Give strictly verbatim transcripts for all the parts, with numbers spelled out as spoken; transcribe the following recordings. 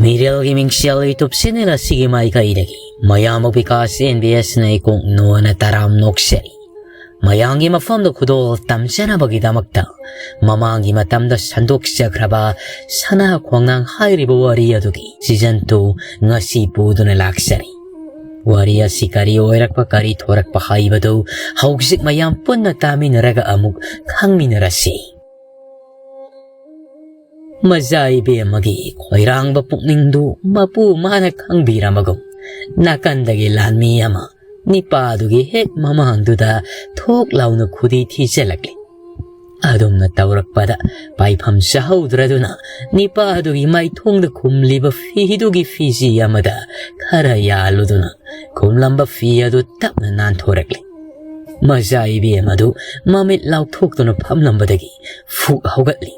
ꯃꯤꯔꯦꯜꯒꯤ ꯃꯤꯡꯁꯦꯜ YouTube channel ꯑꯁꯤꯒꯤ ꯃꯥꯏꯀꯩꯗꯒꯤ ꯃꯌꯥꯝꯕꯨ ꯕꯤꯀꯥꯁ NBS ꯅ ꯏꯀꯣꯛ ꯅꯣꯟꯅ ꯇꯔꯥꯝ ꯅꯣꯛꯆꯔꯤ꯫ ꯃꯌꯥꯝꯒꯤ ꯃꯐꯝꯗ ꯈꯨꯗꯣꯜ ꯇꯝꯖꯅꯕꯒꯤꯗꯃꯛꯇ ꯃꯃꯥꯡꯒꯤ ꯃꯇꯝꯗ ꯁꯟꯗꯣꯛꯆꯈ꯭ꯔꯕ ꯁꯅꯥ ꯈꯣꯡꯅꯥꯡ ꯍꯥꯏꯔꯤꯕ ꯋꯥꯔꯤ ꯑꯗꯨꯒꯤ season two ꯉꯁꯤ ꯄꯨꯗꯨꯅ ꯂꯥꯛꯆꯔꯤ꯫ ꯋꯥꯔꯤ ꯑꯁꯤ ꯀꯔꯤ ꯑꯣꯏꯔꯛꯄ, ꯀꯔꯤ ꯊꯣꯔꯛꯄ ꯍꯥꯏꯕꯗꯨ ꯍꯧꯖꯤꯛ ꯃꯌꯥꯝ ꯄꯨꯟꯅ ꯇꯥꯃꯤꯟꯅꯔꯒ ꯑꯃꯨꯛ ꯈꯪꯃꯤꯟꯅꯔꯁꯤ꯫ ꯃꯖꯥ ꯏꯕꯦꯝꯃꯒꯤ ꯈꯣꯏꯔꯥꯡꯕ ꯄꯨꯛꯅꯤꯡꯗꯨ ꯃꯄꯨ ꯃꯥꯅ ꯈꯪꯕꯤꯔꯝꯃꯒꯨꯝ, ꯅꯥꯀꯟꯗꯒꯤ ꯂꯥꯟꯃꯤ ꯑꯃ ꯅꯤꯄꯥꯗꯨꯒꯤ ꯍꯦꯛ ꯃꯃꯥꯡꯗꯨꯗ ꯊꯣꯛ ꯂꯥꯎꯅ ꯈꯨꯗꯤ ꯊꯤꯖꯤꯜꯂꯛꯂꯤ꯫ ꯑꯗꯨꯝꯅ ꯇꯧꯔꯛꯄꯗ ꯄꯥꯏꯐꯝ ꯆꯥꯍꯧꯗ꯭ꯔꯗꯨꯅ ꯅꯤꯄꯥꯗꯨꯒꯤ ꯃꯥꯏꯊꯣꯡꯗ ꯈꯨꯝꯂꯤꯕ ꯐꯤꯗꯨꯒꯤ ꯐꯤꯖꯤ ꯑꯃꯗ ꯈꯔ ꯌꯥꯜꯂꯨꯗꯨꯅ ꯈꯨꯝꯂꯝꯕ ꯐꯤ ꯑꯗꯨ ꯇꯞꯅ ꯅꯥꯟꯊꯣꯔꯛꯂꯤ꯫ ꯃꯖꯥ ꯏꯕꯦꯝ ꯑꯗꯨ ꯃꯃꯤꯠ ꯂꯥꯎꯊꯣꯛꯇꯨꯅ ꯐꯝꯂꯝꯕꯗꯒꯤ ꯐꯨꯛ ꯍꯧꯒꯠꯂꯤ꯫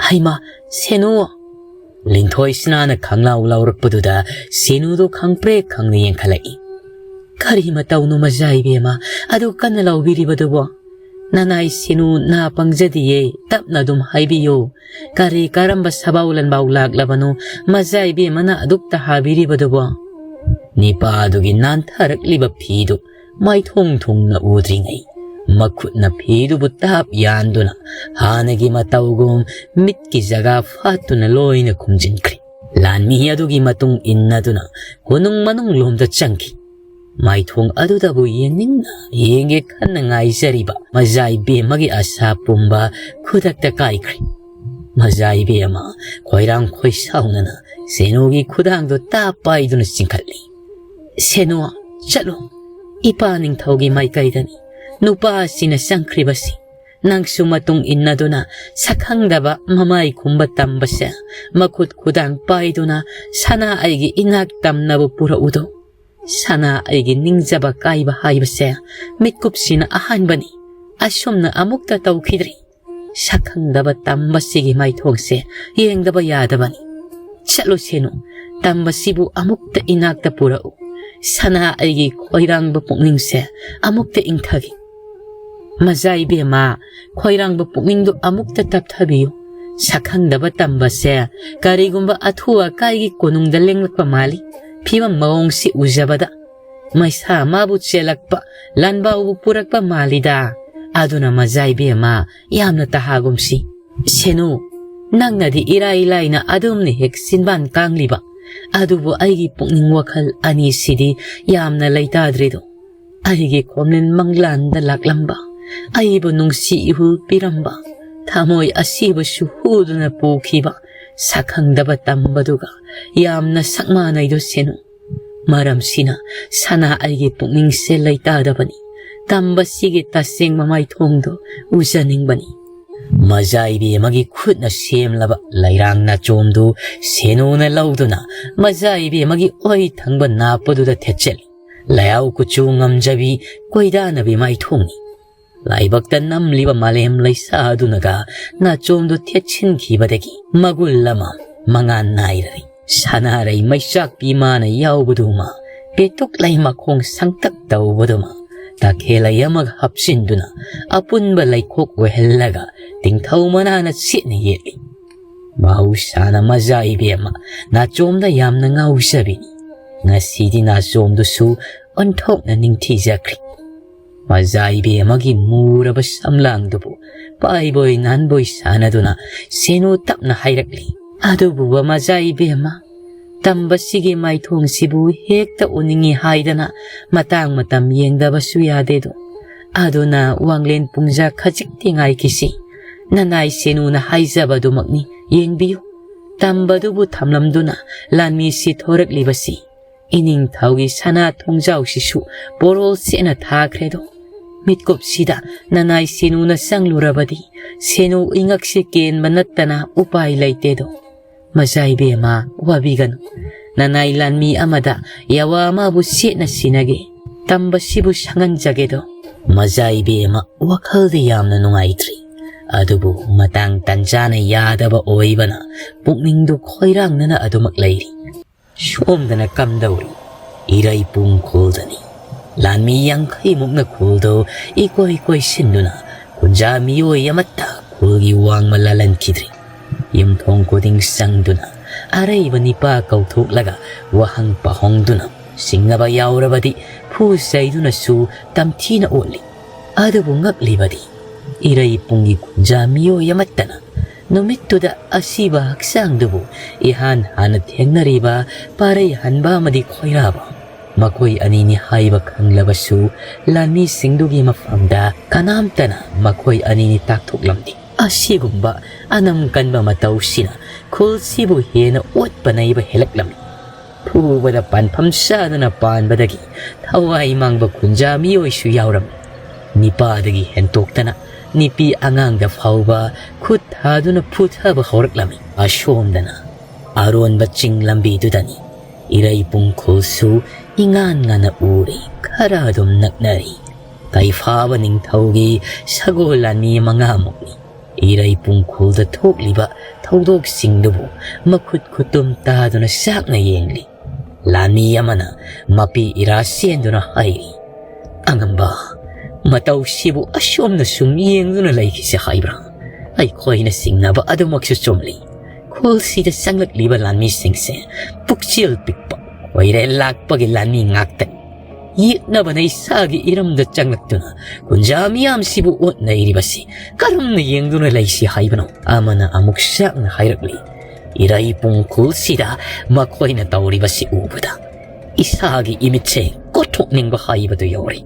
"ꯍꯩꯃꯥ, ꯁꯦꯅꯨ!" ꯂꯤꯟꯊꯣꯏ ꯁꯅꯥꯅ ꯈꯪꯂꯥꯎ ꯂꯥꯎꯔꯛꯄꯗꯨꯗ ꯁꯦꯅꯨꯗꯨ ꯈꯪꯄ꯭ꯔꯦꯛ ꯈꯪꯅ ꯌꯦꯡꯈꯠꯂꯛꯏ꯫ "ꯀꯔꯤ ꯃꯇꯧꯅꯣ ꯃꯖꯥ ꯏꯕꯦꯝꯃ ꯑꯗꯨ ꯀꯟꯅ ꯂꯥꯎꯕꯤꯔꯤꯕꯗꯨꯕꯣ? ꯅꯅꯥꯏ ꯁꯦꯅꯨ ꯅꯥ ꯄꯪꯖꯗꯤꯌꯦ, ꯇꯞꯅ ꯑꯗꯨꯝ ꯍꯥꯏꯕꯤꯌꯨ꯫ ꯀꯔꯤ ꯀꯔꯝꯕ ꯁꯕꯥꯎ ꯂꯟꯕꯥꯎ ꯂꯥꯛꯂꯕꯅꯣ ꯃꯖꯥ ꯏꯕꯦꯝꯃꯅ ꯑꯗꯨꯛꯇ ꯍꯥꯕꯤꯔꯤꯕꯗꯨꯕꯣ?" ꯅꯤꯄꯥꯗꯨꯒꯤ ꯅꯥꯟꯊꯔꯛꯂꯤꯕ ꯐꯤꯗꯨ ꯃꯥꯏꯊꯣꯡ ꯊꯨꯡꯅ ꯎꯗ꯭ꯔꯤꯉꯩ ꯃꯈꯨꯠꯅ ꯐꯤꯗꯨꯕꯨ ꯇꯥꯞ ꯌꯥꯟꯗꯨꯅ ꯍꯥꯟꯅꯒꯤ ꯃꯇꯧꯒꯨꯝ ꯃꯤꯠꯀꯤ ꯖꯒꯥ ꯐꯥꯠꯇꯨꯅ ꯂꯣꯏꯅ ꯈꯨꯝꯖꯤꯟꯈ꯭ꯔꯦ꯫ ꯂꯥꯟꯃꯤ ꯑꯗꯨꯒꯤ ꯃꯇꯨꯡ ꯏꯟꯅꯗꯨꯅ ꯀꯣꯅꯨꯡ ꯃꯅꯨꯡ ꯂꯣꯝꯗ ꯆꯪꯈꯤ꯫ ꯃꯥꯏꯊꯣꯡ ꯑꯗꯨꯗꯕꯨ ꯌꯦꯡꯅꯤꯡꯅ ꯌꯦꯡꯒꯦ ꯈꯟꯅ ꯉꯥꯏꯖꯔꯤꯕ ꯃꯖꯥ ꯏꯕꯦꯝꯃꯒꯤ ꯑꯁꯥ ꯄꯨꯝꯕ ꯈꯨꯗꯛꯇ ꯀꯥꯏꯈ꯭ꯔꯦ꯫ ꯃꯖꯥ ꯏꯕꯦꯝꯃ ꯈꯣꯏꯔꯥꯡ ꯈꯣꯏꯁꯥꯎꯅꯅ ꯁꯦꯅꯨꯒꯤ ꯈꯨꯗꯥꯡꯗꯨ ꯇꯥꯞ ꯄꯥꯏꯗꯨꯅ ꯆꯤꯡꯈꯠꯂꯤ꯫ "ꯁꯦꯅꯨ, ꯆꯠꯂꯣ꯫ ꯏꯄꯥ ꯅꯤꯡꯊꯧꯒꯤ ꯃꯥꯏꯀꯩꯗꯅꯤ ꯅꯨꯄꯥꯁꯤꯅ ꯆꯪꯈ꯭ꯔꯤꯕꯁꯤ꯫ ꯅꯪꯁꯨ ꯃꯇꯨꯡ ꯏꯟꯅꯗꯨꯅ ꯁꯛꯈꯪꯗꯕ ꯃꯃꯥꯏ ꯈꯨꯝꯕ ꯇꯝꯕꯁꯦ ꯃꯈꯨꯠ ꯈꯨꯗꯥꯡ ꯄꯥꯏꯗꯨꯅ ꯁꯅꯥ ꯑꯩꯒꯤ ꯏꯅꯥꯛ ꯇꯝꯅꯕ ꯄꯨꯔꯛꯎꯗꯣ꯫ ꯁꯅꯥ ꯑꯩꯒꯤ ꯅꯤꯡꯖꯕ ꯀꯥꯏꯕ ꯍꯥꯏꯕꯁꯦ ꯃꯤꯠꯀꯨꯞꯁꯤꯅ ꯑꯍꯥꯟꯕꯅꯤ꯫ ꯑꯁꯨꯝꯅ ꯑꯃꯨꯛꯇ ꯇꯧꯈꯤꯗ꯭ꯔꯤ꯫ ꯁꯛꯈꯪꯗꯕ ꯇꯝꯕꯁꯤꯒꯤ ꯃꯥꯏꯊꯣꯡꯁꯦ ꯌꯦꯡꯗꯕ ꯌꯥꯗꯕꯅꯤ꯫ ꯆꯠꯂꯨꯁꯦꯅꯨ, ꯇꯝꯕꯁꯤꯕꯨ ꯑꯃꯨꯛꯇ ꯏꯅꯥꯛꯇ ꯄꯨꯔꯛꯎ꯫ ꯁꯅꯥ ꯑꯩꯒꯤ ꯈꯣꯏꯔꯥꯡꯕ ꯄꯨꯛꯅꯤꯡꯁꯦ ꯑꯃꯨꯛꯇ ꯏꯪꯊꯒꯦ꯫ ꯃꯖꯥ ꯏꯕꯦꯝꯃ, ꯈꯣꯏꯔꯥꯡꯕ ꯄꯨꯛꯅꯤꯡꯗꯨ ꯑꯃꯨꯛꯇ ꯇꯞꯊꯕꯤꯌꯨ꯫ ꯁꯛꯈꯪꯗꯕ ꯇꯝꯕꯁꯦ ꯀꯔꯤꯒꯨꯝꯕ ꯑꯊꯨ ꯑꯀꯥꯏꯒꯤ ꯀꯣꯅꯨꯡꯗ ꯂꯦꯡꯂꯛꯄ ꯃꯥꯜꯂꯤ꯫ ꯐꯤꯕꯝ ꯃꯑꯣꯡꯁꯤ ꯎꯖꯕꯗ ꯃꯩꯁꯥ ꯃꯥꯕꯨ ꯆꯦꯜꯂꯛꯄ, ꯂꯥꯟꯕꯥꯎꯕꯨ ꯄꯨꯔꯛꯄ ꯃꯥꯜꯂꯤꯗ꯫ ꯑꯗꯨꯅ ꯃꯖꯥ ꯏꯕꯦꯝꯃ, ꯌꯥꯝꯅ ꯇꯍꯥꯒꯨꯝꯁꯤ꯫ ꯁꯦꯅꯨ, ꯅꯪꯅꯗꯤ ꯏꯔꯥꯏ ꯂꯥꯏꯅ ꯑꯗꯨꯝꯅ ꯍꯦꯛ ꯆꯤꯟꯕꯥꯟ ꯀꯥꯡꯂꯤꯕ, ꯑꯗꯨꯕꯨ ꯑꯩꯒꯤ ꯄꯨꯛꯅꯤꯡ ꯋꯥꯈꯜ ꯑꯅꯤꯁꯤꯗꯤ ꯌꯥꯝꯅ ꯂꯩꯇꯥꯗ꯭ꯔꯤꯗꯣ꯫ ꯑꯩꯒꯤ ꯈꯣꯝꯂꯤꯟ ꯃꯪꯂꯥꯟꯗ ꯂꯥꯛꯂꯝꯕ, ꯑꯩꯕꯨ ꯅꯨꯡꯁꯤ ꯏꯍꯨꯜ ꯄꯤꯔꯝꯕ, ꯊꯃꯣꯏ ꯑꯁꯤꯕꯁꯨ ꯍꯨꯗꯨꯅ ꯄꯨꯈꯤꯕ ꯁꯛꯈꯪꯗꯕ ꯇꯝꯕꯗꯨꯒ ꯌꯥꯝꯅ ꯁꯛ ꯃꯥꯟꯅꯩꯗꯣ ꯁꯦꯅꯨ꯫ ꯃꯔꯝꯁꯤꯅ ꯁꯅꯥ ꯑꯩꯒꯤ ꯄꯨꯛꯅꯤꯡꯁꯦ ꯂꯩꯇꯥꯗꯕꯅꯤ꯫ ꯇꯝꯕꯁꯤꯒꯤ ꯇꯁꯦꯡꯕ ꯃꯥꯏꯊꯣꯡꯗꯣ ꯎꯖꯅꯤꯡꯕꯅꯤ꯫ ꯃꯖꯥ ꯏꯕꯦꯝꯃꯒꯤ ꯈꯨꯠꯅ ꯁꯦꯝꯂꯕ ꯂꯩꯔꯥꯡ ꯅꯥꯆꯣꯝꯗꯨ ꯁꯦꯅꯨꯅ ꯂꯧꯗꯨꯅ ꯃꯖꯥ ꯏꯕꯦꯝꯃꯒꯤ ꯑꯣꯏ ꯊꯪꯕ ꯅꯥꯞꯄꯗꯨꯗ ꯊꯦꯠꯆꯜꯂꯤ꯫ ꯂꯩꯍꯥꯎ ꯀꯨꯆꯨ ꯉꯝꯖꯕꯤ ꯀꯣꯏꯗꯥꯅꯕꯤ ꯃꯥꯏꯊꯣꯡꯅꯤ꯫ ꯂꯥꯏꯕꯛꯇ ꯅꯝꯂꯤꯕ ꯃꯥꯂꯦꯝ ꯂꯩꯁꯥ ꯑꯗꯨꯅꯒ ꯅꯥꯆꯣꯝꯗꯨ ꯊꯦꯠꯆꯤꯟꯈꯤꯕꯗꯒꯤ ꯃꯒꯨꯟ ꯑꯃ ꯃꯉꯥꯜ ꯅꯥꯏꯔꯔꯤ꯫ ꯁꯅꯥꯔꯩ ꯃꯩꯆꯥꯛꯄꯤ ꯃꯥꯅ ꯌꯥꯎꯕꯗꯨꯃ, ꯄꯦꯇꯨꯛ ꯂꯩ ꯃꯈꯣꯡ ꯁꯪꯇꯛ ꯇꯧꯕꯗꯨꯃ, ꯇꯈꯦꯜꯂꯩ ꯑꯃꯒ ꯍꯥꯞꯆꯤꯟꯗꯨꯅ ꯑꯄꯨꯟꯕ ꯂꯩꯈꯣꯛ ꯑꯣꯏꯍꯜꯂꯒ ꯇꯤꯡꯊꯧ ꯃꯅꯥꯅ ꯁꯦꯠꯅ ꯌꯦꯠꯂꯤ꯫ ꯃꯍꯧꯁꯥꯅ ꯃꯖꯥ ꯏꯕꯦꯝꯃ ꯅꯥꯆꯣꯝꯗ ꯌꯥꯝꯅ ꯉꯥꯎꯖꯕꯤꯅꯤ꯫ ꯉꯁꯤꯗꯤ ꯅꯥꯆꯣꯝꯗꯨꯁꯨ ꯑꯣꯟꯊꯣꯛꯅ ꯅꯤꯡꯊꯤꯖꯈ꯭ꯔꯦ꯫ ꯃꯖꯥ ꯏꯕꯦꯝꯃꯒꯤ ꯃꯨꯔꯕ ꯁꯝꯂꯥꯡꯗꯨꯕꯨ ꯄꯥꯏꯕꯣꯏ ꯅꯥꯟꯕꯣꯏ ꯁꯥꯟꯅꯗꯨꯅ ꯁꯦꯅꯨ ꯇꯞꯅ ꯍꯥꯏꯔꯛꯂꯤ, "ꯑꯗꯨꯕꯨꯕ ꯃꯖꯥ ꯏꯕꯦꯝꯃ, ꯇꯝꯕꯁꯤꯒꯤ ꯃꯥꯏꯊꯣꯡꯁꯤꯕꯨ ꯍꯦꯛꯇ ꯎꯅꯤꯡꯏ ꯍꯥꯏꯗꯅ ꯃꯇꯥꯡ ꯃꯇꯝ ꯌꯦꯡꯗꯕꯁꯨ ꯌꯥꯗꯦꯗꯣ꯫ ꯑꯗꯨꯅ ꯋꯥꯡꯂꯦꯟ ꯄꯨꯡꯖꯥ ꯈꯖꯤꯛꯇꯤ ꯉꯥꯏꯈꯤꯁꯤ꯫ ꯅꯅꯥꯏ ꯁꯦꯅꯨꯅ ꯍꯥꯏꯖꯕꯗꯨꯃꯛꯅꯤ, ꯌꯦꯡꯕꯤꯌꯨ꯫ ꯇꯝꯕꯗꯨꯕꯨ ꯊꯝꯂꯝꯗꯨꯅ ꯂꯥꯟꯃꯤꯁꯤ ꯊꯣꯔꯛꯂꯤꯕꯁꯤ ꯏꯅꯤꯡꯊꯧꯒꯤ ꯁꯅꯥ ꯊꯣꯡꯖꯥꯎꯁꯤꯁꯨ ꯄꯣꯔꯣꯜ ꯁꯦꯠꯅ ꯊꯥꯈ꯭ꯔꯦꯗꯣ꯫ ꯃꯤꯠꯀꯨꯞꯁꯤꯗ ꯅꯅꯥꯏ ꯁꯦꯅꯨꯅ ꯆꯪꯂꯨꯔꯕꯗꯤ ꯁꯦꯅꯨ ꯏꯉꯛꯁꯤ ꯀꯦꯟꯕ ꯅꯠꯇꯅ ꯎꯄꯥꯏ ꯂꯩꯇꯦꯗꯣ꯫ ꯃꯖꯥ ꯏꯕꯦꯝꯃ, ꯋꯥꯕꯤꯒꯅꯨ꯫ ꯅꯅꯥꯏ ꯂꯥꯟꯃꯤ ꯑꯃꯗ ꯌꯥꯋꯥ ꯑꯃꯕꯨ ꯁꯦꯠꯅ ꯁꯤꯟꯅꯒꯦ꯫ ꯇꯝꯕꯁꯤꯕꯨ ꯁꯪꯍꯟꯖꯒꯦꯗꯣ꯫" ꯃꯖꯥ ꯏꯕꯦꯝꯃ ꯋꯥꯈꯜꯗꯤ ꯌꯥꯝꯅ ꯅꯨꯡꯉꯥꯏꯇ꯭ꯔꯤ꯫ ꯑꯗꯨꯕꯨ ꯃꯇꯥꯡ ꯇꯟꯖꯥꯅ ꯌꯥꯗꯕ ꯑꯣꯏꯕꯅ ꯄꯨꯛꯅꯤꯡꯗꯨ ꯈꯣꯏꯔꯥꯡꯅꯅ ꯑꯗꯨꯃꯛ ꯂꯩꯔꯤ꯫ ꯁꯣꯝꯗꯅ ꯀꯝꯗꯧꯔꯤ? ꯏꯔꯩꯄꯨꯡ ꯈꯨꯜꯗꯅꯤ꯫ ꯂꯥꯟꯃꯤ ꯌꯥꯡꯈꯩꯃꯨꯛꯅ ꯈꯨꯜꯗꯨ ꯏꯀꯣꯏ ꯀꯣꯏꯁꯤꯟꯗꯨꯅ ꯈꯨꯟꯖꯥ ꯃꯤꯑꯣꯏ ꯑꯃꯠꯇ ꯈꯨꯜꯒꯤ ꯋꯥꯡꯃ ꯂꯥꯜꯍꯟꯈꯤꯗ꯭ꯔꯤ꯫ ꯌꯨꯝꯊꯣꯡ ꯈꯨꯗꯤꯡ ꯆꯪꯗꯨꯅ ꯑꯔꯩꯕ ꯅꯤꯄꯥ ꯀꯧꯊꯣꯛꯂꯒ ꯋꯥꯍꯪ ꯄꯥꯍꯣꯡꯗꯨꯅ, ꯁꯤꯡꯅꯕ ꯌꯥꯎꯔꯕꯗꯤ ꯐꯨ ꯆꯩꯗꯨꯅꯁꯨ ꯇꯝꯊꯤꯅ ꯑꯣꯠꯂꯤ꯫ ꯑꯗꯨꯕꯨ ꯉꯛꯂꯤꯕꯗꯤ ꯏꯔꯩꯄꯨꯡꯒꯤ ꯈꯨꯟꯖꯥ ꯃꯤꯑꯣꯏ ꯑꯃꯠꯇꯅ ꯅꯨꯃꯤꯠꯇꯨꯗ ꯑꯁꯤꯕ ꯍꯛꯆꯥꯡꯗꯨꯕꯨ ꯏꯍꯥꯟ ꯍꯥꯟꯅ ꯊꯦꯡꯅꯔꯤꯕ ꯄꯥꯔꯩ ꯍꯟꯕ ꯑꯃꯗꯤ ꯈꯣꯏꯔꯥꯕ, ꯃꯈꯣꯏ ꯑꯅꯤꯅꯤ ꯍꯥꯏꯕ ꯈꯪꯂꯕꯁꯨ, ꯂꯥꯟꯃꯤꯁꯤꯡꯗꯨꯒꯤ ꯃꯐꯝꯗ ꯀꯅꯥꯝꯇꯅ ꯃꯈꯣꯏ ꯑꯅꯤꯅꯤ ꯇꯥꯛꯊꯣꯛꯂꯝꯗꯦ꯫ ꯑꯁꯤꯒꯨꯝꯕ ꯑꯅꯝ ꯀꯟꯕ ꯃꯇꯧꯁꯤꯅ ꯈꯨꯜꯁꯤꯕꯨ ꯍꯦꯟꯅ ꯑꯣꯠꯄ ꯅꯩꯕ ꯍꯦꯜꯂꯛꯂꯝꯃꯤ꯫ ꯐꯨꯕꯗ ꯄꯥꯟꯐꯝ ꯆꯥꯗꯅ ꯄꯥꯟꯕꯗꯒꯤ ꯊꯋꯥꯏ ꯃꯥꯡꯕ ꯈꯨꯟꯖꯥ ꯃꯤꯑꯣꯏꯁꯨ ꯌꯥꯎꯔꯝꯃꯤ꯫ ꯅꯤꯄꯥꯗꯒꯤ ꯍꯦꯟꯇꯣꯛꯇꯅ ꯅꯨꯄꯤ ꯑꯉꯥꯡꯗ ꯐꯥꯎꯕ ꯈꯨꯠ ꯊꯥꯗꯨꯅ ꯐꯨꯊꯕ ꯍꯧꯔꯛꯂꯝꯃꯤ꯫ ꯑꯁꯣꯝꯗꯅ ꯑꯔꯣꯟꯕ ꯆꯤꯡ ꯂꯝꯕꯤꯗꯨꯗꯅꯤ ꯏꯔꯩꯄꯨꯡ ꯈꯨꯜꯁꯨ ꯏꯉꯥꯟ ꯉꯥꯟꯅ ꯎꯔꯤ, ꯈꯔ ꯑꯗꯨꯝ ꯅꯛꯅꯔꯤ꯫ ꯀꯩꯐꯥꯕ ꯅꯤꯡꯊꯧꯒꯤ ꯁꯒꯣꯜ ꯂꯥꯟꯃꯤ ꯃꯉꯥꯃꯨꯛꯅꯤ ꯏꯔꯩꯄꯨꯡ ꯈꯨꯜꯗ ꯊꯣꯛꯂꯤꯕ ꯊꯧꯗꯣꯛꯁꯤꯡꯗꯨꯕꯨ ꯃꯈꯨꯠ ꯈꯨꯇꯨꯝ ꯇꯥꯗꯨꯅ ꯆꯥꯛꯅ ꯌꯦꯡꯂꯤ꯫ ꯂꯥꯟꯃꯤ ꯑꯃꯅ ꯃꯄꯤ ꯏꯔꯥ ꯆꯦꯟꯗꯨꯅ ꯍꯥꯏꯔꯤ, "ꯑꯉꯝꯕ, ꯃꯇꯧꯁꯤꯕꯨ ꯑꯁꯣꯝꯅ ꯁꯨꯝ ꯌꯦꯡꯗꯨꯅ ꯂꯩꯈꯤꯁꯤ ꯍꯥꯏꯕ꯭ꯔꯥ? ꯑꯩꯈꯣꯏꯅ ꯆꯤꯡꯅꯕ ꯑꯗꯨꯃꯛꯁꯨ ꯆꯨꯝꯂꯤ꯫ ꯈꯨꯜꯁꯤꯗ ꯆꯪꯂꯛꯂꯤꯕ ꯂꯥꯟꯃꯤꯁꯤꯡꯁꯦ ꯄꯨꯛꯆꯦꯜ ꯄꯤꯛꯄ, ꯈꯣꯏꯔꯦꯜ ꯂꯥꯛꯄꯒꯤ ꯂꯥꯟꯃꯤ ꯉꯥꯛꯇꯅꯤ꯫ ꯌꯦꯛꯅꯕꯅ ꯏꯁꯥꯒꯤ ꯏꯔꯝꯗ ꯆꯪꯂꯛꯇꯨꯅ ꯈꯨꯟꯖꯥ ꯃꯤꯌꯥꯝꯁꯤꯕꯨ ꯑꯣꯠꯅꯩꯔꯤꯕꯁꯤ ꯀꯔꯝꯅ ꯌꯦꯡꯗꯨꯅ ꯂꯩꯁꯤ ꯍꯥꯏꯕꯅꯣ?" ꯑꯃꯅ ꯑꯃꯨꯛ ꯆꯥꯛꯅ ꯍꯥꯏꯔꯛꯂꯤ, "ꯏꯔꯩꯄꯨꯡ ꯈꯨꯜꯁꯤꯗ ꯃꯈꯣꯏꯅ ꯇꯧꯔꯤꯕꯁꯤ ꯎꯕꯗ ꯏꯁꯥꯒꯤ ꯏꯃꯤꯠꯁꯦ ꯀꯣꯠꯊꯣꯛꯅꯤꯡꯕ ꯍꯥꯏꯕꯗꯨ ꯌꯧꯔꯦ꯫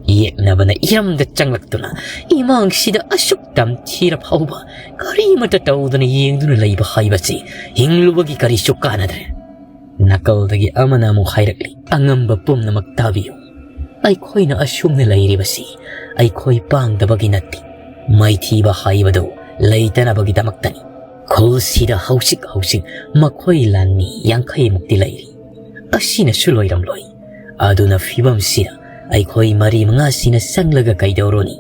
ꯌꯦꯛꯅꯕꯅ ꯏꯔꯝꯗ ꯆꯪꯂꯛꯇꯨꯅ ꯏꯃꯥꯡꯁꯤꯗ ꯑꯁꯨꯛ ꯇꯝꯊꯤꯔ ꯐꯥꯎꯕ ꯀꯔꯤꯃꯠꯇ ꯇꯧꯗꯅ ꯌꯦꯡꯗꯨꯅ ꯂꯩꯕ ꯍꯥꯏꯕꯁꯤ ꯍꯤꯡꯂꯨꯕꯒꯤ ꯀꯔꯤꯁꯨ ꯀꯥꯟꯅꯗ꯭ꯔꯦ꯫" ꯅꯥꯀꯜꯗꯒꯤ ꯑꯃꯅ ꯑꯃꯨꯛ ꯍꯥꯏꯔꯛꯂꯤ, "ꯑꯉꯝꯕ ꯄꯨꯝꯅꯃꯛ ꯇꯥꯕꯤꯌꯨ꯫ ꯑꯩꯈꯣꯏꯅ ꯑꯁꯨꯝꯅ ꯂꯩꯔꯤꯕꯁꯤ ꯑꯩꯈꯣꯏ ꯄꯥꯡꯗꯕꯒꯤ ꯅꯠꯇꯦ, ꯃꯥꯏꯊꯤꯕ ꯍꯥꯏꯕꯗꯨ ꯂꯩꯇꯅꯕꯒꯤꯗꯃꯛꯇꯅꯤ꯫ ꯈꯨꯜꯁꯤꯗ ꯍꯧꯖꯤꯛ ꯍꯧꯖꯤꯛ ꯃꯈꯣꯏ ꯂꯥꯟꯃꯤ ꯌꯥꯡꯈꯩꯃꯨꯛꯇꯤ ꯂꯩꯔꯤ꯫ ꯑꯁꯤꯅꯁꯨ ꯂꯣꯏꯔꯝꯂꯣꯏ꯫ ꯑꯗꯨꯅ ꯐꯤꯕꯝꯁꯤꯗ ꯑꯩꯈꯣꯏ ꯃꯔꯤ ꯃꯉꯥꯁꯤꯅ ꯆꯪꯂꯒ ꯀꯩꯗꯧꯔꯨꯅꯤ?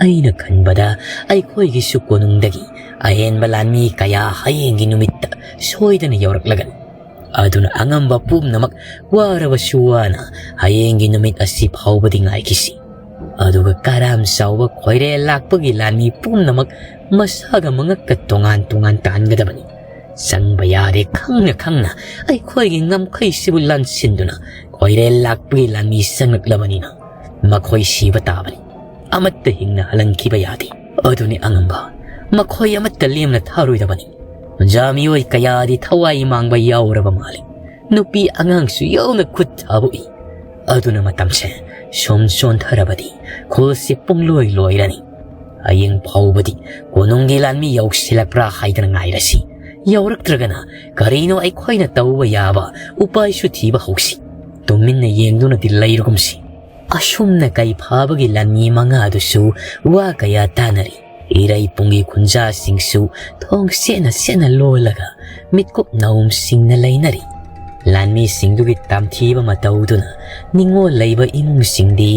ꯑꯩꯅ ꯈꯟꯕꯗ ꯑꯩꯈꯣꯏꯒꯤꯁꯨ ꯀꯣꯅꯨꯡꯗꯒꯤ ꯑꯍꯦꯟꯕ ꯂꯥꯟꯃꯤ ꯀꯌꯥ ꯍꯌꯦꯡꯒꯤ ꯅꯨꯃꯤꯠꯇ ꯁꯣꯏꯗꯅ ꯌꯧꯔꯛꯂꯒꯅꯤ꯫ ꯑꯗꯨꯅ ꯑꯉꯝꯕ ꯄꯨꯝꯅꯃꯛ ꯋꯥꯔꯕꯁꯨ ꯋꯥꯅ ꯍꯌꯦꯡꯒꯤ ꯅꯨꯃꯤꯠ ꯑꯁꯤ ꯐꯥꯎꯕꯗꯤ ꯉꯥꯏꯈꯤꯁꯤ꯫ ꯑꯗꯨꯒ ꯀꯔꯥꯝ ꯆꯥꯎꯕ ꯈꯣꯏꯔꯦꯜ ꯂꯥꯛꯄꯒꯤ ꯂꯥꯟꯃꯤ ꯄꯨꯝꯅꯃꯛ ꯃꯁꯥꯒ ꯃꯉꯛꯀ ꯇꯣꯉꯥꯟ ꯇꯣꯉꯥꯟ ꯇꯥꯍꯟꯒꯗꯕꯅꯤ꯫ ꯆꯪꯕ ꯌꯥꯔꯦ ꯈꯪꯅ ꯈꯪꯅ ꯑꯩꯈꯣꯏꯒꯤ ꯉꯝꯈꯩꯁꯤꯕꯨ ꯂꯥꯟꯁꯤꯟꯗꯨꯅ ꯈꯣꯏꯔꯦꯜ ꯂꯥꯛꯄꯒꯤ ꯂꯥꯟꯃꯤ ꯆꯪꯂꯛꯂꯕꯅꯤꯅ ꯃꯈꯣꯏ ꯁꯤꯕ ꯇꯥꯕꯅꯤ꯫ ꯑꯃꯠꯇ ꯍꯤꯡꯅ ꯍꯜꯍꯟꯈꯤꯕ ꯌꯥꯗꯦ꯫ ꯑꯗꯨꯅꯤ ꯑꯉꯝꯕ, ꯃꯈꯣꯏ ꯑꯃꯠꯇ ꯂꯦꯝꯅ ꯊꯥꯔꯣꯏꯗꯕꯅꯤ꯫ ꯑꯣꯖꯥ ꯃꯤꯑꯣꯏ ꯀꯌꯥꯗꯤ ꯊꯋꯥꯏ ꯃꯥꯡꯕ ꯌꯥꯎꯔꯕ ꯃꯥꯜꯂꯤ꯫ ꯅꯨꯄꯤ ꯑꯉꯥꯡꯁꯨ ꯌꯥꯎꯅ ꯈꯨꯠ ꯊꯥꯕ ꯎꯏ꯫ ꯑꯗꯨꯅ ꯃꯇꯝꯁꯦ ꯁꯨꯝ ꯆꯣꯟꯊꯔꯕꯗꯤ ꯈꯨꯜꯁꯤ ꯄꯨꯡꯂꯣꯏ ꯂꯣꯏꯔꯅꯤ꯫ ꯍꯌꯦꯡ ꯐꯥꯎꯕꯗꯤ ꯀꯣꯅꯨꯡꯒꯤ ꯂꯥꯟꯃꯤ ꯌꯧꯁꯤꯜꯂꯛꯄ꯭ꯔꯥ ꯍꯥꯏꯗꯅ ꯉꯥꯏꯔꯁꯤ꯫ ꯌꯧꯔꯛꯇ꯭ꯔꯒꯅ ꯀꯔꯤꯅꯣ ꯑꯩꯈꯣꯏꯅ ꯇꯧꯕ ꯌꯥꯕ ꯎꯄꯥꯏꯁꯨ ꯊꯤꯕ ꯍꯧꯁꯤ꯫ ꯇꯨꯃꯤꯟꯅ ꯌꯦꯡꯗꯨꯅꯗꯤ ꯂꯩꯔꯒꯨꯝꯁꯤ꯫ ꯑꯁꯨꯝꯅ ꯀꯩ ꯐꯥꯕꯒꯤ ꯂꯥꯟꯃꯤ ꯃꯉꯥꯗꯨꯁꯨ ꯋꯥ ꯀꯌꯥ ꯇꯥꯅꯔꯤ꯫ ꯏꯔꯩ ꯄꯨꯡꯒꯤ ꯈꯨꯟꯖꯥꯁꯤꯡꯁꯨ ꯊꯣꯡ ꯁꯦꯠꯅ ꯁꯦꯠꯅ ꯂꯣꯜꯂꯒ ꯃꯤꯠꯀꯨꯞ ꯅꯥꯎꯝꯁꯤꯡꯅ ꯂꯩꯅꯔꯤ꯫ ꯂꯥꯟꯃꯤꯁꯤꯡꯗꯨꯒꯤ ꯇꯝꯊꯤꯕ ꯃꯇꯧꯗꯨꯅ ꯅꯤꯡꯉꯣꯜ ꯂꯩꯕ ꯏꯃꯨꯡꯁꯤꯡꯗꯤ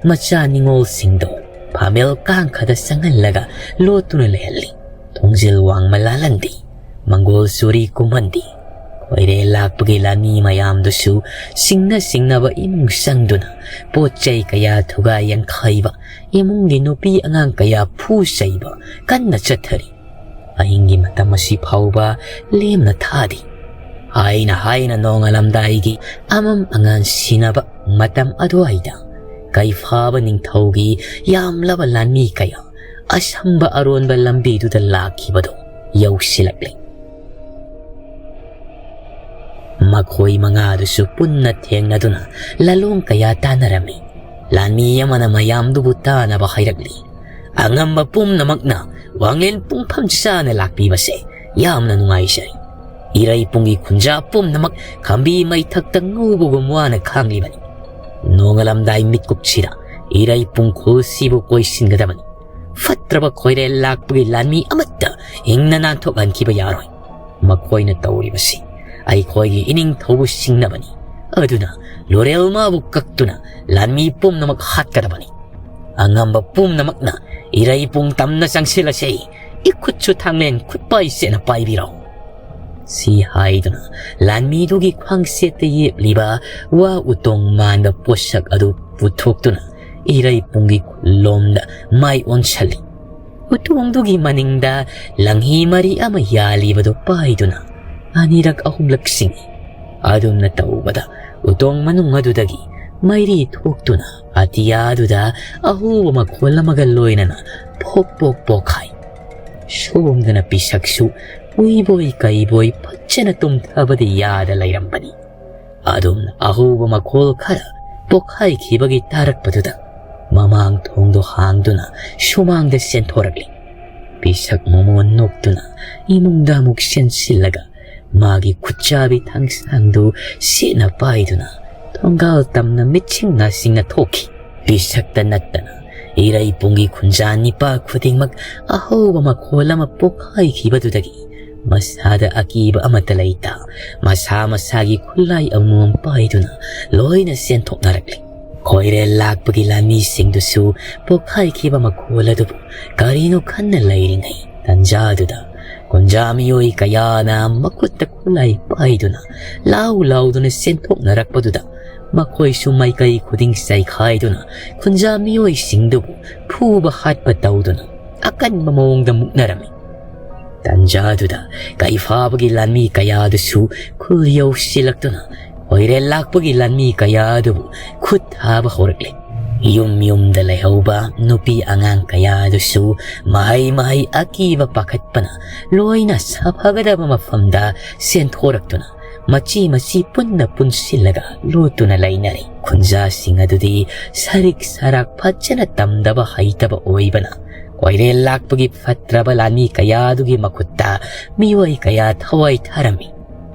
ꯃꯆꯥ ꯅꯤꯡꯉꯣꯜꯁꯤꯡꯗꯣ ꯐꯥꯃꯦꯜ ꯀꯥꯡꯈꯗ ꯆꯪꯍꯜꯂꯒ ꯂꯣꯠꯇꯨꯅ ꯂꯩꯍꯜꯂꯤ꯫ ꯊꯣꯡꯖꯤꯜ ꯋꯥꯡꯃ ꯂꯥꯜꯍꯟꯗꯦ, ꯃꯪꯒꯣꯜ ꯆꯨꯔꯤ ꯀꯨꯝꯍꯟꯗꯦ꯫ ꯈꯣꯏꯔꯦ ꯂꯥꯛꯄꯒꯤ ꯂꯥꯟꯃꯤ ꯃꯌꯥꯝꯗꯨꯁꯨ ꯁꯤꯡꯅ ꯁꯤꯡꯅꯕ ꯏꯃꯨꯡ ꯆꯪꯗꯨꯅ ꯄꯣꯠ ꯆꯩ ꯀꯌꯥ ꯊꯨꯒꯥꯏ ꯌꯥꯡꯈꯩꯕ, ꯏꯃꯨꯡꯒꯤ ꯅꯨꯄꯤ ꯑꯉꯥꯡ ꯀꯌꯥ ꯐꯨ ꯆꯩꯕ ꯀꯟꯅ ꯆꯠꯊꯔꯤ꯫ ꯑꯍꯤꯡꯒꯤ ꯃꯇꯝ ꯑꯁꯤ ꯐꯥꯎꯕ ꯂꯦꯝꯅ ꯊꯥꯗꯦ꯫ ꯍꯥꯏꯅ ꯍꯥꯏꯅ ꯅꯣꯡꯉꯥꯜꯂꯝꯗꯥꯏꯒꯤ ꯑꯃꯝ ꯑꯉꯥꯟ ꯁꯤꯅꯕ ꯃꯇꯝ ꯑꯗꯨꯋꯥꯏꯗ ꯀꯩꯐꯥꯕ ꯅꯤꯡꯊꯧꯒꯤ ꯌꯥꯝꯂꯕ ꯂꯥꯟꯃꯤ ꯀꯌꯥ ꯑꯁꯝꯕ ꯑꯔꯣꯟꯕ ꯂꯝꯕꯤꯗꯨꯗ ꯂꯥꯛꯈꯤꯕꯗꯨ ꯌꯧꯁꯤꯜꯂꯛꯂꯦ꯫ ꯃꯈꯣꯏ ꯃꯉꯥꯗꯨꯁꯨ ꯄꯨꯟꯅ ꯊꯦꯡꯅꯗꯨꯅ ꯂꯥꯂꯣꯡ ꯀꯌꯥ ꯇꯥꯟꯅꯔꯝꯃꯤ꯫ ꯂꯥꯟꯃꯤ ꯑꯃꯅ ꯃꯌꯥꯝꯗꯨꯕꯨ ꯇꯥꯅꯕ ꯍꯥꯏꯔꯛꯂꯤ꯫ ꯑꯉꯝꯕ ꯄꯨꯝꯅꯃꯛꯅ ꯋꯥꯡꯂꯦꯟ ꯄꯨꯡꯐꯝ ꯆꯥꯅ ꯂꯥꯛꯄꯤꯕꯁꯦ ꯌꯥꯝꯅ ꯅꯨꯡꯉꯥꯏꯖꯔꯤ꯫ ꯏꯔꯩ ꯄꯨꯡꯒꯤ ꯈꯨꯟꯖꯥ ꯄꯨꯝꯅꯃꯛ ꯈꯝꯕꯤ ꯃꯩꯊꯛꯇ ꯉꯧꯕꯒꯨꯝ ꯋꯥꯅ ꯈꯥꯡꯂꯤꯕꯅꯤ꯫ ꯅꯣꯡꯉꯥꯜꯂꯝꯗꯥꯏ ꯃꯤꯠꯀꯨꯞꯁꯤꯗ ꯏꯔꯩ ꯄꯨꯡ ꯈꯨꯜꯁꯤꯕꯨ ꯀꯣꯏꯁꯤꯟꯒꯗꯕꯅꯤ꯫ ꯐꯠꯇ꯭ꯔꯕ ꯈꯣꯏꯔꯦꯜ ꯂꯥꯛꯄꯒꯤ ꯂꯥꯟꯃꯤ ꯑꯃꯠꯇ ꯍꯤꯡꯅ ꯅꯥꯟꯊꯣꯛꯍꯟꯈꯤꯕ ꯌꯥꯔꯣꯏ꯫ ꯃꯈꯣꯏꯅ ꯇꯧꯔꯤꯕꯁꯤ ꯑꯩꯈꯣꯏꯒꯤ ꯏꯅꯤꯡꯊꯧꯕꯨ ꯁꯤꯡꯅꯕꯅꯤ꯫ ꯑꯗꯨꯅ ꯂꯣꯔꯦꯜ ꯃꯥꯕꯨ ꯀꯛꯇꯨꯅ ꯂꯥꯟꯃꯤ ꯄꯨꯝꯅꯃꯛ ꯍꯥꯠꯀꯗꯕꯅꯤ꯫ ꯑꯉꯝꯕ ꯄꯨꯝꯅꯃꯛꯅ ꯏꯔꯩ ꯄꯨꯡ ꯇꯝꯅ ꯆꯪꯁꯤꯜꯂꯁꯤ꯫ ꯏꯈꯨꯠꯁꯨ ꯊꯥꯡꯂꯦꯟ ꯈꯨꯠꯄꯥꯏ ꯁꯦꯠꯅ ꯄꯥꯏꯕꯤꯔꯣ꯫ ꯁꯤ ꯍꯥꯏꯗꯨꯅ ꯂꯥꯟꯃꯤꯗꯨꯒꯤ ꯈ꯭ꯋꯥꯡꯁꯦꯠꯇ ꯌꯦꯞꯂꯤꯕ ꯋꯥ ꯎꯇꯣꯡ ꯃꯥꯟꯕ ꯄꯣꯠꯁꯛ ꯑꯗꯨ ꯄꯨꯊꯣꯛꯇꯨꯅ ꯏꯔꯩꯄꯨꯡꯒꯤ ꯈꯨꯜꯂꯣꯝꯗ ꯃꯥꯏ ꯑꯣꯟꯁꯜꯂꯤ꯫ ꯎꯇꯣꯡꯗꯨꯒꯤ ꯃꯅꯤꯡꯗ ꯂꯪꯍꯤ ꯃꯔꯤ ꯑꯃ ꯌꯥꯜꯂꯤꯕꯗꯨ ꯄꯥꯏꯗꯨꯅ ꯑꯅꯤꯔꯛ ꯑꯍꯨꯝꯂꯛ ꯆꯤꯡꯏ꯫ ꯑꯗꯨꯝꯅ ꯇꯧꯕꯗ ꯎꯇꯣꯡ ꯃꯅꯨꯡ ꯑꯗꯨꯗꯒꯤ ꯃꯩꯔꯤ ꯊꯣꯛꯇꯨꯅ ꯑꯇꯤꯌꯥꯗꯨꯗ ꯑꯍꯧꯕ ꯃꯈꯣꯜ ꯑꯃꯒ ꯂꯣꯏꯅꯅ ꯄꯣꯛ ꯄꯣꯛ ꯄꯣꯛꯈꯥꯏ꯫ ꯁꯣꯝꯗꯅ ꯄꯤꯁꯛꯁꯨ ꯎꯏꯕꯣꯏ ꯀꯩꯕꯣꯏ ꯐꯖꯅ ꯇꯨꯝꯊꯕꯗꯤ ꯌꯥꯗ ꯂꯩꯔꯝꯕꯅꯤ꯫ ꯑꯗꯨꯝꯅ ꯑꯍꯧꯕ ꯃꯈꯣꯜ ꯈꯔ ꯄꯣꯛꯈꯥꯏꯈꯤꯕꯒꯤ ꯇꯥꯔꯛꯄꯗꯨꯗ ꯃꯃꯥꯡ ꯊꯣꯡꯗꯣ ꯍꯥꯡꯗꯨꯅ ꯁꯨꯃꯥꯡꯗ ꯆꯦꯟꯊꯣꯔꯛꯂꯤ꯫ ꯄꯤꯁꯛ ꯃꯣꯃꯣꯟ ꯅꯣꯛꯇꯨꯅ ꯏꯃꯨꯡꯗ ꯑꯃꯨꯛ ꯆꯦꯟꯁꯤꯜꯂꯒ ꯃꯥꯒꯤ ꯈꯨꯠꯆꯥꯕꯤ ꯊꯥꯡꯁꯥꯡꯗꯨ ꯁꯦꯠꯅ ꯄꯥꯏꯗꯨꯅ ꯊꯣꯡꯒꯥꯜ ꯇꯝꯅ ꯃꯤꯠꯁꯤꯡ ꯅꯥꯁꯤꯡꯅ ꯊꯣꯛꯈꯤ꯫ ꯄꯤꯁꯛꯇ ꯅꯠꯇꯅ ꯏꯔꯩꯄꯨꯡꯒꯤ ꯈꯨꯟꯖꯥ ꯅꯤꯄꯥ ꯈꯨꯗꯤꯡꯃꯛ ꯑꯍꯧꯕ ꯃꯈꯣꯜ ꯑꯃ ꯄꯣꯛꯈꯥꯏꯈꯤꯕꯗꯨꯗꯒꯤ ꯃꯁꯥꯗ ꯑꯀꯤꯕ ꯑꯃꯠꯇ ꯂꯩꯇ ꯃꯁꯥ ꯃꯁꯥꯒꯤ ꯈꯨꯠꯂꯥꯏ ꯑꯃꯃꯝ ꯄꯥꯏꯗꯨꯅ ꯂꯣꯏꯅ ꯆꯦꯟꯊꯣꯛꯅꯔꯛꯂꯤ꯫ ꯈꯣꯏꯔꯦꯜ ꯂꯥꯛꯄꯒꯤ ꯂꯥꯟꯃꯤꯁꯤꯡꯗꯨꯁꯨ ꯄꯣꯛꯈꯥꯏꯈꯤꯕ ꯃꯈꯣꯜ ꯑꯗꯨꯕꯨ ꯀꯔꯤꯅꯣ ꯈꯟꯅ ꯂꯩꯔꯤꯉꯩ ꯇꯟꯖꯥꯗꯨꯗ ꯈꯨꯟꯖꯥ ꯃꯤꯑꯣꯏ ꯀꯌꯥꯅ ꯃꯈꯨꯠꯇ ꯈꯨꯠꯂꯥꯏ ꯄꯥꯏꯗꯨꯅ ꯂꯥꯎ ꯂꯥꯎꯗꯨꯅ ꯆꯦꯟꯊꯣꯛꯅꯔꯛꯄꯗꯨꯗ ꯃꯈꯣꯏꯁꯨ ꯃꯥꯏꯀꯩ ꯈꯨꯗꯤꯡ ꯆꯩꯈꯥꯏꯗꯨꯅ ꯈꯨꯟꯖꯥ ꯃꯤꯑꯣꯏꯁꯤꯡꯗꯨꯕꯨ ꯐꯨꯕ ꯍꯥꯠꯄ ꯇꯧꯗꯨꯅ ꯑꯀꯟꯕ ꯃꯑꯣꯡꯗ ꯃꯨꯛꯅꯔꯝꯃꯤ꯫ ꯇꯟꯖꯥꯗꯨꯗ ꯀꯩꯐꯥꯕꯒꯤ ꯂꯥꯟꯃꯤ ꯀꯌꯥꯗꯨꯁꯨ ꯈꯨꯜ ꯌꯧꯁꯤꯜꯂꯛꯇꯨꯅ ꯈꯣꯏꯔꯦꯜ ꯂꯥꯛꯄꯒꯤ ꯂꯥꯟꯃꯤ ꯀꯌꯥ ꯑꯗꯨꯕꯨ ꯈꯨꯠ ꯊꯥꯕ ꯍꯧꯔꯛꯂꯦ꯫ ꯌꯨꯝ ꯌꯨꯝꯗ ꯂꯩꯍꯧꯕ ꯅꯨꯄꯤ ꯑꯉꯥꯡ ꯀꯌꯥ ꯑꯗꯨꯁꯨ ꯃꯍꯩ ꯃꯍꯩ ꯑꯀꯤꯕ ꯄꯥꯈꯠꯄꯅ ꯂꯣꯏꯅ ꯁꯥꯐꯒꯗꯕ ꯃꯐꯝꯗ ꯆꯦꯟꯊꯣꯔꯛꯇꯨꯅ ꯃꯆꯤ ꯃꯆꯤ ꯄꯨꯟꯅ ꯄꯨꯟꯁꯤꯜꯂꯒ ꯂꯣꯠꯇꯨꯅ ꯂꯩꯅꯔꯦ꯫ ꯈꯨꯟꯖꯥꯁꯤꯡ ꯑꯗꯨꯗꯤ ꯁꯔꯤꯛ ꯁꯔꯥꯛ ꯐꯖꯅ ꯇꯝꯗꯕ ꯍꯩꯇꯕ ꯑꯣꯏꯕꯅ ꯈꯣꯏꯔꯦꯜ ꯂꯥꯛꯄꯒꯤ ꯐꯠꯇ꯭ꯔꯕ ꯂꯥꯟꯃꯤ ꯀꯌꯥ ꯑꯗꯨꯒꯤ ꯃꯈꯨꯠꯇ ꯃꯤꯑꯣꯏ ꯀꯌꯥ ꯊꯋꯥꯏ ꯊꯥꯔꯝꯃꯤ꯫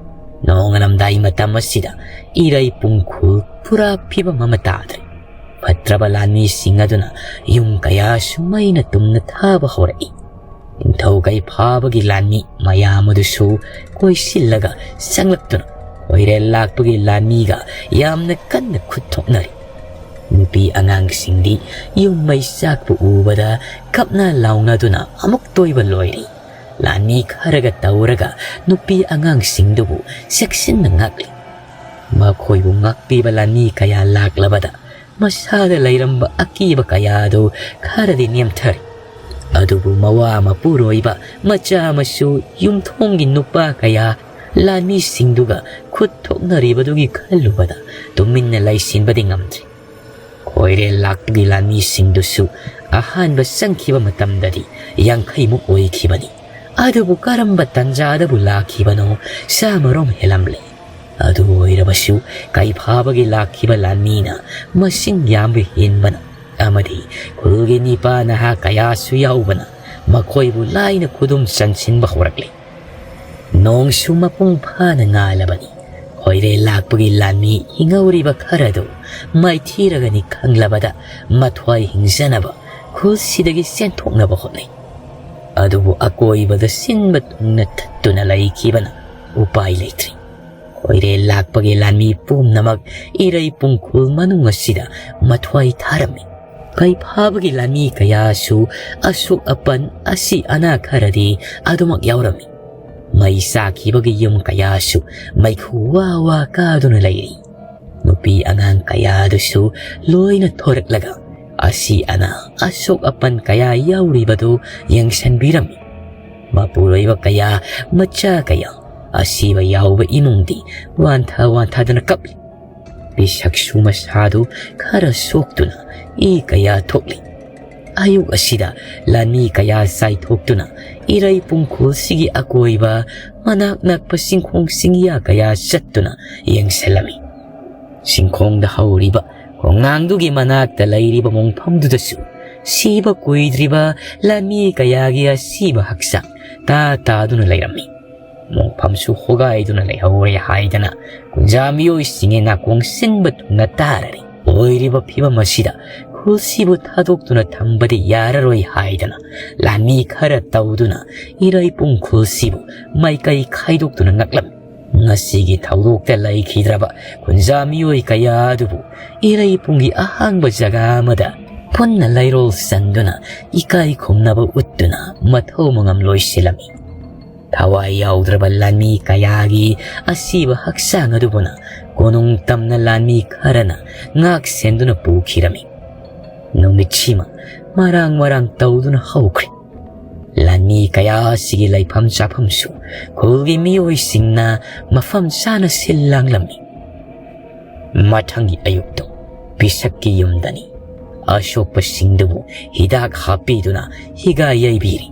ꯅꯣꯡꯉꯥꯜꯂꯝꯗꯥꯏ ꯃꯇꯝ ꯑꯁꯤꯗ ꯏꯔꯩ ꯄꯨꯡꯈꯨꯜ ꯄꯨꯔꯥ ꯐꯤꯕꯝ ꯑꯃ ꯇꯥꯗ꯭ꯔꯦ꯫ ꯐꯠꯇ꯭ꯔꯕ ꯂꯥꯟꯃꯤꯁꯤꯡ ꯑꯗꯨꯅ ꯌꯨꯝ ꯀꯌꯥꯁꯨ ꯃꯩꯅ ꯇꯨꯝꯅ ꯊꯥꯕ ꯍꯧꯔꯛꯏ꯫ ꯅꯤꯡꯊꯧ ꯀꯩꯐꯥꯕꯒꯤ ꯂꯥꯟꯃꯤ ꯃꯌꯥꯝ ꯑꯗꯨꯁꯨ ꯀꯣꯏꯁꯤꯜꯂꯒ ꯆꯪꯂꯛꯇꯨꯅ ꯈꯣꯏꯔꯦꯜ ꯂꯥꯛꯄꯒꯤ ꯂꯥꯟꯃꯤꯒ ꯌꯥꯝꯅ ꯀꯟꯅ ꯈꯨꯠ ꯊꯣꯛꯅꯔꯤ꯫ ꯅꯨꯄꯤ ꯑꯉꯥꯡꯁꯤꯡꯗꯤ ꯌꯨꯝ ꯃꯩ ꯆꯥꯛꯄ ꯎꯕꯗ ꯀꯞꯅ ꯂꯥꯎꯅꯗꯨꯅ ꯑꯃꯨꯛꯇ ꯑꯣꯏꯕ ꯂꯣꯏꯔꯤ꯫ ꯂꯥꯟꯃꯤ ꯈꯔꯒ ꯇꯧꯔꯒ ꯅꯨꯄꯤ ꯑꯉꯥꯡꯁꯤꯡꯗꯨꯕꯨ ꯆꯦꯛꯁꯤꯟꯅ ꯉꯥꯛꯂꯤ꯫ ꯃꯈꯣꯏꯕꯨ ꯉꯥꯛꯄꯤꯕ ꯂꯥꯟꯃꯤ ꯀꯌꯥ ꯂꯥꯛꯂꯕꯗ ꯃꯁꯥꯗ ꯂꯩꯔꯝꯕ ꯑꯀꯤꯕ ꯀꯌꯥꯗꯨ ꯈꯔꯗꯤ ꯅꯦꯝꯊꯔꯦ꯫ ꯑꯗꯨꯕꯨ ꯃꯋꯥ ꯃꯄꯨꯔꯣꯏꯕ ꯃꯆꯥ ꯃꯁꯨ ꯌꯨꯝꯊꯣꯡꯒꯤ ꯅꯨꯄꯥ ꯀꯌꯥ ꯂꯥꯟꯃꯤꯁꯤꯡꯗꯨꯒ ꯈꯨꯠ ꯊꯣꯛꯅꯔꯤꯕꯗꯨꯒꯤ ꯈꯜꯂꯨꯕꯗ ꯇꯨꯃꯤꯟꯅ ꯂꯩꯁꯤꯟꯕꯗꯤ ꯉꯝꯗ꯭ꯔꯦ꯫ ꯈꯣꯏꯔꯦꯜ ꯂꯥꯛꯄꯒꯤ ꯂꯥꯟꯃꯤꯁꯤꯡꯗꯨꯁꯨ ꯑꯍꯥꯟꯕ ꯆꯪꯈꯤꯕ ꯃꯇꯝꯗꯗꯤ ꯌꯥꯡꯈꯩꯃꯨꯛ ꯑꯣꯏꯈꯤꯕꯅꯤ꯫ ꯑꯗꯨꯕꯨ ꯀꯔꯝꯕ ꯇꯟꯖꯥꯗꯕꯨ ꯂꯥꯛꯈꯤꯕꯅꯣ, ꯆꯥꯃꯔꯣꯝ ꯍꯦꯜꯂꯝꯂꯦ꯫ ꯑꯗꯨ ꯑꯣꯏꯔꯕꯁꯨ ꯀꯩꯐꯥꯕꯒꯤ ꯂꯥꯛꯈꯤꯕ ꯂꯥꯟꯃꯤꯅ ꯃꯁꯤꯡ ꯌꯥꯝꯕ ꯍꯦꯟꯕꯅ ꯑꯃꯗꯤ ꯈꯨꯜꯒꯤ ꯅꯤꯄꯥ ꯅꯍꯥ ꯀꯌꯥꯁꯨ ꯌꯥꯎꯕꯅ ꯃꯈꯣꯏꯕꯨ ꯂꯥꯏꯅ ꯈꯨꯗꯨꯝ ꯆꯟꯁꯤꯟꯕ ꯍꯧꯔꯛꯂꯦ꯫ ꯅꯣꯡꯁꯨ ꯃꯄꯨꯡ ꯐꯥꯅ ꯉꯥꯜꯂꯕꯅꯤ꯫ ꯈꯣꯏꯔꯦꯜ ꯂꯥꯛꯄꯒꯤ ꯂꯥꯟꯃꯤ ꯍꯤꯡꯍꯧꯔꯤꯕ ꯈꯔꯗꯨ ꯃꯥꯏꯊꯤꯔꯒꯅꯤ ꯈꯪꯂꯕꯗ ꯃꯊ꯭ꯋꯥꯏ ꯍꯤꯡꯖꯅꯕ ꯈꯨꯜꯁꯤꯗꯒꯤ ꯆꯦꯟꯊꯣꯛꯅꯕ ꯍꯣꯠꯅꯩ꯫ ꯑꯗꯨꯕꯨ ꯑꯀꯣꯏꯕꯗ ꯁꯤꯟꯕ ꯊꯨꯡꯅ ꯊꯠꯇꯨꯅ ꯂꯩꯈꯤꯕꯅ ꯎꯄꯥꯏ ꯂꯩꯇ꯭ꯔꯤ꯫ ꯈꯣꯏꯔꯦꯜ ꯂꯥꯛꯄꯒꯤ ꯂꯥꯟꯃꯤ ꯄꯨꯝꯅꯃꯛ ꯏꯔꯩ ꯄꯨꯡꯈꯨꯜ ꯃꯅꯨꯡ ꯑꯁꯤꯗ ꯃꯊ꯭ꯋꯥꯏ ꯊꯥꯔꯝꯃꯤ꯫ ꯀꯩꯐꯥꯕꯒꯤ ꯂꯥꯟꯃꯤ ꯀꯌꯥꯁꯨ ꯑꯁꯣꯛ ꯑꯄꯟ ꯑꯁꯤ ꯑꯅꯥ ꯈꯔꯗꯤ ꯑꯗꯨꯃꯛ ꯌꯥꯎꯔꯝꯃꯤ꯫ ꯃꯩ ꯆꯥꯈꯤꯕꯒꯤ ꯌꯨꯝ ꯀꯌꯥꯁꯨ ꯃꯩꯈꯨ ꯋꯥ ꯋꯥ ꯀꯥꯗꯨꯅ ꯂꯩꯔꯤ꯫ ꯅꯨꯄꯤ ꯑꯉꯥꯡ ꯀꯌꯥꯗꯨꯁꯨ ꯂꯣꯏꯅ ꯊꯣꯔꯛꯂꯒ ꯑꯁꯤ ꯑꯅꯥ ꯑꯁꯣꯛ ꯑꯄꯟ ꯀꯌꯥ ꯌꯥꯎꯔꯤꯕꯗꯨ ꯌꯦꯡꯁꯤꯟꯕꯤꯔꯝꯃꯤ꯫ ꯃꯄꯨꯔꯣꯏꯕ ꯀꯌꯥ, ꯃꯆꯥ ꯀꯌꯥ, ꯑꯁꯤꯕ ꯌꯥꯎꯕ ꯏꯃꯨꯡꯗꯤ ꯋꯥꯟꯊ ꯋꯥꯟꯊꯗꯅ ꯀꯞꯂꯤ꯫ ꯄꯤꯁꯛꯁꯨ ꯃꯁꯥꯗꯨ ꯈꯔ ꯁꯣꯛꯇꯨꯅ ꯏ ꯀꯌꯥ ꯊꯣꯛꯂꯤ꯫ ꯑꯌꯨꯛ ꯑꯁꯤꯗ ꯂꯥꯟꯃꯤ ꯀꯌꯥ ꯆꯥꯏꯊꯣꯛꯇꯨꯅ ꯏꯔꯩ ꯄꯨꯡꯈꯨꯜꯁꯤꯒꯤ ꯑꯀꯣꯏꯕ ꯃꯅꯥꯛ ꯅꯛꯄ ꯆꯤꯡꯈꯣꯡ ꯆꯤꯡꯌꯥ ꯀꯌꯥ ꯆꯠꯇꯨꯅ ꯌꯦꯡꯁꯤꯜꯂꯝꯃꯤ꯫ ꯆꯤꯡꯈꯣꯡꯗ ꯍꯧꯔꯤꯕ ꯈꯣꯡꯅꯥꯡꯗꯨꯒꯤ ꯃꯅꯥꯛꯇ ꯂꯩꯔꯤꯕ ꯃꯣꯡꯐꯝꯗꯨꯗꯁꯨ ꯁꯤꯕ ꯀꯨꯏꯗ꯭ꯔꯤꯕ ꯂꯥꯟꯃꯤ ꯀꯌꯥꯒꯤ ꯑꯁꯤꯕ ꯍꯛꯆꯥꯡ ꯇꯥ ꯇꯥꯗꯨꯅ ꯂꯩꯔꯝꯃꯤ꯫ ꯃꯣꯡꯐꯝꯁꯨ ꯍꯣꯒꯥꯏꯗꯨꯅ ꯂꯩꯍꯧꯔꯦ ꯍꯥꯏꯗꯅ ꯀꯨꯟꯖꯥ ꯃꯤꯑꯣꯏꯁꯤꯡꯒꯤ ꯅꯥꯀꯣꯡ ꯁꯤꯟꯕ ꯊꯨꯡꯅ ꯇꯥꯔꯔꯦ꯫ ꯑꯣꯏꯔꯤꯕ ꯐꯤꯕꯝ ꯑꯁꯤꯗ ꯈꯨꯜꯁꯤꯕꯨ ꯊꯥꯗꯣꯛꯇꯨꯅ ꯊꯝꯕꯗꯤ ꯌꯥꯔꯔꯣꯏ ꯍꯥꯏꯗꯅ ꯂꯥꯟꯃꯤ ꯈꯔ ꯇꯧꯗꯨꯅ ꯏꯔꯩꯄꯨꯡ ꯈꯨꯜꯁꯤꯕꯨ ꯃꯥꯏꯀꯩ ꯈꯥꯏꯗꯣꯛꯇꯨꯅ ꯉꯛꯂꯝꯃꯤ꯫ ꯉꯁꯤꯒꯤ ꯊꯧꯗꯣꯛꯇ ꯂꯩꯈꯤꯗ꯭ꯔꯕ ꯈꯨꯟꯖꯥ ꯃꯤꯑꯣꯏ ꯀꯌꯥ ꯑꯗꯨꯕꯨ ꯏꯔꯩꯄꯨꯡꯒꯤ ꯑꯍꯥꯡꯕ ꯖꯒꯥ ꯑꯃꯗ ꯄꯨꯟꯅ ꯂꯩꯔꯣꯜ ꯆꯟꯗꯨꯅ ꯏꯀꯥꯏ ꯈꯨꯝꯅꯕ ꯎꯠꯇꯨꯅ ꯃꯊꯧ ꯃꯉꯝ ꯂꯣꯏꯁꯤꯜꯂꯝꯃꯤ꯫ ꯊꯋꯥꯏ ꯌꯥꯎꯗ꯭ꯔꯕ ꯂꯥꯟꯃꯤ ꯀꯌꯥꯒꯤ ꯑꯁꯤꯕ ꯍꯛꯆꯥꯡ ꯑꯗꯨꯕꯨꯅ ꯀꯣꯅꯨꯡ ꯇꯝꯅ ꯂꯥꯟꯃꯤ ꯈꯔꯅ ꯉꯥꯛ ꯁꯦꯟꯗꯨꯅ ꯄꯨꯈꯤꯔꯝꯃꯤ꯫ ꯅꯨꯃꯤꯠꯁꯤꯃ ꯃꯔꯥꯡ ꯃꯔꯥꯡ ꯇꯧꯗꯨꯅ ꯍꯧꯈ꯭ꯔꯦ꯫ ꯂꯥꯟꯃꯤ ꯀꯌꯥ ꯑꯁꯤꯒꯤ ꯂꯩꯐꯝ ꯆꯥꯐꯝꯁꯨ ꯈꯨꯜꯒꯤ ꯃꯤꯑꯣꯏꯁꯤꯡꯅ ꯃꯐꯝ ꯆꯥꯅ ꯁꯤꯜ ꯂꯥꯡꯂꯝꯃꯤ꯫ ꯃꯊꯪꯒꯤ ꯑꯌꯨꯛꯇꯣ ꯄꯤꯁꯛꯀꯤ ꯌꯨꯝꯗꯅꯤ꯫ ꯑꯁꯣꯛꯄꯁꯤꯡꯗꯨꯕꯨ ꯍꯤꯗꯥꯛ ꯍꯥꯞꯄꯤꯗꯨꯅ ꯍꯤꯒꯥ ꯌꯩꯕꯤꯔꯤ꯫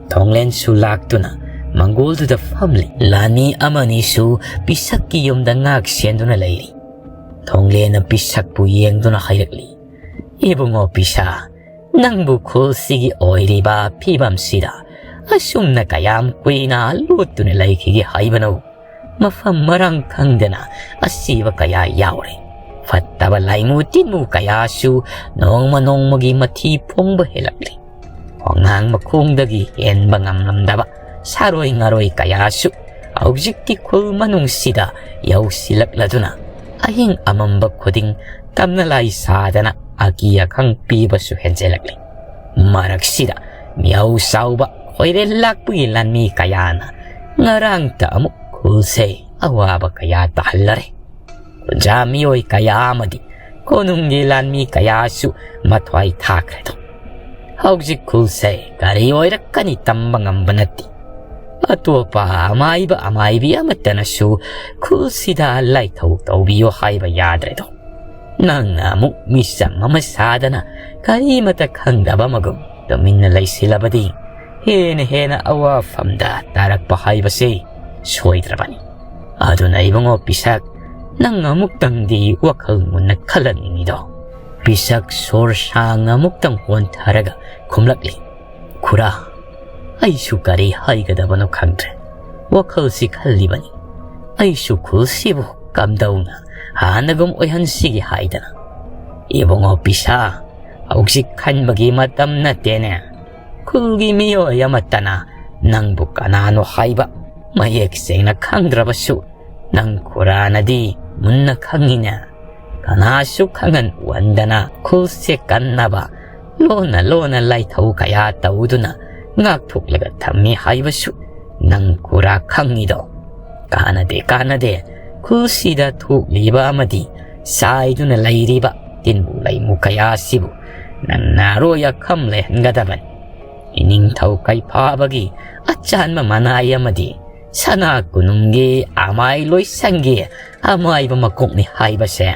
ꯊꯣꯡꯂꯦꯟꯁꯨ ꯂꯥꯛꯇꯨꯅ ꯃꯪꯒꯣꯜꯗꯨꯗ ꯐꯝꯂꯤ꯫ ꯂꯥꯟꯃꯤ ꯑꯃꯅꯤꯁꯨ ꯄꯤꯁꯛꯀꯤ ꯌꯨꯝꯗ ꯉꯥꯛ ꯁꯦꯟꯗꯨꯅ ꯂꯩꯔꯤ꯫ ꯊꯣꯡꯂꯦꯟꯅ ꯄꯤꯁꯛꯄꯨ ꯌꯦꯡꯗꯨꯅ ꯍꯥꯏꯔꯛꯂꯤ, "ꯏꯕꯨꯡꯉꯣ ꯄꯤꯁꯥ, ꯅꯪꯕꯨ ꯈꯨꯜꯁꯤꯒꯤ ꯑꯣꯏꯔꯤꯕ ꯐꯤꯕꯝꯁꯤꯗ ꯑꯁꯨꯝꯅ ꯀꯌꯥꯝ ꯀꯨꯏꯅ ꯂꯣꯠꯇꯨꯅ ꯂꯩꯈꯤꯒꯦ ꯍꯥꯏꯕꯅꯣ? ꯃꯐꯝ ꯃꯔꯥꯡ ꯈꯪꯗꯅ ꯑꯁꯤꯕ ꯀꯌꯥ ꯌꯥꯎꯔꯦ꯫ ꯐꯠꯇꯕ ꯂꯥꯏꯃꯨ ꯇꯤꯟꯃꯨ ꯀꯌꯥꯁꯨ ꯅꯣꯡꯃ ꯅꯣꯡꯃꯒꯤ ꯃꯊꯤ ꯐꯣꯡꯕ ꯍꯦꯜꯂꯛꯂꯤ꯫ ꯋꯥꯉꯥꯡ ꯃꯈꯣꯡꯗꯒꯤ ꯍꯦꯟꯕ ꯉꯝꯂꯝꯗꯕ ꯁꯥꯔꯣꯏ ꯉꯥꯔꯣꯏ ꯀꯌꯥꯁꯨ ꯍꯧꯖꯤꯛꯇꯤ ꯈꯨꯜ ꯃꯅꯨꯡꯁꯤꯗ ꯌꯧꯁꯤꯜꯂꯛꯂꯗꯨꯅ ꯑꯍꯤꯡ ꯑꯃꯝꯕ ꯈꯨꯗꯤꯡ ꯇꯝꯅ ꯂꯥꯏ ꯁꯥꯗꯅ ꯑꯀꯤ ꯑꯈꯪ ꯄꯤꯕꯁꯨ ꯍꯦꯟꯖꯜꯂꯛꯂꯤ꯫ ꯃꯔꯛꯁꯤꯗ ꯃꯤꯌꯥꯎ ꯆꯥꯎꯕ ꯈꯣꯏꯔꯦꯜ ꯂꯥꯛꯄꯒꯤ ꯂꯥꯟꯃꯤ ꯀꯌꯥꯅ ꯉꯔꯥꯡꯇ ꯑꯃꯨꯛ ꯈꯨꯜꯁꯦ ꯑꯋꯥꯕ ꯀꯌꯥ ꯇꯥꯍꯜꯂꯔꯦ꯫ ꯈꯨꯟꯖꯥ ꯃꯤꯑꯣꯏ ꯀꯌꯥ ꯑꯃꯗꯤ ꯀꯣꯅꯨꯡꯒꯤ ꯂꯥꯟꯃꯤ ꯀꯌꯥꯁꯨ ꯃꯊ꯭ꯋꯥꯏ ꯊꯥꯈ꯭ꯔꯦꯗꯣ꯫ ꯍꯧꯖꯤꯛ ꯈꯨꯜꯁꯦ ꯀꯔꯤ ꯑꯣꯏꯔꯛꯀꯅꯤ ꯇꯝꯕ ꯉꯝꯕ ꯅꯠꯇꯦ꯫ ꯑꯇꯣꯞꯄ ꯑꯃꯥꯏꯕ ꯑꯃꯥꯏꯕꯤ ꯑꯃꯠꯇꯅꯁꯨ ꯈꯨꯜꯁꯤꯗ ꯂꯥꯏꯊꯧ ꯇꯧꯕꯤꯌꯣ ꯍꯥꯏꯕ ꯌꯥꯗ꯭ꯔꯦꯗꯣ꯫ ꯅꯪꯅ ꯑꯃꯨꯛ ꯃꯤꯆꯝ ꯑꯃ ꯁꯥꯗꯅ ꯀꯔꯤꯃꯇ ꯈꯪꯗꯕ ꯑꯃꯒꯨꯝ ꯇꯨꯃꯤꯟꯅ ꯂꯩꯁꯤꯜꯂꯕꯗꯤ ꯍꯦꯟꯅ ꯍꯦꯟꯅ ꯑꯋꯥꯐꯝꯗ ꯇꯥꯔꯛꯄ ꯍꯥꯏꯕꯁꯦ ꯁꯣꯏꯗ꯭ꯔꯕꯅꯤ꯫ ꯑꯗꯨꯅ ꯏꯕꯨꯡꯉꯣ ꯄꯤꯁꯛ, ꯅꯪ ꯑꯃꯨꯛꯇꯪꯗꯤ ꯋꯥꯈꯜ ꯃꯨꯟꯅ ꯈꯜꯍꯟꯅꯤꯡꯉꯤꯗꯣ?" ꯄꯤꯁꯛ ꯁꯣꯔ ꯁꯥꯡꯅ ꯑꯃꯨꯛꯇꯪ ꯍꯣꯟꯊꯔꯒ ꯈꯨꯝꯂꯛꯂꯤ, "ꯈꯨꯔꯥ, ꯑꯩꯁꯨ ꯀꯔꯤ ꯍꯥꯏꯒꯗꯕꯅꯣ ꯈꯪꯗ꯭ꯔꯦ꯫ ꯋꯥꯈꯜꯁꯤ ꯈꯜꯂꯤꯕꯅꯤ꯫ ꯑꯩꯁꯨ ꯈꯨꯜꯁꯤꯕꯨ ꯀꯝꯗꯧꯅ ꯍꯥꯟꯅꯒꯨꯝ ꯑꯣꯏꯍꯟꯁꯤꯒꯦ ꯍꯥꯏꯗꯅ꯫ ꯏꯕꯨꯡꯉꯣ ꯄꯤꯁꯥ, ꯍꯧꯖꯤꯛ ꯈꯟꯕꯒꯤ ꯃꯇꯝ ꯅꯠꯇꯦꯅꯦ꯫ ꯈꯨꯜꯒꯤ ꯃꯤꯑꯣꯏ ꯑꯃꯠꯇꯅ ꯅꯪꯕꯨ ꯀꯅꯥꯅꯣ ꯍꯥꯏꯕ ꯃꯌꯦꯛ ꯁꯦꯡꯅ ꯈꯪꯗ꯭ꯔꯕꯁꯨ ꯅꯪ ꯈꯨꯔꯥꯅꯗꯤ ꯃꯨꯟꯅ ꯈꯪꯉꯤꯅꯦ꯫ ꯀꯅꯥꯁꯨ ꯈꯪꯍꯟ ꯎꯍꯟꯗꯅ ꯈꯨꯜꯁꯦ ꯀꯟꯅꯕ ꯂꯣꯟꯅ ꯂꯣꯟꯅ ꯂꯥꯏꯊꯧ ꯀꯌꯥ ꯇꯧꯗꯨꯅ ꯉꯥꯛꯊꯣꯛꯂꯒ ꯊꯝꯃꯤ ꯍꯥꯏꯕꯁꯨ ꯅꯪ ꯈꯨꯔꯥ ꯈꯪꯉꯤꯗꯣ꯫ ꯀꯥꯟꯅꯗꯦ, ꯀꯥꯟꯅꯗꯦ꯫ ꯈꯨꯜꯁꯤꯗ ꯊꯣꯛꯂꯤꯕ ꯑꯃꯗꯤ ꯆꯥꯏꯗꯨꯅ ꯂꯩꯔꯤꯕ ꯇꯤꯟꯕꯨ ꯂꯩꯃꯨ ꯀꯌꯥ ꯑꯁꯤꯕꯨ ꯅꯪ ꯅꯥꯔꯣꯏ ꯑꯈꯝ ꯂꯩꯍꯟꯒꯗꯕꯅꯤ꯫ ꯏꯅꯤꯡꯊꯧ ꯀꯩꯐꯥꯕꯒꯤ ꯑꯆꯥꯟꯕ ꯃꯅꯥꯏ ꯑꯃꯗꯤ ꯁꯅꯥ ꯀꯣꯅꯨꯡꯒꯤ ꯑꯃꯥꯏ ꯂꯣꯏꯁꯪꯒꯤ ꯑꯃꯥꯏꯕ ꯃꯀꯣꯛꯅꯤ ꯍꯥꯏꯕꯁꯦ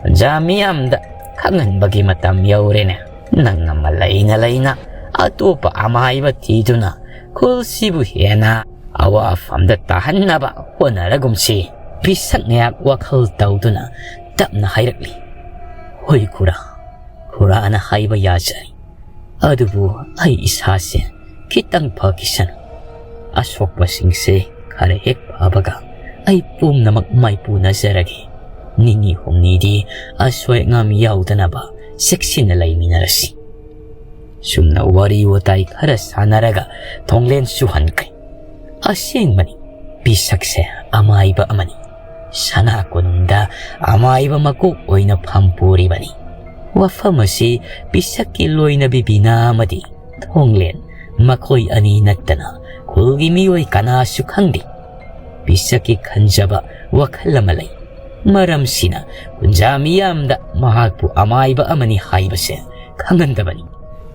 ꯄ꯭ꯔꯖꯥ ꯃꯤꯌꯥꯝꯗ ꯈꯪꯍꯟꯕꯒꯤ ꯃꯇꯝ ꯌꯧꯔꯦꯅꯦ꯫ ꯅꯪ ꯑꯃ ꯂꯩꯅ ꯂꯩꯅ ꯑꯇꯣꯞꯄ ꯑꯃꯥꯏꯕ ꯊꯤꯗꯨꯅ ꯈꯨꯜꯁꯤꯕꯨ ꯍꯦꯟꯅ ꯑꯋꯥꯐꯝꯗ ꯇꯥꯍꯟꯅꯕ ꯍꯣꯠꯅꯔꯒꯨꯝꯁꯤ꯫ ꯄꯤꯁꯛ ꯉꯥꯏꯍꯥꯛ ꯋꯥꯈꯜ ꯇꯧꯗꯨꯅ ꯇꯞꯅ ꯍꯥꯏꯔꯛꯂꯤ, "ꯍꯣꯏ ꯈꯨꯔꯥ, ꯈꯨꯔꯥꯅ ꯍꯥꯏꯕ ꯌꯥꯖꯩ꯫ ꯑꯗꯨꯕꯨ ꯑꯩ ꯏꯁꯥꯁꯦ ꯈꯤꯇꯪ ꯐꯈꯤꯁꯅꯨ꯫ ꯑꯁꯣꯛꯄꯁꯤꯡꯁꯦ ꯈꯔ ꯍꯦꯛ ꯐꯕꯒ ꯑꯩ ꯄꯨꯝꯅꯃꯛ ꯃꯥꯏꯄꯨꯅꯖꯔꯒꯦ꯫ ꯅꯤꯅꯤ ꯍꯨꯝꯅꯤꯗꯤ ꯑꯁꯣꯏ ꯑꯉꯥꯝ ꯌꯥꯎꯗꯅꯕ ꯆꯦꯛꯁꯤꯟꯅ ꯂꯩꯃꯤꯟꯅꯔꯁꯤ"꯫ ꯁꯨꯝꯅ ꯋꯥꯔꯤ ꯋꯥꯇꯥꯏ ꯈꯔ ꯁꯥꯟꯅꯔꯒ ꯊꯣꯡꯂꯦꯟꯁꯨ ꯍꯟꯈ꯭ꯔꯦ꯫ ꯑꯁꯦꯡꯕꯅꯤ, ꯄꯤꯁꯛꯁꯦ ꯑꯃꯥꯏꯕ ꯑꯃꯅꯤ꯫ ꯁꯅꯥ ꯀꯣꯅꯨꯡꯗ ꯑꯃꯥꯏꯕ ꯃꯀꯣꯛ ꯑꯣꯏꯅ ꯐꯝ ꯄꯨꯔꯤꯕꯅꯤ꯫ ꯋꯥꯐꯝ ꯑꯁꯤ ꯄꯤꯁꯛꯀꯤ ꯂꯣꯏꯅꯕꯤ ꯕꯤꯅꯥ ꯑꯃꯗꯤ ꯊꯣꯡꯂꯦꯟ, ꯃꯈꯣꯏ ꯑꯅꯤ ꯅꯠꯇꯅ ꯈꯨꯜꯒꯤ ꯃꯤꯑꯣꯏ ꯀꯅꯥꯁꯨ ꯈꯪꯗꯦ꯫ ꯄꯤꯁꯛꯀꯤ ꯈꯟꯖꯕ ꯋꯥꯈꯜ ꯑꯃ ꯂꯩ꯫ ꯃꯔꯝꯁꯤꯅ ꯀꯨꯟꯖꯥ ꯃꯤꯌꯥꯝꯗ ꯃꯍꯥꯛꯄꯨ ꯑꯃꯥꯏꯕ ꯑꯃꯅꯤ ꯍꯥꯏꯕꯁꯦ ꯈꯪꯍꯟꯗꯕꯅꯤ꯫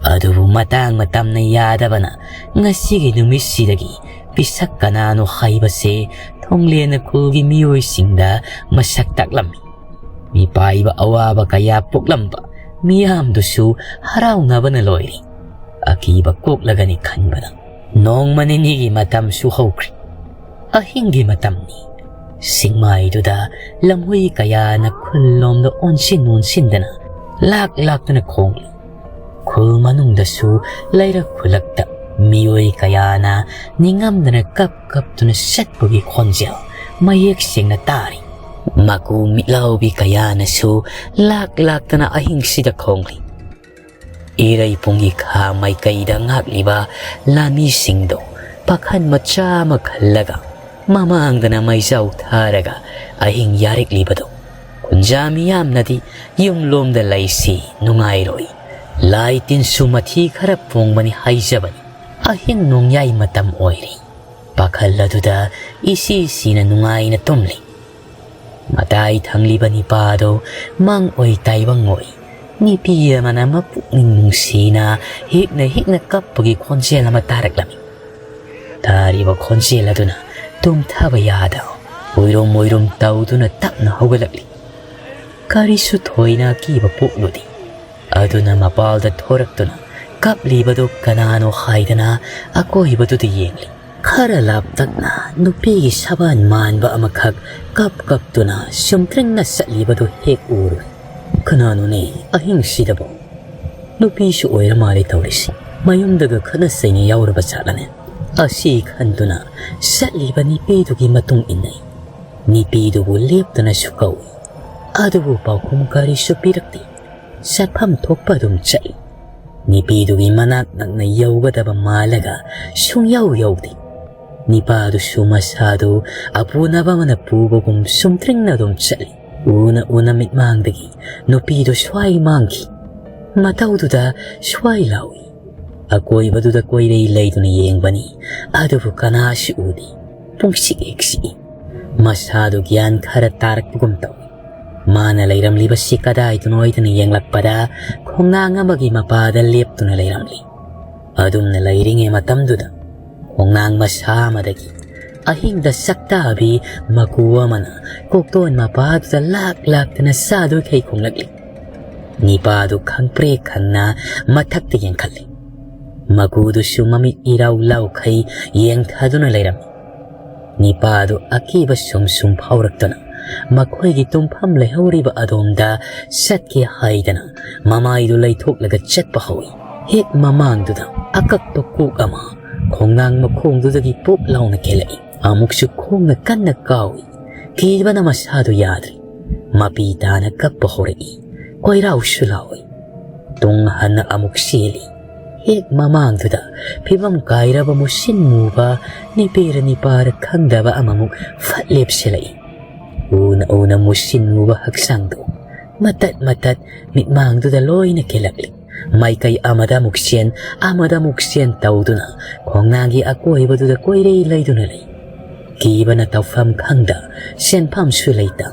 ꯑꯗꯨꯕꯨ ꯃꯇꯥꯡ ꯃꯇꯝꯅ ꯌꯥꯗꯕꯅ ꯉꯁꯤꯒꯤ ꯅꯨꯃꯤꯠꯁꯤꯗꯒꯤ ꯄꯤꯁꯛ ꯀꯅꯥꯅꯣ ꯍꯥꯏꯕꯁꯦ ꯊꯣꯡꯂꯦꯟꯅ ꯈꯨꯜꯒꯤ ꯃꯤꯑꯣꯏꯁꯤꯡꯗ ꯃꯁꯛ ꯇꯥꯛꯂꯝꯃꯤ꯫ ꯃꯤꯄꯥꯏꯕ ꯑꯋꯥꯕ ꯀꯌꯥ ꯄꯣꯛꯂꯝꯕ ꯃꯤꯌꯥꯝꯗꯨꯁꯨ ꯍꯔꯥꯎꯅꯕꯅ ꯂꯣꯏꯔꯤ꯫ ꯑꯀꯤꯕ ꯀꯣꯛꯂꯒꯅꯤ ꯈꯟꯕꯗ ꯅꯣꯡꯃ ꯅꯤꯅꯤꯒꯤ ꯃꯇꯝꯁꯨ ꯍꯧꯈ꯭ꯔꯦ꯫ ꯑꯍꯤꯡꯒꯤ ꯃꯇꯝꯅꯤ꯫ ꯁꯤꯡꯃꯥꯏꯗꯨꯗ ꯂꯝꯍꯨꯏ ꯀꯌꯥꯅ ꯈꯨꯜꯂꯣꯝꯗ ꯑꯣꯟꯁꯤꯟ ꯑꯣꯟꯁꯤꯟꯗꯅ ꯂꯥꯛ ꯂꯥꯛꯇꯅ ꯈꯣꯡꯂꯤ꯫ ꯈꯨꯜ ꯃꯅꯨꯡꯗꯁꯨ ꯂꯩꯔꯛ ꯈꯨꯜꯂꯛꯇ ꯃꯤꯑꯣꯏ ꯀꯌꯥꯅ ꯅꯤꯡꯉꯝꯗꯅ ꯀꯞ ꯀꯞꯇꯨꯅ ꯆꯠꯄꯒꯤ ꯈꯣꯟꯖꯦꯜ ꯃꯌꯦꯛ ꯁꯦꯡꯅ ꯇꯥꯔꯤ꯫ ꯃꯀꯨ ꯃꯤꯠꯂꯥꯎꯕꯤ ꯀꯌꯥꯅꯁꯨ ꯂꯥꯛ ꯂꯥꯛꯇꯅ ꯑꯍꯤꯡꯁꯤꯗ ꯈꯣꯡꯂꯤ꯫ ꯏꯔꯩꯄꯨꯡꯒꯤ ꯈꯥ ꯃꯥꯏꯀꯩꯗ ꯉꯥꯛꯂꯤꯕ ꯂꯥꯟꯃꯤꯁꯤꯡꯗꯣ ꯄꯥꯈꯟ ꯃꯆꯥ ꯑꯃ ꯈꯜꯂꯒ ꯃꯃꯥꯡꯗꯅ ꯃꯩꯖꯥꯎ ꯊꯥꯔꯒ ꯑꯍꯤꯡ ꯌꯥꯔꯦꯛꯂꯤꯕꯗꯣ ꯀꯨꯟꯖꯥ ꯃꯤꯌꯥꯝꯅꯗꯤ ꯌꯨꯝꯂꯣꯝꯗ ꯂꯩꯁꯤ ꯅꯨꯡꯉꯥꯏꯔꯣꯏ, ꯂꯥꯏ ꯇꯤꯟꯁꯨ ꯃꯊꯤ ꯈꯔ ꯄꯣꯡꯕꯅꯤ ꯍꯥꯏꯖꯕꯅꯤ꯫ ꯑꯍꯤꯡ ꯅꯣꯡꯌꯥꯏ ꯃꯇꯝ ꯑꯣꯏꯔꯤ꯫ ꯄꯥꯈꯜ ꯑꯗꯨꯗ ꯏꯁꯤ ꯁꯤꯅ ꯅꯨꯡꯉꯥꯏꯅ ꯇꯨꯝꯂꯤ꯫ ꯃꯇꯥꯏ ꯊꯪꯂꯤꯕ ꯅꯤꯄꯥꯗꯨ ꯃꯪ ꯑꯣꯏ ꯇꯥꯏꯕꯪ ꯑꯣꯏ ꯅꯨꯄꯤ ꯑꯃꯅ ꯃꯄꯨꯛꯅꯤꯡ ꯅꯨꯡꯁꯤꯅ ꯍꯤꯛꯅ ꯍꯤꯛꯅ ꯀꯞꯄꯒꯤ ꯈꯣꯟꯖꯦꯜ ꯑꯃ ꯇꯥꯔꯛꯂꯝꯃꯤ꯫ ꯇꯥꯔꯤꯕ ꯈꯣꯟꯖꯦꯜ ꯑꯗꯨꯅ ꯇꯨꯝꯊꯕ ꯌꯥꯗ ꯑꯣꯏꯔꯨꯝ ꯑꯣꯏꯔꯨꯝ ꯇꯧꯗꯨꯅ ꯇꯞꯅ ꯍꯧꯒꯠꯂꯛꯂꯤ꯫ ꯀꯔꯤꯁꯨ ꯊꯣꯏꯅ ꯑꯀꯤꯕ ꯄꯣꯛꯂꯨꯗꯦ꯫ ꯑꯗꯨꯅ ꯃꯄꯥꯜꯗ ꯊꯣꯔꯛꯇꯨꯅ ꯀꯞꯂꯤꯕꯗꯨ ꯀꯅꯥꯅꯣ ꯍꯥꯏꯗꯅ ꯑꯀꯣꯏꯕꯗꯨꯗ ꯌꯦꯡꯂꯤ꯫ ꯈꯔ ꯂꯥꯞꯇꯛꯅ ꯅꯨꯄꯤꯒꯤ ꯁꯕꯥꯟ ꯃꯥꯟꯕ ꯑꯃꯈꯛ ꯀꯞ ꯀꯞꯇꯨꯅ ꯁꯨꯝꯇ꯭ꯔꯤꯡꯅ ꯆꯠꯂꯤꯕꯗꯨ ꯍꯦꯛ ꯎꯔꯨꯏ꯫ "ꯀꯅꯥꯅꯣꯅꯦ ꯑꯍꯤꯡꯁꯤꯗꯕꯨ? ꯅꯨꯄꯤꯁꯨ ꯑꯣꯏꯔ ꯃꯥꯜꯂꯦ ꯇꯧꯔꯤꯁꯤ꯫ ꯃꯌꯨꯝꯗꯒ ꯈꯠꯅ ꯆꯩꯅ ꯌꯥꯎꯔꯕ ꯖꯥꯠꯂꯅꯦ?" ꯑꯁꯤ ꯈꯟꯗꯨꯅ ꯆꯠꯂꯤꯕ ꯅꯨꯄꯤꯗꯨꯒꯤ ꯃꯇꯨꯡ ꯏꯟꯅꯩ꯫ ꯅꯨꯄꯤꯗꯨꯕꯨ ꯂꯦꯞꯇꯅꯁꯨ ꯀꯧꯏ, ꯑꯗꯨꯕꯨ ꯄꯥꯎꯈꯨꯝ ꯀꯔꯤꯁꯨ ꯄꯤꯔꯛꯇꯦ꯫ ꯆꯠꯐꯝ ꯊꯣꯛꯄ ꯑꯗꯨꯝ ꯆꯠꯂꯤ꯫ ꯅꯨꯄꯤꯗꯨꯒꯤ ꯃꯅꯥꯛ ꯅꯛꯅ ꯌꯧꯒꯗꯕ ꯃꯥꯜꯂꯒ ꯁꯨꯡꯌꯧ ꯌꯧꯗꯦ꯫ ꯅꯤꯄꯥꯗꯨꯁꯨ ꯃꯁꯥꯗꯨ ꯑꯄꯨꯅꯕ ꯑꯃꯅ ꯄꯨꯕꯒꯨꯝ ꯁꯨꯝꯇ꯭ꯔꯤꯡꯅ ꯑꯗꯨꯝ ꯆꯠꯂꯤ꯫ ꯎꯅ ꯎꯅ ꯃꯤꯠꯃꯥꯡꯗꯒꯤ ꯅꯨꯄꯤꯗꯨ ꯁ꯭ꯋꯥꯏ ꯃꯥꯡꯈꯤ꯫ ꯃꯇꯧꯗꯨꯗ ꯁ꯭ꯋꯥꯏ ꯂꯥꯎꯏ꯫ ꯑꯀꯣꯏꯕꯗꯨꯗ ꯀꯣꯏꯔꯩ ꯂꯩꯗꯨꯅ ꯌꯦꯡꯕꯅꯤ, ꯑꯗꯨꯕꯨ ꯀꯅꯥꯁꯨ ꯎꯗꯦ꯫ ꯄꯨꯡꯁꯤꯛ ꯍꯦꯛ ꯁꯤꯛꯏ꯫ ꯃꯁꯥꯗꯨ ꯒ꯭ꯌꯥꯟ ꯈꯔ ꯇꯥꯔꯛꯄꯒꯨꯝ ꯇꯧꯏ꯫ ꯃꯥꯅ ꯂꯩꯔꯝꯂꯤꯕꯁꯤ ꯀꯗꯥꯏꯗꯅꯣ ꯍꯥꯏꯗꯅ ꯌꯦꯡꯂꯛꯄꯗ ꯈꯣꯡꯅꯥꯡ ꯑꯃꯒꯤ ꯃꯄꯥꯗ ꯂꯦꯞꯇꯨꯅ ꯂꯩꯔꯝꯂꯤ꯫ ꯑꯗꯨꯝꯅ ꯂꯩꯔꯤꯉꯩ ꯃꯇꯝꯗꯨꯗ ꯈꯣꯡꯅꯥꯡ ꯃꯁꯥ ꯑꯃꯗꯒꯤ ꯑꯍꯤꯡꯗ ꯁꯛꯇꯥꯕꯤ ꯃꯀꯨ ꯑꯃꯅ ꯀꯣꯛꯇꯣꯟ ꯃꯄꯥꯗꯨꯗ ꯂꯥꯛ ꯂꯥꯛꯇꯅ ꯆꯥꯗꯣꯏꯈꯩ ꯈꯣꯡꯂꯛꯂꯤ꯫ ꯅꯤꯄꯥꯗꯨ ꯈꯪꯄ꯭ꯔꯦꯛ ꯈꯪꯅ ꯃꯊꯛꯇ ꯌꯦꯡꯈꯠꯂꯤ꯫ ꯃꯀꯨꯗꯨꯁꯨ ꯃꯃꯤꯠ ꯏꯔꯥꯎ ꯂꯥꯎꯈꯩ ꯌꯦꯡꯊꯗꯨꯅ ꯂꯩꯔꯝꯃꯤ꯫ ꯅꯤꯄꯥꯗꯨ ꯑꯀꯤꯕ ꯁꯨꯝ ꯁꯨꯝ ꯐꯥꯎꯔꯛꯇꯨꯅ ꯃꯈꯣꯏꯒꯤ ꯇꯨꯝꯐꯝ ꯂꯩꯍꯧꯔꯤꯕ ꯑꯗꯣꯝꯗ ꯆꯠꯀꯦ ꯍꯥꯏꯗꯅ ꯃꯃꯥꯏꯗꯨ ꯂꯩꯊꯣꯛꯂꯒ ꯆꯠꯄ ꯍꯧꯏ꯫ ꯍꯦꯛ ꯃꯃꯥꯡꯗꯨꯗ ꯑꯀꯛꯄ ꯀꯣꯛ ꯑꯃ ꯈꯣꯡꯅꯥꯡ ꯃꯈꯣꯡꯗꯨꯗꯒꯤ ꯄꯨꯞ ꯂꯥꯎꯅ ꯀꯦꯜꯂꯛꯏ꯫ ꯑꯃꯨꯛꯁꯨ ꯈꯣꯡꯅ ꯀꯟꯅ ꯀꯥꯎꯏ꯫ ꯀꯤꯕꯅ ꯃꯁꯥꯗꯨ ꯌꯥꯗ꯭ꯔꯦ꯫ ꯃꯄꯤ ꯇꯥꯅ ꯀꯞꯄ ꯍꯧꯔꯛꯏ꯫ ꯀꯣꯏꯔꯥꯎꯁꯨ ꯂꯥꯎꯏ꯫ ꯇꯨꯡ ꯍꯟꯅ ꯑꯃꯨꯛ ꯆꯦꯜꯂꯤ꯫ ꯍꯦꯛ ꯃꯃꯥꯡꯗꯨꯗ ꯐꯤꯕꯝ ꯀꯥꯏꯔꯕ ꯃꯨꯁꯤꯟ ꯃꯨꯕ ꯅꯤꯄꯦꯔ ꯅꯤꯄꯥꯔ ꯈꯪꯗꯕ ꯑꯃꯃꯨꯛ ꯐꯠ ꯂꯦꯞꯁꯤꯜꯂꯛꯏ꯫ ꯎꯅ ꯎꯅ ꯃꯨꯁꯤꯟ ꯃꯨꯕ ꯍꯛꯆꯥꯡꯗꯨ ꯃꯇꯠ ꯃꯇꯠ ꯃꯤꯠꯃꯥꯡꯗꯨꯗ ꯂꯣꯏꯅ ꯀꯦꯜꯂꯛꯂꯤ꯫ ꯃꯥꯏꯀꯩ ꯑꯃꯗ ꯑꯃꯨꯛ ꯆꯦꯟ, ꯑꯃꯗ ꯑꯃꯨꯛ ꯆꯦꯟ ꯇꯧꯗꯨꯅ ꯈꯣꯡꯅꯥꯡꯒꯤ ꯑꯀꯣꯏꯕꯗꯨꯗ ꯀꯣꯏꯔꯩ ꯂꯩꯗꯨꯅ ꯂꯩ꯫ ꯀꯤꯕꯅ ꯇꯧꯐꯝ ꯈꯪꯗ, ꯁꯦꯟꯐꯝꯁꯨ ꯂꯩꯇ,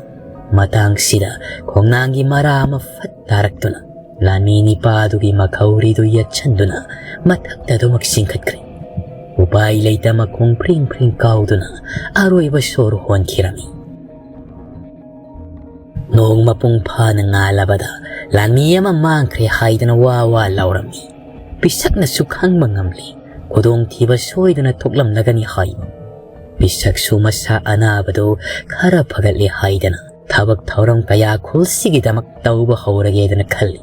ꯃꯇꯥꯡꯁꯤꯗ ꯈꯣꯡꯅꯥꯡꯒꯤ ꯃꯔꯥ ꯑꯃ ꯐꯠ ꯇꯥꯔꯛꯇꯨꯅ ꯂꯥꯟꯃꯤ ꯅꯤꯄꯥꯗꯨꯒꯤ ꯃꯈꯧꯔꯤꯗꯨ ꯌꯦꯠꯁꯟꯗꯨꯅ ꯃꯊꯛꯇ ꯑꯗꯨꯃꯛ ꯆꯤꯡꯈꯠꯈ꯭ꯔꯦ꯫ ꯎꯄꯥꯏ ꯂꯩꯇ ꯃꯈꯣꯡ ꯐ꯭ꯔꯤꯡ ꯐ꯭ꯔꯤꯡ ꯀꯥꯎꯗꯨꯅ ꯑꯔꯣꯏꯕ ꯁꯣꯔ ꯍꯣꯟꯈꯤꯔꯝꯃꯤ꯫ ꯅꯣꯡ ꯃꯄꯨꯡ ꯐꯥꯅ ꯉꯥꯜꯂꯕꯗ ꯂꯥꯟꯃꯤ ꯑꯃ ꯃꯥꯡꯈ꯭ꯔꯦ ꯍꯥꯏꯗꯅ ꯋꯥ ꯋꯥ ꯂꯥꯎꯔꯝꯃꯤ꯫ ꯄꯤꯁꯛꯅꯁꯨ ꯈꯪꯕ ꯉꯝꯂꯤ, ꯈꯨꯗꯣꯡꯊꯤꯕ ꯁꯣꯏꯗꯅ ꯊꯣꯛꯂꯝꯂꯒꯅꯤ ꯍꯥꯏꯕ꯫ ꯄꯤꯁꯛꯁꯨ ꯃꯁꯥ ꯑꯅꯥꯕꯗꯨ ꯈꯔ ꯐꯒꯠꯂꯦ ꯍꯥꯏꯗꯅ ꯊꯕꯛ ꯊꯧꯔꯝ ꯀꯌꯥ ꯈꯨꯜꯁꯤꯒꯤꯗꯃꯛ ꯇꯧꯕ ꯍꯧꯔꯒꯦꯗꯅ ꯈꯜꯂꯤ꯫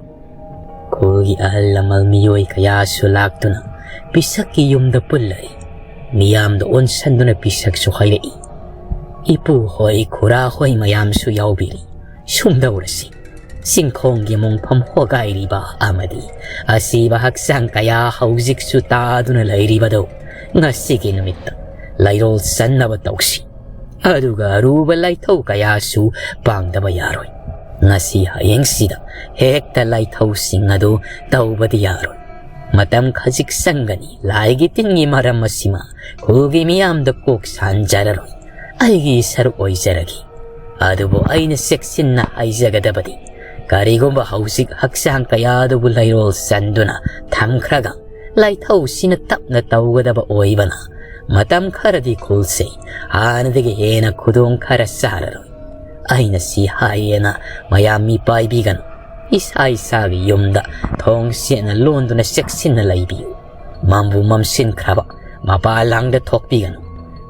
ꯈꯨꯜꯒꯤ ꯑꯍꯜ ꯂꯃꯟ ꯃꯤꯑꯣꯏ ꯀꯌꯥꯁꯨ ꯂꯥꯛꯇꯨꯅ ꯄꯤꯁꯛꯀꯤ ꯌꯨꯝꯗ ꯄꯨꯜꯂꯔꯤ꯫ ꯃꯤꯌꯥꯝꯗ ꯑꯣꯟꯁꯟꯗꯨꯅ ꯄꯤꯁꯛꯁꯨ ꯍꯥꯏꯔꯛꯏ, "ꯏꯄꯨ ꯍꯣꯏ, ꯈꯨꯔꯥ ꯍꯣꯏ ꯃꯌꯥꯝꯁꯨ ꯌꯥꯎꯕꯤꯔꯤ꯫ ꯁꯨꯝꯗꯧꯔꯁꯤ꯫ ꯆꯤꯡꯈꯣꯡꯒꯤ ꯃꯣꯡꯐꯝ ꯍꯣꯒꯥꯏꯔꯤꯕ ꯑꯃꯗꯤ ꯑꯁꯤꯕ ꯍꯛꯆꯥꯡ ꯀꯌꯥ ꯍꯧꯖꯤꯛꯁꯨ ꯇꯥꯗꯨꯅ ꯂꯩꯔꯤꯕꯗꯨ ꯉꯁꯤꯒꯤ ꯅꯨꯃꯤꯠꯇ ꯂꯩꯔꯣꯜ ꯆꯟꯅꯕ ꯇꯧꯁꯤ꯫ ꯑꯗꯨꯒ ꯑꯔꯨꯕ ꯂꯥꯏꯊꯧ ꯀꯌꯥꯁꯨ ꯄꯥꯡꯗꯕ ꯌꯥꯔꯣꯏ꯫ ꯉꯁꯤ ꯍꯌꯦꯡꯁꯤꯗ ꯍꯦꯛꯇ ꯂꯥꯏꯊꯧꯁꯤꯡ ꯑꯗꯨ ꯇꯧꯕꯗꯤ ꯌꯥꯔꯣꯏ꯫ ꯃꯇꯝ ꯈꯖꯤꯛ ꯆꯪꯒꯅꯤ꯫ ꯂꯥꯏꯒꯤ ꯇꯤꯟꯒꯤ ꯃꯔꯝ ꯑꯁꯤꯃ ꯈꯨꯜꯒꯤ ꯃꯤꯌꯥꯝꯗ ꯀꯣꯛ ꯁꯥꯟꯖꯔꯔꯣꯏ꯫ ꯑꯩꯒꯤ ꯁꯔꯨꯛ ꯑꯣꯏꯖꯔꯒꯦ꯫ ꯑꯗꯨꯕꯨ ꯑꯩꯅ ꯆꯦꯛꯁꯤꯟꯅ ꯍꯥꯏꯖꯒꯗꯕꯗꯤ, ꯀꯔꯤꯒꯨꯝꯕ ꯍꯧꯖꯤꯛ ꯍꯛꯆꯥꯡ ꯀꯌꯥ ꯑꯗꯨꯕꯨ ꯂꯩꯔꯣꯜ ꯆꯟꯗꯨꯅ ꯊꯝꯈ꯭ꯔꯒ ꯂꯥꯏꯊꯧꯁꯤꯅ ꯇꯞꯅ ꯇꯧꯒꯗꯕ ꯑꯣꯏꯕꯅ ꯃꯇꯝ ꯈꯔꯗꯤ ꯈꯨꯜꯁꯦ ꯍꯥꯟꯅꯗꯒꯤ ꯍꯦꯟꯅ ꯈꯨꯗꯣꯡ ꯈꯔ ꯆꯥꯔꯔꯣꯏ꯫ ꯑꯩꯅ ꯁꯤ ꯍꯥꯏꯌꯦꯅ ꯃꯌꯥꯝ ꯃꯤ ꯄꯥꯏꯕꯤꯒꯅꯨ꯫ ꯏꯁꯥ ꯏꯁꯥꯒꯤ ꯌꯨꯝꯗ ꯊꯣꯡ ꯁꯦꯠꯅ ꯂꯣꯟꯗꯨꯅ ꯆꯦꯛꯁꯤꯟꯅ ꯂꯩꯕꯤꯌꯨ꯫ ꯃꯝꯕꯨ ꯃꯝꯁꯤꯟꯈ꯭ꯔꯕ ꯃꯄꯥꯜꯂꯥꯡꯗ ꯊꯣꯛꯄꯤꯒꯅꯨ꯫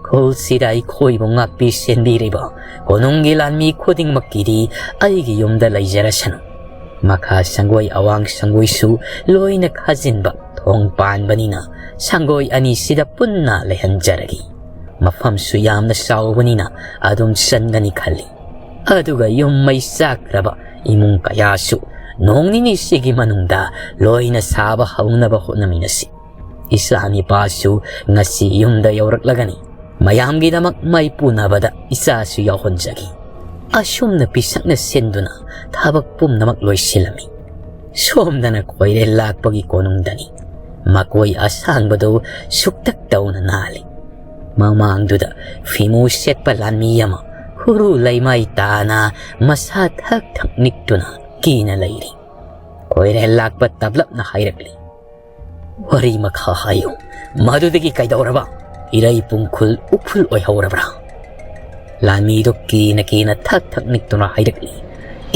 ꯈꯨꯜꯁꯤꯗ ꯑꯩꯈꯣꯏꯕꯨ ꯉꯥꯛꯄꯤ ꯁꯦꯟꯕꯤꯔꯤꯕ ꯀꯣꯅꯨꯡꯒꯤ ꯂꯥꯟꯃꯤ ꯈꯨꯗꯤꯡꯃꯛꯀꯤꯗꯤ ꯑꯩꯒꯤ ꯌꯨꯝꯗ ꯂꯩꯖꯔꯁꯅꯨ꯫ ꯃꯈꯥ ꯁꯪꯒꯣꯏ ꯑꯋꯥꯡ ꯁꯪꯒꯣꯏꯁꯨ ꯂꯣꯏꯅ ꯈꯥꯖꯤꯟꯕ ꯊꯣꯡ ꯄꯥꯟꯕꯅꯤꯅ ꯁꯪꯒꯣꯏ ꯑꯅꯤꯁꯤꯗ ꯄꯨꯟꯅ ꯂꯩꯍꯟꯖꯔꯒꯦ꯫ ꯃꯐꯝꯁꯨ ꯌꯥꯝꯅ ꯆꯥꯎꯕꯅꯤꯅ ꯑꯗꯨꯝ ꯆꯟꯒꯅꯤ ꯈꯜꯂꯤ꯫ ꯑꯗꯨꯒ ꯌꯨꯝ ꯃꯩ ꯆꯥꯛꯈ꯭ꯔꯕ ꯏꯃꯨꯡ ꯀꯌꯥꯁꯨ ꯅꯣꯡ ꯅꯤꯅꯤꯁꯤꯒꯤ ꯃꯅꯨꯡꯗ ꯂꯣꯏꯅ ꯁꯥꯕ ꯍꯧꯅꯕ ꯍꯣꯠꯅꯃꯤꯟꯅꯁꯤ꯫ ꯏꯆꯥ ꯅꯤꯄꯥꯁꯨ ꯉꯁꯤ ꯌꯨꯝꯗ ꯌꯧꯔꯛꯂꯒꯅꯤ꯫ ꯃꯌꯥꯝꯒꯤꯗꯃꯛ ꯃꯩ ꯄꯨꯅꯕꯗ ꯏꯆꯥꯁꯨ ꯌꯥꯎꯍꯟꯖꯒꯦ꯫" ꯑꯁꯨꯝꯅ ꯄꯤꯁꯛꯅ ꯁꯤꯟꯗꯨꯅ ꯊꯕꯛ ꯄꯨꯝꯅꯃꯛ ꯂꯣꯏꯁꯤꯜꯂꯝꯃꯤ꯫ ꯁꯣꯝꯗꯅ ꯈꯣꯏꯔꯦꯜ ꯂꯥꯛꯄꯒꯤ ꯀꯣꯅꯨꯡꯗꯅꯤ꯫ ꯃꯀꯣꯏ ꯑꯁꯥꯡꯕꯗꯨ ꯁꯨꯛꯇꯛ ꯇꯧꯅ ꯅꯥꯜꯂꯤ꯫ ꯃꯃꯥꯡꯗꯨꯗ ꯐꯤꯃꯨ ꯁꯦꯠꯄ ꯂꯥꯟꯃꯤ ꯑꯃ ꯀꯨꯔꯨ ꯂꯩꯃꯥꯏ ꯇꯥꯅ ꯃꯁꯥ ꯊꯛ ꯊꯛ ꯅꯤꯛꯇꯨꯅ ꯀꯤꯅ ꯂꯩꯔꯤ꯫ ꯈꯣꯏꯔꯦꯜ ꯂꯥꯛꯄ ꯇꯞꯂꯞꯅ ꯍꯥꯏꯔꯛꯂꯤ, "ꯋꯥꯔꯤ ꯃꯈꯥ ꯍꯥꯏꯌꯨ꯫ ꯃꯗꯨꯗꯒꯤ ꯀꯩꯗꯧꯔꯕ? ꯏꯔꯩ ꯄꯨꯡꯈꯨꯜ ꯎꯐꯨꯜ ꯑꯣꯏꯍꯧꯔꯕ꯭ꯔꯥ?" ꯂꯥꯟꯃꯤꯗꯨ ꯀꯤꯅ ꯀꯤꯅ ꯊꯛ ꯊꯛ ꯅꯤꯛꯇꯨꯅ ꯍꯥꯏꯔꯛꯂꯤ,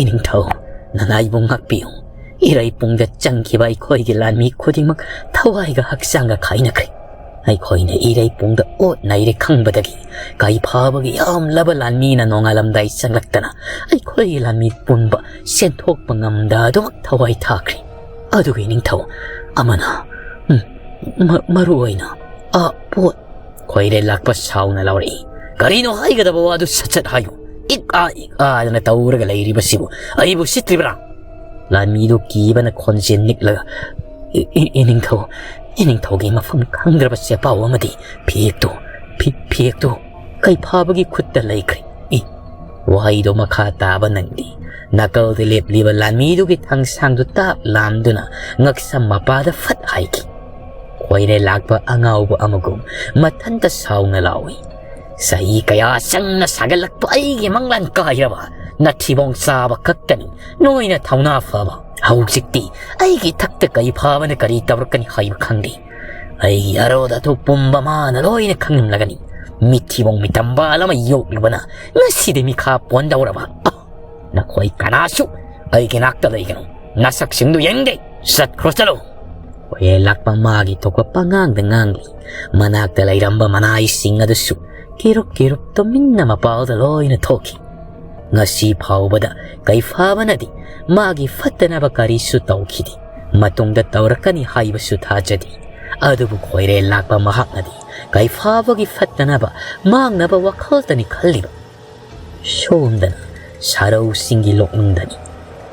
"ꯏꯅꯤꯡꯊꯧ, ꯅꯅꯥꯏꯕꯨ ꯉꯥꯛꯄꯤꯌꯨ꯫ ꯏꯔꯩꯄꯨꯡꯗ ꯆꯪꯈꯤꯕ ꯑꯩꯈꯣꯏꯒꯤ ꯂꯥꯟꯃꯤ ꯈꯨꯗꯤꯡꯃꯛ ꯊꯋꯥꯏꯒ ꯍꯛꯆꯥꯡꯒ ꯀꯥꯏꯅꯈ꯭ꯔꯦ꯫ ꯑꯩꯈꯣꯏꯅ ꯏꯔꯩꯄꯨꯡꯗ ꯑꯣꯠ ꯅꯩꯔꯦ ꯈꯪꯕꯗꯒꯤ ꯀꯥꯏꯐꯥꯕꯒꯤ ꯌꯥꯝꯂꯕ ꯂꯥꯟꯃꯤꯅ ꯅꯣꯡꯉꯥꯜꯂꯝꯗꯥꯏ ꯆꯪꯂꯛꯇꯅ ꯑꯩꯈꯣꯏꯒꯤ ꯂꯥꯟꯃꯤ ꯄꯨꯝꯕ ꯆꯦꯟꯊꯣꯛꯄ ꯉꯝꯗ ꯑꯗꯨꯃꯛ ꯊꯋꯥꯏ ꯊꯥꯈ꯭ꯔꯦ꯫ ꯑꯗꯨꯒ ꯏꯅꯤꯡꯊꯧ ꯑꯃꯅ, ꯎꯝ, ꯃ-, ꯃꯔꯨ ꯑꯣꯏꯅ ꯑꯥ ꯄꯣꯠ" ꯈꯣꯏꯔꯦꯜ ꯂꯥꯛꯄ ꯁꯥꯎꯅ ꯂꯥꯎꯔꯛꯏ, "ꯀꯔꯤꯅꯣ ꯍꯥꯏꯒꯗꯕ ꯋꯥꯗꯨ ꯁꯠ ꯁꯠ ꯍꯥꯏꯌꯨ꯫ ꯏꯛ ꯑꯥ ꯏꯛ ꯑꯥꯗꯅ ꯇꯧꯔꯒ ꯂꯩꯔꯤꯕꯁꯤꯕꯨ ꯑꯩꯕꯨ ꯁꯤꯠꯇ꯭ꯔꯤꯕ꯭ꯔꯥ?" ꯂꯥꯟꯃꯤꯗꯨ ꯀꯤꯕꯅ ꯈꯣꯟꯖꯦꯜ ꯅꯤꯛꯂꯒ, "ꯏ-, ꯏ-, ꯏꯅꯤꯡꯊꯧ, ꯏꯅꯤꯡꯊꯧꯒꯤ ꯃꯐꯝ ꯈꯪꯗ꯭ꯔꯕ ꯆꯦꯄꯥꯎ ꯑꯃꯗꯤ ꯐꯤꯌꯦꯛꯇꯨ, ꯐꯤ-, ꯐꯤꯌꯦꯛꯇꯨ ꯀꯩꯐꯥꯕꯒꯤ ꯈꯨꯠꯇ ꯂꯩꯈ꯭ꯔꯦ꯫ ꯏ!" ꯋꯥꯍꯩꯗꯣ ꯃꯈꯥ ꯇꯥꯕ ꯅꯪꯗꯦ꯫ ꯅꯥꯀꯜꯗ ꯂꯦꯞꯂꯤꯕ ꯂꯥꯟꯃꯤꯗꯨꯒꯤ ꯊꯥꯡꯁꯥꯡꯗꯨ ꯇꯥꯞ ꯂꯥꯝꯗꯨꯅ ꯉꯛꯁꯝ ꯃꯄꯥꯗ ꯐꯠ ꯍꯥꯏꯈꯤ꯫ ꯈꯣꯏꯔꯦꯜ ꯂꯥꯛꯄ ꯑꯉꯥꯎꯕ ꯑꯃꯒꯨꯝ ꯃꯊꯟꯇ ꯁꯥꯎꯅ ꯂꯥꯎꯏ, "ꯆꯍꯤ ꯀꯌꯥ ꯆꯪꯅ ꯁꯥꯒꯠꯂꯛꯄ ꯑꯩꯒꯤ ꯃꯪꯂꯥꯟ ꯀꯥꯏꯔꯕ ꯅꯊꯤꯕꯣꯡ ꯆꯥꯕ ꯈꯛꯇꯅꯤ ꯅꯣꯏꯅ ꯊꯧꯅꯥ ꯐꯕ꯫ ꯍꯧꯖꯤꯛꯇꯤ ꯑꯩꯒꯤ ꯏꯊꯛꯇ ꯀꯩꯐꯥꯕꯅ ꯀꯔꯤ ꯇꯧꯔꯛꯀꯅꯤ ꯍꯥꯏꯕ ꯈꯪꯗꯦ꯫ ꯑꯩꯒꯤ ꯑꯔꯣꯠ ꯑꯊꯨꯞ ꯄꯨꯝꯕ ꯃꯥꯅ ꯂꯣꯏꯅ ꯈꯪꯂꯝꯂꯒꯅꯤ꯫ ꯃꯤꯊꯤꯕꯣꯡ ꯃꯤꯇꯝꯕꯥꯜ ꯑꯃ ꯌꯣꯛꯂꯨꯕꯅ ꯉꯁꯤꯗꯤ ꯃꯤꯈꯥ ꯄꯣꯟꯗꯧꯔꯕ꯫ ꯑ, ꯅꯈꯣꯏ ꯀꯅꯥꯁꯨ ꯑꯩꯒꯤ ꯅꯥꯛꯇ ꯂꯩꯒꯅꯨ꯫ ꯅꯁꯛꯁꯤꯡꯗꯨ ꯌꯦꯡꯗꯦ꯫ ꯆꯠꯈ꯭ꯔꯣ ꯆꯠꯂꯣ!" ꯈꯣꯏꯔꯦꯜ ꯂꯥꯛꯄ ꯃꯥꯒꯤ ꯊꯣꯛꯄ ꯄꯉꯥꯡꯗ ꯉꯥꯡꯂꯤ꯫ ꯃꯅꯥꯛꯇ ꯂꯩꯔꯝꯕ ꯃꯅꯥꯏꯁꯤꯡ ꯑꯗꯨꯁꯨ ꯀꯤꯔꯨꯛ ꯀꯤꯔꯨꯛ ꯇꯨꯃꯤꯟꯅ ꯃꯄꯥꯜꯗ ꯂꯣꯏꯅ ꯊꯣꯛꯈꯤ꯫ ꯉꯁꯤ ꯐꯥꯎꯕꯗ ꯀꯩꯐꯥꯕꯅꯗꯤ ꯃꯥꯒꯤ ꯐꯠꯇꯅꯕ ꯀꯔꯤꯁꯨ ꯇꯧꯈꯤꯗꯦ꯫ ꯃꯇꯨꯡꯗ ꯇꯧꯔꯛꯀꯅꯤ ꯍꯥꯏꯕꯁꯨ ꯊꯥꯖꯗꯦ꯫ ꯑꯗꯨꯕꯨ ꯈꯣꯏꯔꯦꯜ ꯂꯥꯛꯄ ꯃꯍꯥꯛꯅꯗꯤ ꯀꯩꯐꯥꯕꯒꯤ ꯐꯠꯇꯅꯕ ꯃꯥꯡꯅꯕ ꯋꯥꯈꯜꯇꯅꯤ ꯈꯜꯂꯤꯕ꯫ ꯁꯣꯝꯗꯅ ꯁꯥꯔꯧꯁꯤꯡꯒꯤ ꯂꯣꯛꯅꯨꯡꯗꯅꯤ꯫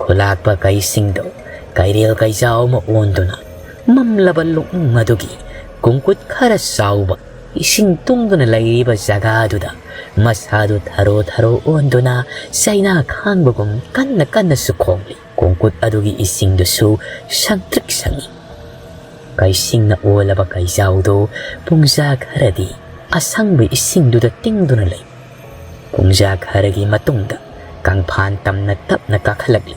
ꯈꯨꯂꯥꯛꯄ ꯀꯩꯁꯤꯡꯗꯨ ꯀꯩꯔꯦꯜ ꯀꯩꯖꯥꯎ ꯑꯃ ꯑꯣꯟꯗꯨꯅ ꯃꯝꯂꯕ ꯂꯣꯛꯅꯨꯡ ꯑꯗꯨꯒꯤ ꯀꯣꯡꯀꯨꯠ ꯈꯔ ꯆꯥꯎꯕ ꯏꯁꯤꯡ ꯇꯨꯡꯗꯨꯅ ꯂꯩꯔꯤꯕ ꯖꯒꯥꯗꯨꯗ ꯃꯁꯥꯗꯨ ꯊꯔꯣ ꯊꯔꯣ ꯑꯣꯟꯗꯨꯅ ꯆꯩꯅꯥ ꯈꯥꯡꯕꯒꯨꯝ ꯀꯟꯅ ꯀꯟꯅꯁꯨ ꯈꯣꯡꯂꯤ꯫ ꯀꯣꯡꯀꯨꯠ ꯑꯗꯨꯒꯤ ꯏꯁꯤꯡꯗꯨꯁꯨ ꯁꯪꯇ꯭ꯔꯤꯛ ꯁꯪꯏ꯫ ꯀꯩꯁꯤꯡꯅ ꯑꯣꯜꯂꯕ ꯀꯩꯖꯥꯎꯗꯨ ꯄꯨꯡꯖꯥ ꯈꯔꯗꯤ ꯑꯁꯪꯕ ꯏꯁꯤꯡꯗꯨꯗ ꯇꯤꯡꯗꯨꯅ ꯂꯩ꯫ ꯄꯨꯡꯖꯥ ꯈꯔꯒꯤ ꯃꯇꯨꯡꯗ ꯀꯪꯐꯥꯟ ꯇꯝꯅ ꯇꯞꯅ ꯀꯥꯈꯠꯂꯛꯂꯤ꯫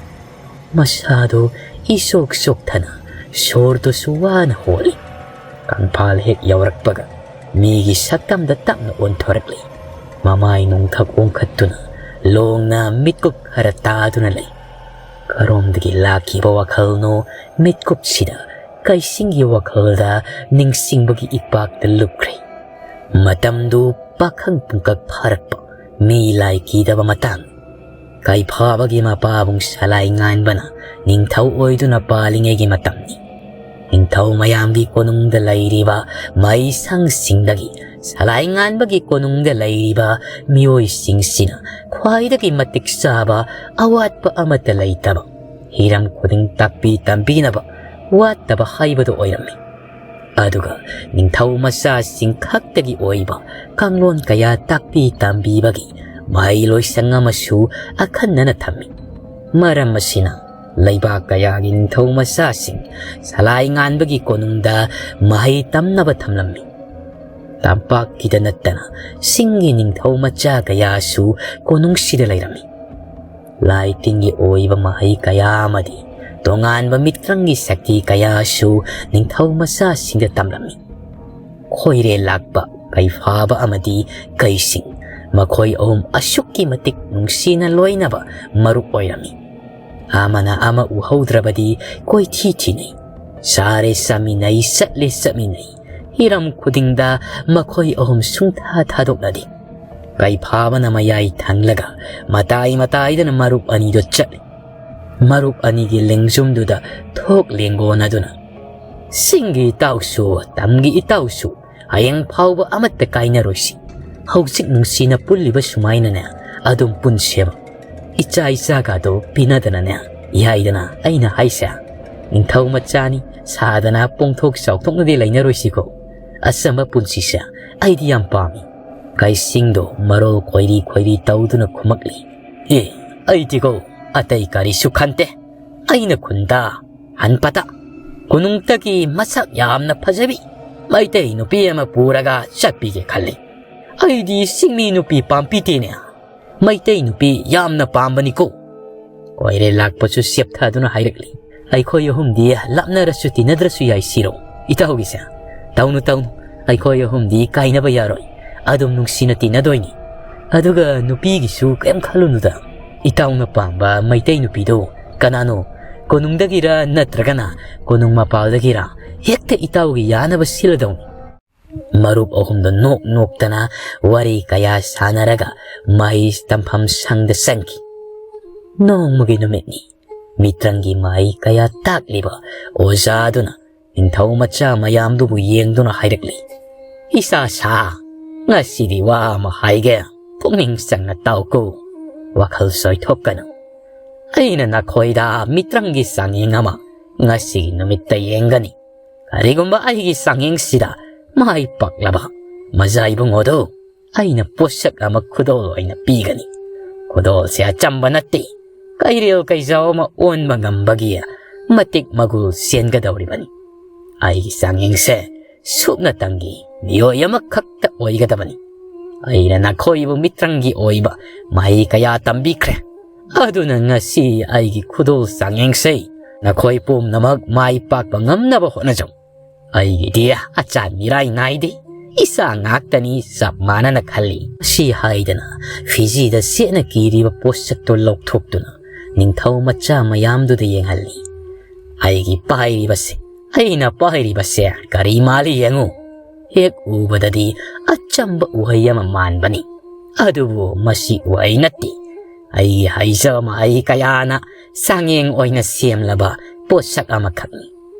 ꯃꯁꯥꯗꯨ ꯏꯁꯣꯛ ꯁꯣꯛꯊꯅ ꯁꯣꯔꯗꯨꯁꯨ ꯋꯥꯅ ꯍꯣꯜꯂꯤ꯫ ꯀꯪꯐꯥꯜ ꯍꯦꯛ ꯌꯧꯔꯛꯄꯒ ꯃꯤꯒꯤ ꯁꯛꯇꯝꯗ ꯇꯞꯅ ꯑꯣꯟꯊꯣꯔꯛꯂꯤ꯫ ꯃꯃꯥꯏ ꯅꯣꯡꯊꯛ ꯑꯣꯟꯈꯠꯇꯨꯅ ꯂꯣꯡꯅ ꯃꯤꯠꯀꯨꯞ ꯈꯔ ꯇꯥꯗꯨꯅ ꯂꯩ꯫ ꯀꯔꯣꯝꯗꯒꯤ ꯂꯥꯛꯈꯤꯕ ꯋꯥꯈꯜꯅꯣ ꯃꯤꯠꯀꯨꯞꯁꯤꯗ ꯀꯩꯁꯤꯡꯒꯤ ꯋꯥꯈꯜꯗ ꯅꯤꯡꯁꯤꯡꯕꯒꯤ ꯏꯄꯥꯛꯇ ꯂꯨꯞꯈ꯭ꯔꯦ꯫ ꯃꯇꯝꯗꯨ ꯄꯥꯈꯪ ꯄꯨꯡꯀꯛ ꯐꯥꯔꯛꯄ ꯃꯤ ꯂꯥꯏ ꯀꯤꯗꯕ ꯃꯇꯥꯡ꯫ ꯀꯩꯐꯥꯕꯒꯤ ꯃꯄꯥꯕꯨꯡ ꯁꯂꯥꯏ ꯉꯥꯟꯕꯅ ꯅꯤꯡꯊꯧ ꯑꯣꯏꯗꯨꯅ ꯄꯥꯜꯂꯤꯉꯩꯒꯤ ꯃꯇꯝꯅꯤ꯫ ꯅꯤꯡꯊꯧ ꯃꯌꯥꯝꯒꯤ ꯀꯣꯅꯨꯡꯗ ꯂꯩꯔꯤꯕ ꯃꯍꯩꯁꯪꯁꯤꯡꯗꯒꯤ ꯁꯂꯥꯏ ꯉꯥꯟꯕꯒꯤ ꯀꯣꯅꯨꯡꯗ ꯂꯩꯔꯤꯕ ꯃꯤꯑꯣꯏꯁꯤꯡꯁꯤꯅ ꯈ꯭ꯋꯥꯏꯗꯒꯤ ꯃꯇꯤꯛ ꯆꯥꯕ, ꯑꯋꯥꯠꯄ ꯑꯃꯠꯇ ꯂꯩꯇꯕ, ꯍꯤꯔꯝ ꯈꯨꯗꯤꯡ ꯇꯥꯛꯄꯤ ꯇꯝꯕꯤꯅꯕ ꯋꯥꯠꯇꯕ ꯍꯥꯏꯕꯗꯨ ꯑꯣꯏꯔꯝꯃꯤ꯫ ꯑꯗꯨꯒ ꯅꯤꯡꯊꯧ ꯃꯆꯥꯁꯤꯡ ꯈꯛꯇꯒꯤ ꯑꯣꯏꯕ ꯀꯥꯡꯂꯣꯟ ꯀꯌꯥ ꯇꯥꯛꯄꯤ ꯇꯝꯕꯤꯕꯒꯤ ꯃꯍꯩ ꯂꯣꯏꯁꯪ ꯑꯃꯁꯨ ꯑꯈꯟꯅꯅ ꯊꯝꯃꯤ꯫ ꯃꯔꯝ ꯑꯁꯤꯅ ꯂꯩꯕꯥꯛ ꯀꯌꯥꯒꯤ ꯅꯤꯡꯊꯧ ꯃꯆꯥꯁꯤꯡ ꯁꯂꯥꯏ ꯉꯥꯟꯕꯒꯤ ꯀꯣꯅꯨꯡꯗ ꯃꯍꯩ ꯇꯝꯅꯕ ꯊꯝꯂꯝꯃꯤ꯫ ꯇꯝꯄꯥꯛꯀꯤꯗ ꯅꯠꯇꯅ ꯆꯤꯡꯒꯤ ꯅꯤꯡꯊꯧ ꯃꯆꯥ ꯀꯌꯥꯁꯨ ꯀꯣꯅꯨꯡꯁꯤꯗ ꯂꯩꯔꯝꯃꯤ꯫ ꯂꯥꯏ ꯇꯤꯟꯒꯤ ꯑꯣꯏꯕ ꯃꯍꯩ ꯀꯌꯥ ꯑꯃꯗꯤ ꯇꯣꯉꯥꯟꯕ ꯃꯤꯇ꯭ꯔꯪꯒꯤ ꯁꯛꯇꯤ ꯀꯌꯥꯁꯨ ꯅꯤꯡꯊꯧ ꯃꯆꯥꯁꯤꯡꯗ ꯇꯝꯂꯝꯃꯤ꯫ ꯈꯣꯏꯔꯦꯜ ꯂꯥꯛꯄ ꯀꯩꯐꯥꯕ ꯑꯃꯗꯤ ꯀꯩꯁꯤꯡ, ꯃꯈꯣꯏ ꯑꯍꯨꯝ ꯑꯁꯨꯛꯀꯤ ꯃꯇꯤꯛ ꯅꯨꯡꯁꯤꯅ ꯂꯣꯏꯅꯕ ꯃꯔꯨꯞ ꯑꯣꯏꯔꯝꯃꯤ꯫ ꯑꯃꯅ ꯑꯃ ꯎꯍꯧꯗ꯭ꯔꯕꯗꯤ ꯀꯣꯏꯊꯤ ꯊꯤꯅꯩ, ꯆꯥꯔꯦ ꯆꯥꯃꯤꯟꯅꯩ, ꯆꯠꯂꯦ ꯆꯠꯃꯤꯟꯅꯩ꯫ ꯍꯤꯔꯝ ꯈꯨꯗꯤꯡꯗ ꯃꯈꯣꯏ ꯑꯍꯨꯝ ꯁꯨꯡꯊꯥ ꯊꯥꯗꯣꯛꯅꯗꯦ꯫ ꯀꯩꯐꯥꯕꯅ ꯃꯌꯥꯏ ꯊꯪꯂꯒ ꯃꯇꯥꯏ ꯃꯇꯥꯏꯗꯅ ꯃꯔꯨꯞ ꯑꯅꯤꯗꯨ ꯆꯠꯂꯤ꯫ ꯃꯔꯨꯞ ꯑꯅꯤꯒꯤ ꯂꯦꯡꯖꯨꯝꯗꯨꯗ ꯊꯣꯛ ꯂꯦꯡꯒꯣꯟ ꯑꯗꯨꯅ, "ꯆꯤꯡꯒꯤ ꯏꯇꯥꯎꯁꯨ, ꯇꯝꯒꯤ ꯏꯇꯥꯎꯁꯨ, ꯍꯌꯦꯡ ꯐꯥꯎꯕ ꯑꯃꯠꯇ ꯀꯥꯏꯅꯔꯣꯏꯁꯤ꯫ ꯍꯧꯖꯤꯛ ꯅꯨꯡꯁꯤꯅ ꯄꯨꯜꯂꯤꯕ ꯁꯨꯃꯥꯏꯅꯅꯦ ꯑꯗꯨꯝ ꯄꯨꯟꯁꯦꯕ꯫ ꯏꯆꯥ ꯏꯆꯥꯒꯗꯣ ꯄꯤꯅꯗꯅꯅꯦ, ꯌꯥꯏꯗꯅ ꯑꯩꯅ ꯍꯥꯏꯁꯦ꯫ ꯅꯤꯡꯊꯧ ꯃꯆꯥꯅꯤ, ꯁꯥꯗꯅ ꯄꯣꯡꯊꯣꯛ ꯆꯥꯎꯊꯣꯛꯅꯗꯤ ꯂꯩꯅꯔꯣꯏꯁꯤꯀꯣ꯫ ꯑꯆꯝꯕ ꯄꯨꯟꯁꯤꯁꯦ ꯑꯩꯗꯤ ꯌꯥꯝ ꯄꯥꯝꯃꯤ"꯫ ꯀꯩꯁꯤꯡꯗꯣ ꯃꯔꯣꯜ ꯈꯣꯏꯔꯤ ꯈꯣꯏꯔꯤ ꯇꯧꯗꯨꯅ ꯈꯨꯝꯃꯛꯂꯤ꯫ "ꯑꯦ, ꯑꯩꯗꯤꯀꯣ ꯑꯇꯩ ꯀꯔꯤꯁꯨ ꯈꯟꯗꯦ꯫ ꯑꯩꯅ ꯈꯨꯟꯗ ꯍꯟꯕꯗ ꯀꯣꯅꯨꯡꯗꯒꯤ ꯃꯁꯛ ꯌꯥꯝꯅ ꯐꯖꯕꯤ ꯃꯩꯇꯩ ꯅꯨꯄꯤ ꯑꯃ ꯄꯨꯔꯒ ꯆꯠꯄꯤꯒꯦ ꯈꯜꯂꯤ꯫ ꯑꯩꯗꯤ ꯆꯤꯡꯃꯤ ꯅꯨꯄꯤ ꯄꯥꯝꯕꯤꯗꯦꯅꯦ꯫ "ꯃꯩꯇꯩ ꯅꯨꯄꯤ ꯌꯥꯝꯅ ꯄꯥꯝꯕꯅꯤꯀꯣ?" ꯀꯣꯏꯔꯦ ꯂꯥꯛꯄꯁꯨ ꯁꯦꯞꯊꯗꯨꯅ ꯍꯥꯏꯔꯛꯂꯤ꯫ "ꯑꯩꯈꯣꯏ ꯑꯍꯨꯝꯗꯤ ꯂꯥꯞꯅꯔꯁꯨ ꯇꯤꯟꯅꯗ꯭ꯔꯁꯨ ꯌꯥꯏ ꯁꯤꯔꯣ ꯏꯇꯥꯎꯒꯤꯁꯦ?" "ꯇꯧꯅꯨ ꯇꯧꯅꯨ, ꯑꯩꯈꯣꯏ ꯑꯍꯨꯝꯗꯤ ꯀꯥꯏꯅꯕ ꯌꯥꯔꯣꯏ, ꯑꯗꯨꯝ ꯅꯨꯡꯁꯤꯅ ꯇꯤꯟꯅꯗꯣꯏꯅꯤ꯫ ꯑꯗꯨꯒ ꯅꯨꯄꯤꯒꯤꯁꯨ ꯀꯔꯤꯝ ꯈꯜꯂꯨꯅꯨꯗ, ꯏꯇꯥꯎꯅ ꯄꯥꯝꯕ ꯃꯩꯇꯩ ꯅꯨꯄꯤꯗꯣ ꯀꯅꯥꯅꯣ? ꯀꯣꯅꯨꯡꯗꯒꯤꯔ ꯅꯠꯇ꯭ꯔꯒꯅ ꯀꯣꯅꯨꯡ ꯃꯄꯥꯜꯗꯒꯤꯔ? ꯍꯦꯛꯇ ꯏꯇꯥꯎꯒꯤ ꯌꯥꯅꯕ ꯁꯤꯜꯂꯗꯧꯅꯤ꯫" ꯃꯔꯨꯞ ꯑꯍꯨꯝꯗꯣ ꯅꯣꯛ ꯅꯣꯛꯇꯅ ꯋꯥꯔꯤ ꯀꯌꯥ ꯁꯥꯟꯅꯔꯒ ꯃꯍꯩ ꯇꯝꯐꯝ ꯁꯪꯗ ꯆꯪꯈꯤ꯫ ꯅꯣꯡꯃꯒꯤ ꯅꯨꯃꯤꯠꯅꯤ꯫ ꯃꯤꯇ꯭ꯔꯪꯒꯤ ꯃꯍꯩ ꯀꯌꯥ ꯇꯥꯛꯂꯤꯕ ꯑꯣꯖꯥꯗꯨꯅ ꯅꯤꯡꯊꯧ ꯃꯆꯥ ꯃꯌꯥꯝꯗꯨꯕꯨ ꯌꯦꯡꯗꯨꯅ ꯍꯥꯏꯔꯛꯂꯤ, "ꯏꯆꯥ ꯁꯥ, ꯉꯁꯤꯗꯤ ꯋꯥ ꯑꯃ ꯍꯥꯏꯒꯦ, ꯄꯨꯛꯅꯤꯡ ꯆꯪꯅ ꯇꯥꯎꯀꯣ, ꯋꯥꯈꯜ ꯆꯣꯏꯊꯣꯛꯀꯅꯨ꯫ ꯑꯩꯅ ꯅꯈꯣꯏꯗ ꯃꯤꯇ꯭ꯔꯪꯒꯤ ꯆꯥꯡꯌꯦꯡ ꯑꯃ ꯉꯁꯤꯒꯤ ꯅꯨꯃꯤꯠꯇ ꯌꯦꯡꯒꯅꯤ꯫ ꯀꯔꯤꯒꯨꯝꯕ ꯑꯩꯒꯤ ꯆꯥꯡꯌꯦꯡꯁꯤꯗ ꯃꯥꯏ ꯄꯥꯛꯂꯕ ꯃꯖꯥ ꯏꯕꯨꯡꯉꯣꯗꯨ ꯑꯩꯅ ꯄꯣꯠꯁꯛ ꯑꯃ ꯈꯨꯗꯣꯜ ꯑꯣꯏꯅ ꯄꯤꯒꯅꯤ꯫ ꯈꯨꯗꯣꯜꯁꯦ ꯑꯆꯝꯕ ꯅꯠꯇꯦ, ꯀꯩꯔꯦꯜ ꯀꯩꯖꯥꯎ ꯑꯃ ꯑꯣꯟꯕ ꯉꯝꯕꯒꯤ ꯃꯇꯤꯛ ꯃꯒꯨꯜ ꯆꯦꯟꯒꯗꯧꯔꯤꯕꯅꯤ꯫ ꯑꯩꯒꯤ ꯆꯥꯡꯌꯦꯡꯁꯦ ꯁꯨꯞꯅꯇꯪꯒꯤ ꯃꯤꯑꯣꯏ ꯑꯃꯈꯛꯇ ꯑꯣꯏꯒꯗꯕꯅꯤ꯫ ꯑꯩꯅ ꯅꯈꯣꯏꯕꯨ ꯃꯤꯇ꯭ꯔꯪꯒꯤ ꯑꯣꯏꯕ ꯃꯍꯩ ꯀꯌꯥ ꯇꯝꯕꯤꯈ꯭ꯔꯦ꯫ ꯑꯗꯨꯅ ꯉꯁꯤ ꯑꯩꯒꯤ ꯈꯨꯗꯣꯜ ꯆꯥꯡꯌꯦꯡꯁꯦ ꯅꯈꯣꯏ ꯄꯨꯝꯅꯃꯛ ꯃꯥꯏ ꯄꯥꯛꯄ ꯉꯝꯅꯕ ꯍꯣꯠꯅꯖꯧ꯫ ꯑꯩꯒꯤꯗꯤ ꯑꯆꯥꯟ ꯃꯤꯔꯥꯏ ꯅꯥꯏꯗꯦ, ꯏꯆꯥ ꯉꯥꯛꯇꯅꯤ, ꯆꯞ ꯃꯥꯟꯅꯅ ꯈꯜꯂꯤ꯫" ꯁꯤ ꯍꯥꯏꯗꯅ ꯐꯤꯖꯤꯗ ꯆꯦꯠꯅ ꯀꯤꯔꯤꯕ ꯄꯣꯠꯁꯛꯇꯨ ꯂꯧꯊꯣꯛꯇꯨꯅ ꯅꯤꯡꯊꯧ ꯃꯆꯥ ꯃꯌꯥꯝꯗꯨꯗ ꯌꯦꯡꯍꯜꯂꯤ꯫ "ꯑꯩꯒꯤ ꯄꯥꯏꯔꯤꯕꯁꯦ, ꯑꯩꯅ ꯄꯥꯏꯔꯤꯕꯁꯦ ꯀꯔꯤ ꯃꯥꯜꯂꯤ ꯌꯦꯡꯉꯨ꯫ ꯍꯦꯛ ꯎꯕꯗꯗꯤ ꯑꯆꯝꯕ ꯎꯍꯩ ꯑꯃ ꯃꯥꯟꯕꯅꯤ, ꯑꯗꯨꯕꯨ ꯃꯁꯤ ꯎꯍꯩ ꯅꯠꯇꯦ꯫ ꯑꯩꯒꯤ ꯍꯩꯖꯕ ꯃꯍꯩ ꯀꯌꯥꯅ ꯆꯥꯡꯌꯦꯡ ꯑꯣꯏꯅ ꯁꯦꯝꯂꯕ ꯄꯣꯠꯁꯛ ꯑꯃꯈꯛꯅꯤ꯫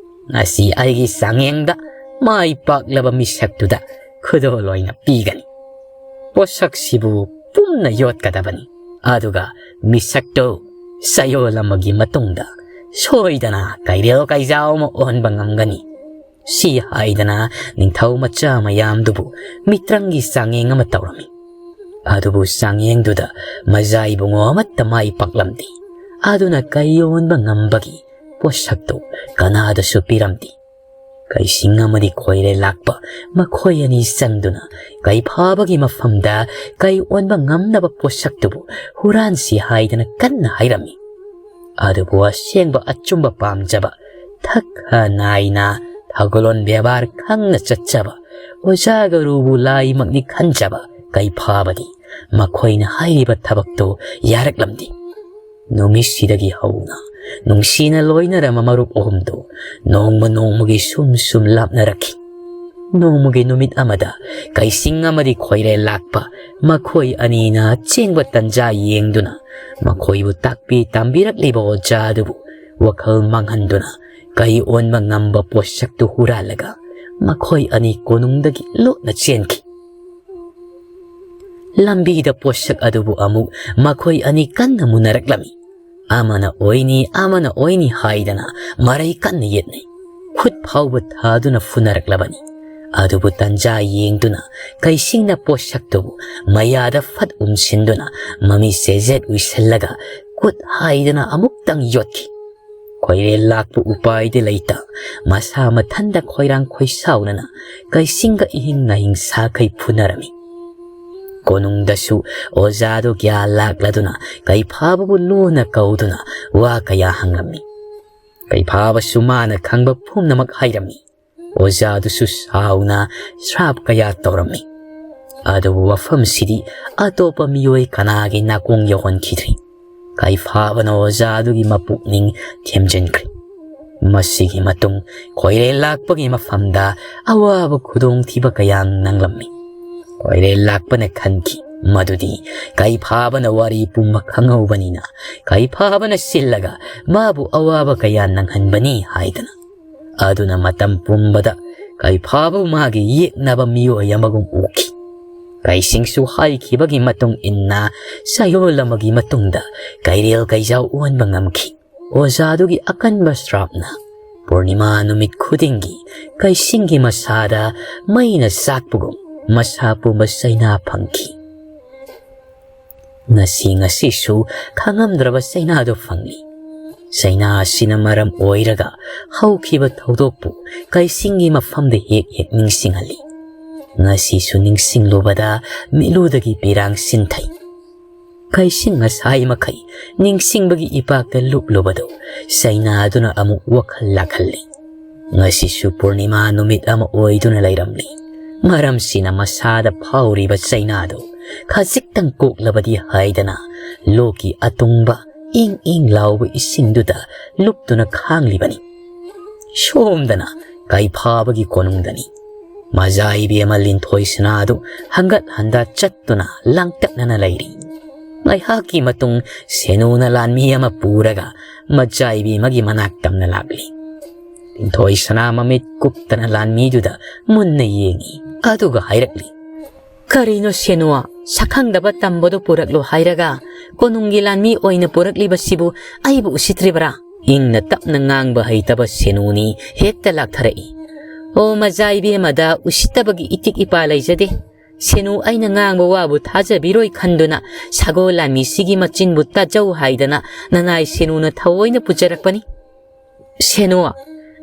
ꯉꯁꯤ ꯑꯩꯒꯤ ꯆꯥꯡꯌꯦꯡꯗ ꯃꯥꯏ ꯄꯥꯛꯂꯕ ꯃꯤꯁꯛꯇꯨꯗ ꯈꯨꯗꯣꯜ ꯑꯣꯏꯅ ꯄꯤꯒꯅꯤ꯫ ꯄꯣꯠꯁꯛꯁꯤꯕꯨ ꯄꯨꯝꯅ ꯌꯣꯠꯀꯗꯕꯅꯤ, ꯑꯗꯨꯒ ꯃꯤꯁꯛꯇꯨ ꯆꯌꯣꯜ ꯑꯃꯒꯤ ꯃꯇꯨꯡꯗ ꯁꯣꯏꯗꯅ ꯀꯩꯔꯦꯜ ꯀꯩꯖꯥꯎ ꯑꯃ ꯑꯣꯟꯕ ꯉꯝꯒꯅꯤ꯫" ꯁꯤ ꯍꯥꯏꯗꯅ ꯅꯤꯡꯊꯧ ꯃꯆꯥ ꯃꯌꯥꯝꯗꯨꯕꯨ ꯃꯤꯇ꯭ꯔꯪꯒꯤ ꯆꯥꯡꯌꯦꯡ ꯑꯃ ꯇꯧꯔꯝꯃꯤ꯫ ꯑꯗꯨꯕꯨ ꯆꯥꯡꯌꯦꯡꯗꯨꯗ ꯃꯖꯥ ꯏꯕꯨꯡꯉꯣ ꯑꯃꯠꯇ ꯃꯥꯏ ꯄꯥꯛꯂꯝꯗꯦ꯫ ꯑꯗꯨꯅ ꯀꯩ ꯑꯣꯟꯕ ꯉꯝꯕꯒꯤ ꯄꯣꯠꯁꯛꯇꯨ ꯀꯅꯥꯗꯁꯨ ꯄꯤꯔꯝꯗꯦ꯫ ꯀꯩꯁꯤꯡ ꯑꯃꯗꯤ ꯈꯣꯏꯔꯦ ꯂꯥꯛꯄ ꯃꯈꯣꯏ ꯑꯅꯤ ꯆꯪꯗꯨꯅ ꯀꯩꯐꯥꯕꯒꯤ ꯃꯐꯝꯗ ꯀꯩ ꯑꯣꯟꯕ ꯉꯝꯅꯕ ꯄꯣꯠꯁꯛꯇꯨꯕꯨ ꯍꯨꯔꯥꯟꯁꯤ ꯍꯥꯏꯗꯅ ꯀꯟꯅ ꯍꯥꯏꯔꯝꯃꯤ꯫ ꯑꯗꯨꯕꯨ ꯑꯁꯦꯡꯕ ꯑꯆꯨꯝꯕ ꯄꯥꯝꯖꯕ, ꯊꯛ ꯈ ꯅꯥꯏꯅ ꯊꯧꯒꯜꯂꯣꯟ ꯕꯦꯕꯥꯔ ꯈꯪꯅ ꯆꯠꯆꯕ, ꯑꯣꯖꯥ ꯒꯨꯔꯨꯕꯨ ꯂꯥꯏꯃꯛꯅꯤ ꯈꯟꯖꯕ ꯀꯩꯐꯥꯕꯗꯤ ꯃꯈꯣꯏꯅ ꯍꯥꯏꯔꯤꯕ ꯊꯕꯛꯇꯨ ꯌꯥꯔꯛꯂꯝꯗꯦ꯫ ꯅꯨꯃꯤꯠꯁꯤꯗꯒꯤ ꯍꯧꯅ ꯅꯨꯡꯁꯤꯅ ꯂꯣꯏꯅꯔꯝꯕ ꯃꯔꯨꯞ ꯑꯍꯨꯝꯗꯨ ꯅꯣꯡꯃ ꯅꯣꯡꯃꯒꯤ ꯁꯨꯝ ꯁꯨꯝ ꯂꯥꯞꯅꯔꯛꯈꯤ꯫ ꯅꯣꯡꯃꯒꯤ ꯅꯨꯃꯤꯠ ꯑꯃꯗ ꯀꯩꯁꯤꯡ ꯑꯃꯗꯤ ꯈꯣꯏꯔꯦ ꯂꯥꯛꯄ ꯃꯈꯣꯏ ꯑꯅꯤꯅ ꯆꯦꯟꯕ ꯇꯟꯖꯥ ꯌꯦꯡꯗꯨꯅ ꯃꯈꯣꯏꯕꯨ ꯇꯥꯛꯄꯤ ꯇꯝꯕꯤꯔꯛꯂꯤꯕ ꯑꯣꯖꯥ ꯑꯗꯨꯕꯨ ꯋꯥꯈꯜ ꯃꯥꯡꯍꯟꯗꯨꯅ ꯀꯩ ꯑꯣꯟꯕ ꯉꯝꯕ ꯄꯣꯠꯁꯛꯇꯨ ꯍꯨꯔꯥꯜꯂꯒ ꯃꯈꯣꯏ ꯑꯅꯤ ꯀꯣꯅꯨꯡꯗꯒꯤ ꯂꯣꯠꯅ ꯆꯦꯟꯈꯤ꯫ ꯂꯝꯕꯤꯗ ꯄꯣꯠꯁꯛ ꯑꯗꯨꯕꯨ ꯑꯃꯨꯛ ꯃꯈꯣꯏ ꯑꯅꯤ ꯀꯟꯅ ꯃꯨꯟꯅꯔꯛꯂꯝꯃꯤ꯫ ꯑꯃꯅ ꯑꯣꯏꯅꯤ, ꯑꯃꯅ ꯑꯣꯏꯅꯤ ꯍꯥꯏꯗꯅ ꯃꯔꯩ ꯀꯟꯅ ꯌꯦꯠꯅꯩ꯫ ꯈꯨꯠ ꯐꯥꯎꯕ ꯊꯥꯗꯨꯅ ꯐꯨꯅꯔꯛꯂꯕꯅꯤ꯫ ꯑꯗꯨꯕꯨ ꯇꯟꯖꯥ ꯌꯦꯡꯗꯨꯅ ꯀꯩꯁꯤꯡꯅ ꯄꯣꯠꯁꯛꯇꯨꯕꯨ ꯃꯌꯥꯗ ꯐꯠ ꯎꯝꯁꯤꯟꯗꯨꯅ ꯃꯃꯤ ꯆꯦꯖꯦꯠ ꯎꯏꯁꯜꯂꯒ ꯈꯨꯠ ꯍꯥꯏꯗꯅ ꯑꯃꯨꯛꯇꯪ ꯌꯣꯠꯈꯤ꯫ ꯈꯣꯏꯔꯦꯜ ꯂꯥꯛꯄ ꯎꯄꯥꯏꯗꯤ ꯂꯩꯇ ꯃꯁꯥ ꯃꯊꯟꯗ ꯈꯣꯏꯔꯥꯡ ꯈꯣꯏꯁꯥꯎꯅꯅ ꯀꯩꯁꯤꯡꯒ ꯏꯍꯤꯡ ꯅꯥꯍꯤꯡ ꯁꯥꯈꯩ ꯐꯨꯅꯔꯝꯃꯤ꯫ ꯀꯣꯅꯨꯡꯗꯁꯨ ꯑꯣꯖꯥꯗꯨ ꯒ꯭ꯌꯥꯟ ꯂꯥꯛꯂꯗꯨꯅ ꯀꯩꯐꯥꯕꯕꯨ ꯂꯨꯅ ꯀꯧꯗꯨꯅ ꯋꯥ ꯀꯌꯥ ꯍꯪꯂꯝꯃꯤ꯫ ꯀꯩꯐꯥꯕꯁꯨ ꯃꯥꯅ ꯈꯪꯕ ꯄꯨꯝꯅꯃꯛ ꯍꯥꯏꯔꯝꯃꯤ꯫ ꯑꯣꯖꯥꯗꯨꯁꯨ ꯁꯥꯎꯅ ꯁ꯭ꯔꯥꯞ ꯀꯌꯥ ꯇꯧꯔꯝꯃꯤ꯫ ꯑꯗꯨꯕꯨ ꯋꯥꯐꯝꯁꯤꯗꯤ ꯑꯇꯣꯞꯄ ꯃꯤꯑꯣꯏ ꯀꯅꯥꯒꯤ ꯅꯥꯀꯣꯡ ꯌꯧꯍꯟꯈꯤꯗ꯭ꯔꯤ꯫ ꯀꯩꯐꯥꯕꯅ ꯑꯣꯖꯥꯗꯨꯒꯤ ꯃꯄꯨꯛꯅꯤꯡ ꯊꯦꯝꯖꯤꯟꯈ꯭ꯔꯦ꯫ ꯃꯁꯤꯒꯤ ꯃꯇꯨꯡ ꯈꯣꯏꯔꯦꯜ ꯂꯥꯛꯄꯒꯤ ꯃꯐꯝꯗ ꯑꯋꯥꯕ ꯈꯨꯗꯣꯡꯊꯤꯕ ꯀꯌꯥ ꯅꯪꯂꯝꯃꯤ꯫ ꯈꯣꯏꯔꯦꯜ ꯂꯥꯛꯄꯅ ꯈꯟꯈꯤ ꯃꯗꯨꯗꯤ ꯀꯩꯐꯥꯕꯅ ꯋꯥꯔꯤ ꯄꯨꯝꯕ ꯈꯪꯍꯧꯕꯅꯤꯅ ꯀꯩꯐꯥꯕꯅ ꯁꯤꯜꯂꯒ ꯃꯥꯕꯨ ꯑꯋꯥꯕ ꯀꯌꯥ ꯅꯪꯍꯟꯕꯅꯤ ꯍꯥꯏꯗꯅ꯫ ꯑꯗꯨꯅ ꯃꯇꯝ ꯄꯨꯝꯕꯗ ꯀꯩꯐꯥꯕꯕꯨ ꯃꯥꯒꯤ ꯌꯦꯛꯅꯕ ꯃꯤꯑꯣꯏ ꯑꯃꯒꯨꯝ ꯎꯈꯤ꯫ ꯀꯩꯁꯤꯡꯁꯨ ꯍꯥꯏꯈꯤꯕꯒꯤ ꯃꯇꯨꯡ ꯏꯟꯅ ꯆꯌꯣꯜ ꯑꯃꯒꯤ ꯃꯇꯨꯡꯗ ꯀꯩꯔꯦꯜ ꯀꯩꯖꯥꯎ ꯑꯣꯟꯕ ꯉꯝꯈꯤ꯫ ꯑꯣꯖꯥꯗꯨꯒꯤ ꯑꯀꯟꯕ ꯁ꯭ꯔꯥꯞꯅ ꯄꯨꯔꯅꯤꯃꯥ ꯅꯨꯃꯤꯠ ꯈꯨꯗꯤꯡꯒꯤ ꯀꯩꯁꯤꯡꯒꯤ ꯃꯁꯥꯗ ꯃꯩꯅ ꯆꯥꯛꯄꯒꯨꯝ ꯃꯁꯥ ꯄꯨꯝꯕ ꯆꯩꯅꯥ ꯐꯪꯈꯤ꯫ ꯉꯁꯤ ꯉꯁꯤꯁꯨ ꯈꯪꯉꯝꯗ꯭ꯔꯕ ꯆꯩꯅꯥꯗꯨ ꯐꯪꯂꯤ꯫ ꯆꯩꯅꯥ ꯑꯁꯤꯅ ꯃꯔꯝ ꯑꯣꯏꯔꯒ ꯍꯧꯈꯤꯕ ꯊꯧꯗꯣꯛꯄꯨ ꯀꯩꯁꯤꯡꯒꯤ ꯃꯐꯝꯗ ꯍꯦꯛ ꯍꯦꯛ ꯅꯤꯡꯁꯤꯡꯍꯜꯂꯤ꯫ ꯉꯁꯤꯁꯨ ꯅꯤꯡꯁꯤꯡꯂꯨꯕꯗ ꯃꯤꯠꯂꯨꯗꯒꯤ ꯄꯤꯔꯥꯡ ꯁꯤꯟꯊꯩ꯫ ꯀꯩꯁꯤꯡ ꯉꯁꯥꯏ ꯃꯈꯩ ꯅꯤꯡꯁꯤꯡꯕꯒꯤ ꯏꯄꯥꯛꯇ ꯂꯨꯞꯂꯨꯕꯗꯨ ꯆꯩꯅꯥꯗꯨꯅ ꯑꯃꯨꯛ ꯋꯥꯈꯜ ꯂꯥꯛꯍꯜꯂꯤ꯫ ꯉꯁꯤꯁꯨ ꯄꯨꯔꯅꯤꯃꯥ ꯅꯨꯃꯤꯠ ꯑꯃ ꯑꯣꯏꯗꯨꯅ ꯂꯩꯔꯝꯂꯤ꯫ ꯃꯔꯝꯁꯤꯅ ꯃꯁꯥꯗ ꯐꯥꯎꯔꯤꯕ ꯆꯩꯅꯥꯗꯨ ꯈꯖꯤꯛꯇꯪ ꯀꯣꯛꯂꯕꯗꯤ ꯍꯥꯏꯗꯅ ꯂꯣꯛꯀꯤ ꯑꯇꯨꯡꯕ ꯏꯪ ꯏꯪ ꯂꯥꯎꯕ ꯏꯁꯤꯡꯗꯨꯗ ꯂꯨꯞꯇꯨꯅ ꯈꯥꯡꯂꯤꯕꯅꯤ꯫ ꯁꯣꯝꯗꯅ ꯀꯩꯐꯥꯕꯒꯤ ꯀꯣꯅꯨꯡꯗꯅꯤ꯫ ꯃꯖꯥ ꯏꯕꯦꯝꯃ ꯂꯤꯟꯊꯣꯏ ꯁꯅꯥꯗꯨ ꯍꯪꯒꯠ ꯍꯟꯗ ꯆꯠꯇꯨꯅ ꯂꯥꯡꯇꯛꯅꯅ ꯂꯩꯔꯤ꯫ ꯉꯥꯏꯍꯥꯛꯀꯤ ꯃꯇꯨꯡ ꯁꯦꯅꯨꯅ ꯂꯥꯟꯃꯤ ꯑꯃ ꯄꯨꯔꯒ ꯃꯖꯥ ꯏꯕꯦꯝꯃꯒꯤ ꯃꯅꯥꯛ ꯇꯝꯅ ꯂꯥꯛꯂꯤ꯫ ꯂꯤꯟꯊꯣꯏ ꯁꯅꯥ ꯃꯃꯤꯠ ꯀꯨꯞꯇꯅ ꯂꯥꯟꯃꯤꯗꯨꯗ ꯃꯨꯟꯅ ꯌꯦꯡꯉꯤ꯫ ꯑꯗꯨꯒ ꯍꯥꯏꯔꯛꯂꯤ, "ꯀꯔꯤꯅꯣ ꯁꯦꯅꯨ, ꯁꯛꯈꯪꯗꯕ ꯇꯝꯕꯗꯨ ꯄꯨꯔꯛꯂꯣ ꯍꯥꯏꯔꯒ ꯀꯣꯅꯨꯡꯒꯤ ꯂꯥꯟꯃꯤ ꯑꯣꯏꯅ ꯄꯨꯔꯛꯂꯤꯕꯁꯤꯕꯨ ꯑꯩꯕꯨ ꯎꯁꯤꯠꯇ꯭ꯔꯤꯕ꯭ꯔꯥ?" ꯏꯪꯅ ꯇꯞꯅ ꯉꯥꯡꯕ ꯍꯩꯇꯕ ꯁꯦꯅꯨꯅꯤ ꯍꯦꯛꯇ ꯂꯥꯛꯊꯔꯛꯏ꯫ "ꯑꯣ ꯃꯖꯥ ꯏꯕꯦꯝꯃꯗ ꯎꯁꯤꯠꯇꯕꯒꯤ ꯏꯇꯤꯛ ꯏꯄꯥ ꯂꯩꯖꯗꯦ꯫ ꯁꯦꯅꯨ ꯑꯩꯅ ꯉꯥꯡꯕ ꯋꯥꯕꯨ ꯊꯥꯖꯕꯤꯔꯣꯏ ꯈꯟꯗꯨꯅ ꯁꯒꯣꯜ ꯂꯥꯟꯃꯤꯁꯤꯒꯤ ꯃꯆꯤꯟꯕꯨ ꯇꯥꯖꯧ ꯍꯥꯏꯗꯅ ꯅꯅꯥꯏ ꯁꯦꯅꯨꯅ ꯊꯑꯣꯏꯅ ꯄꯨꯖꯔꯛꯄꯅꯤ꯫" "ꯁꯦꯅꯨ,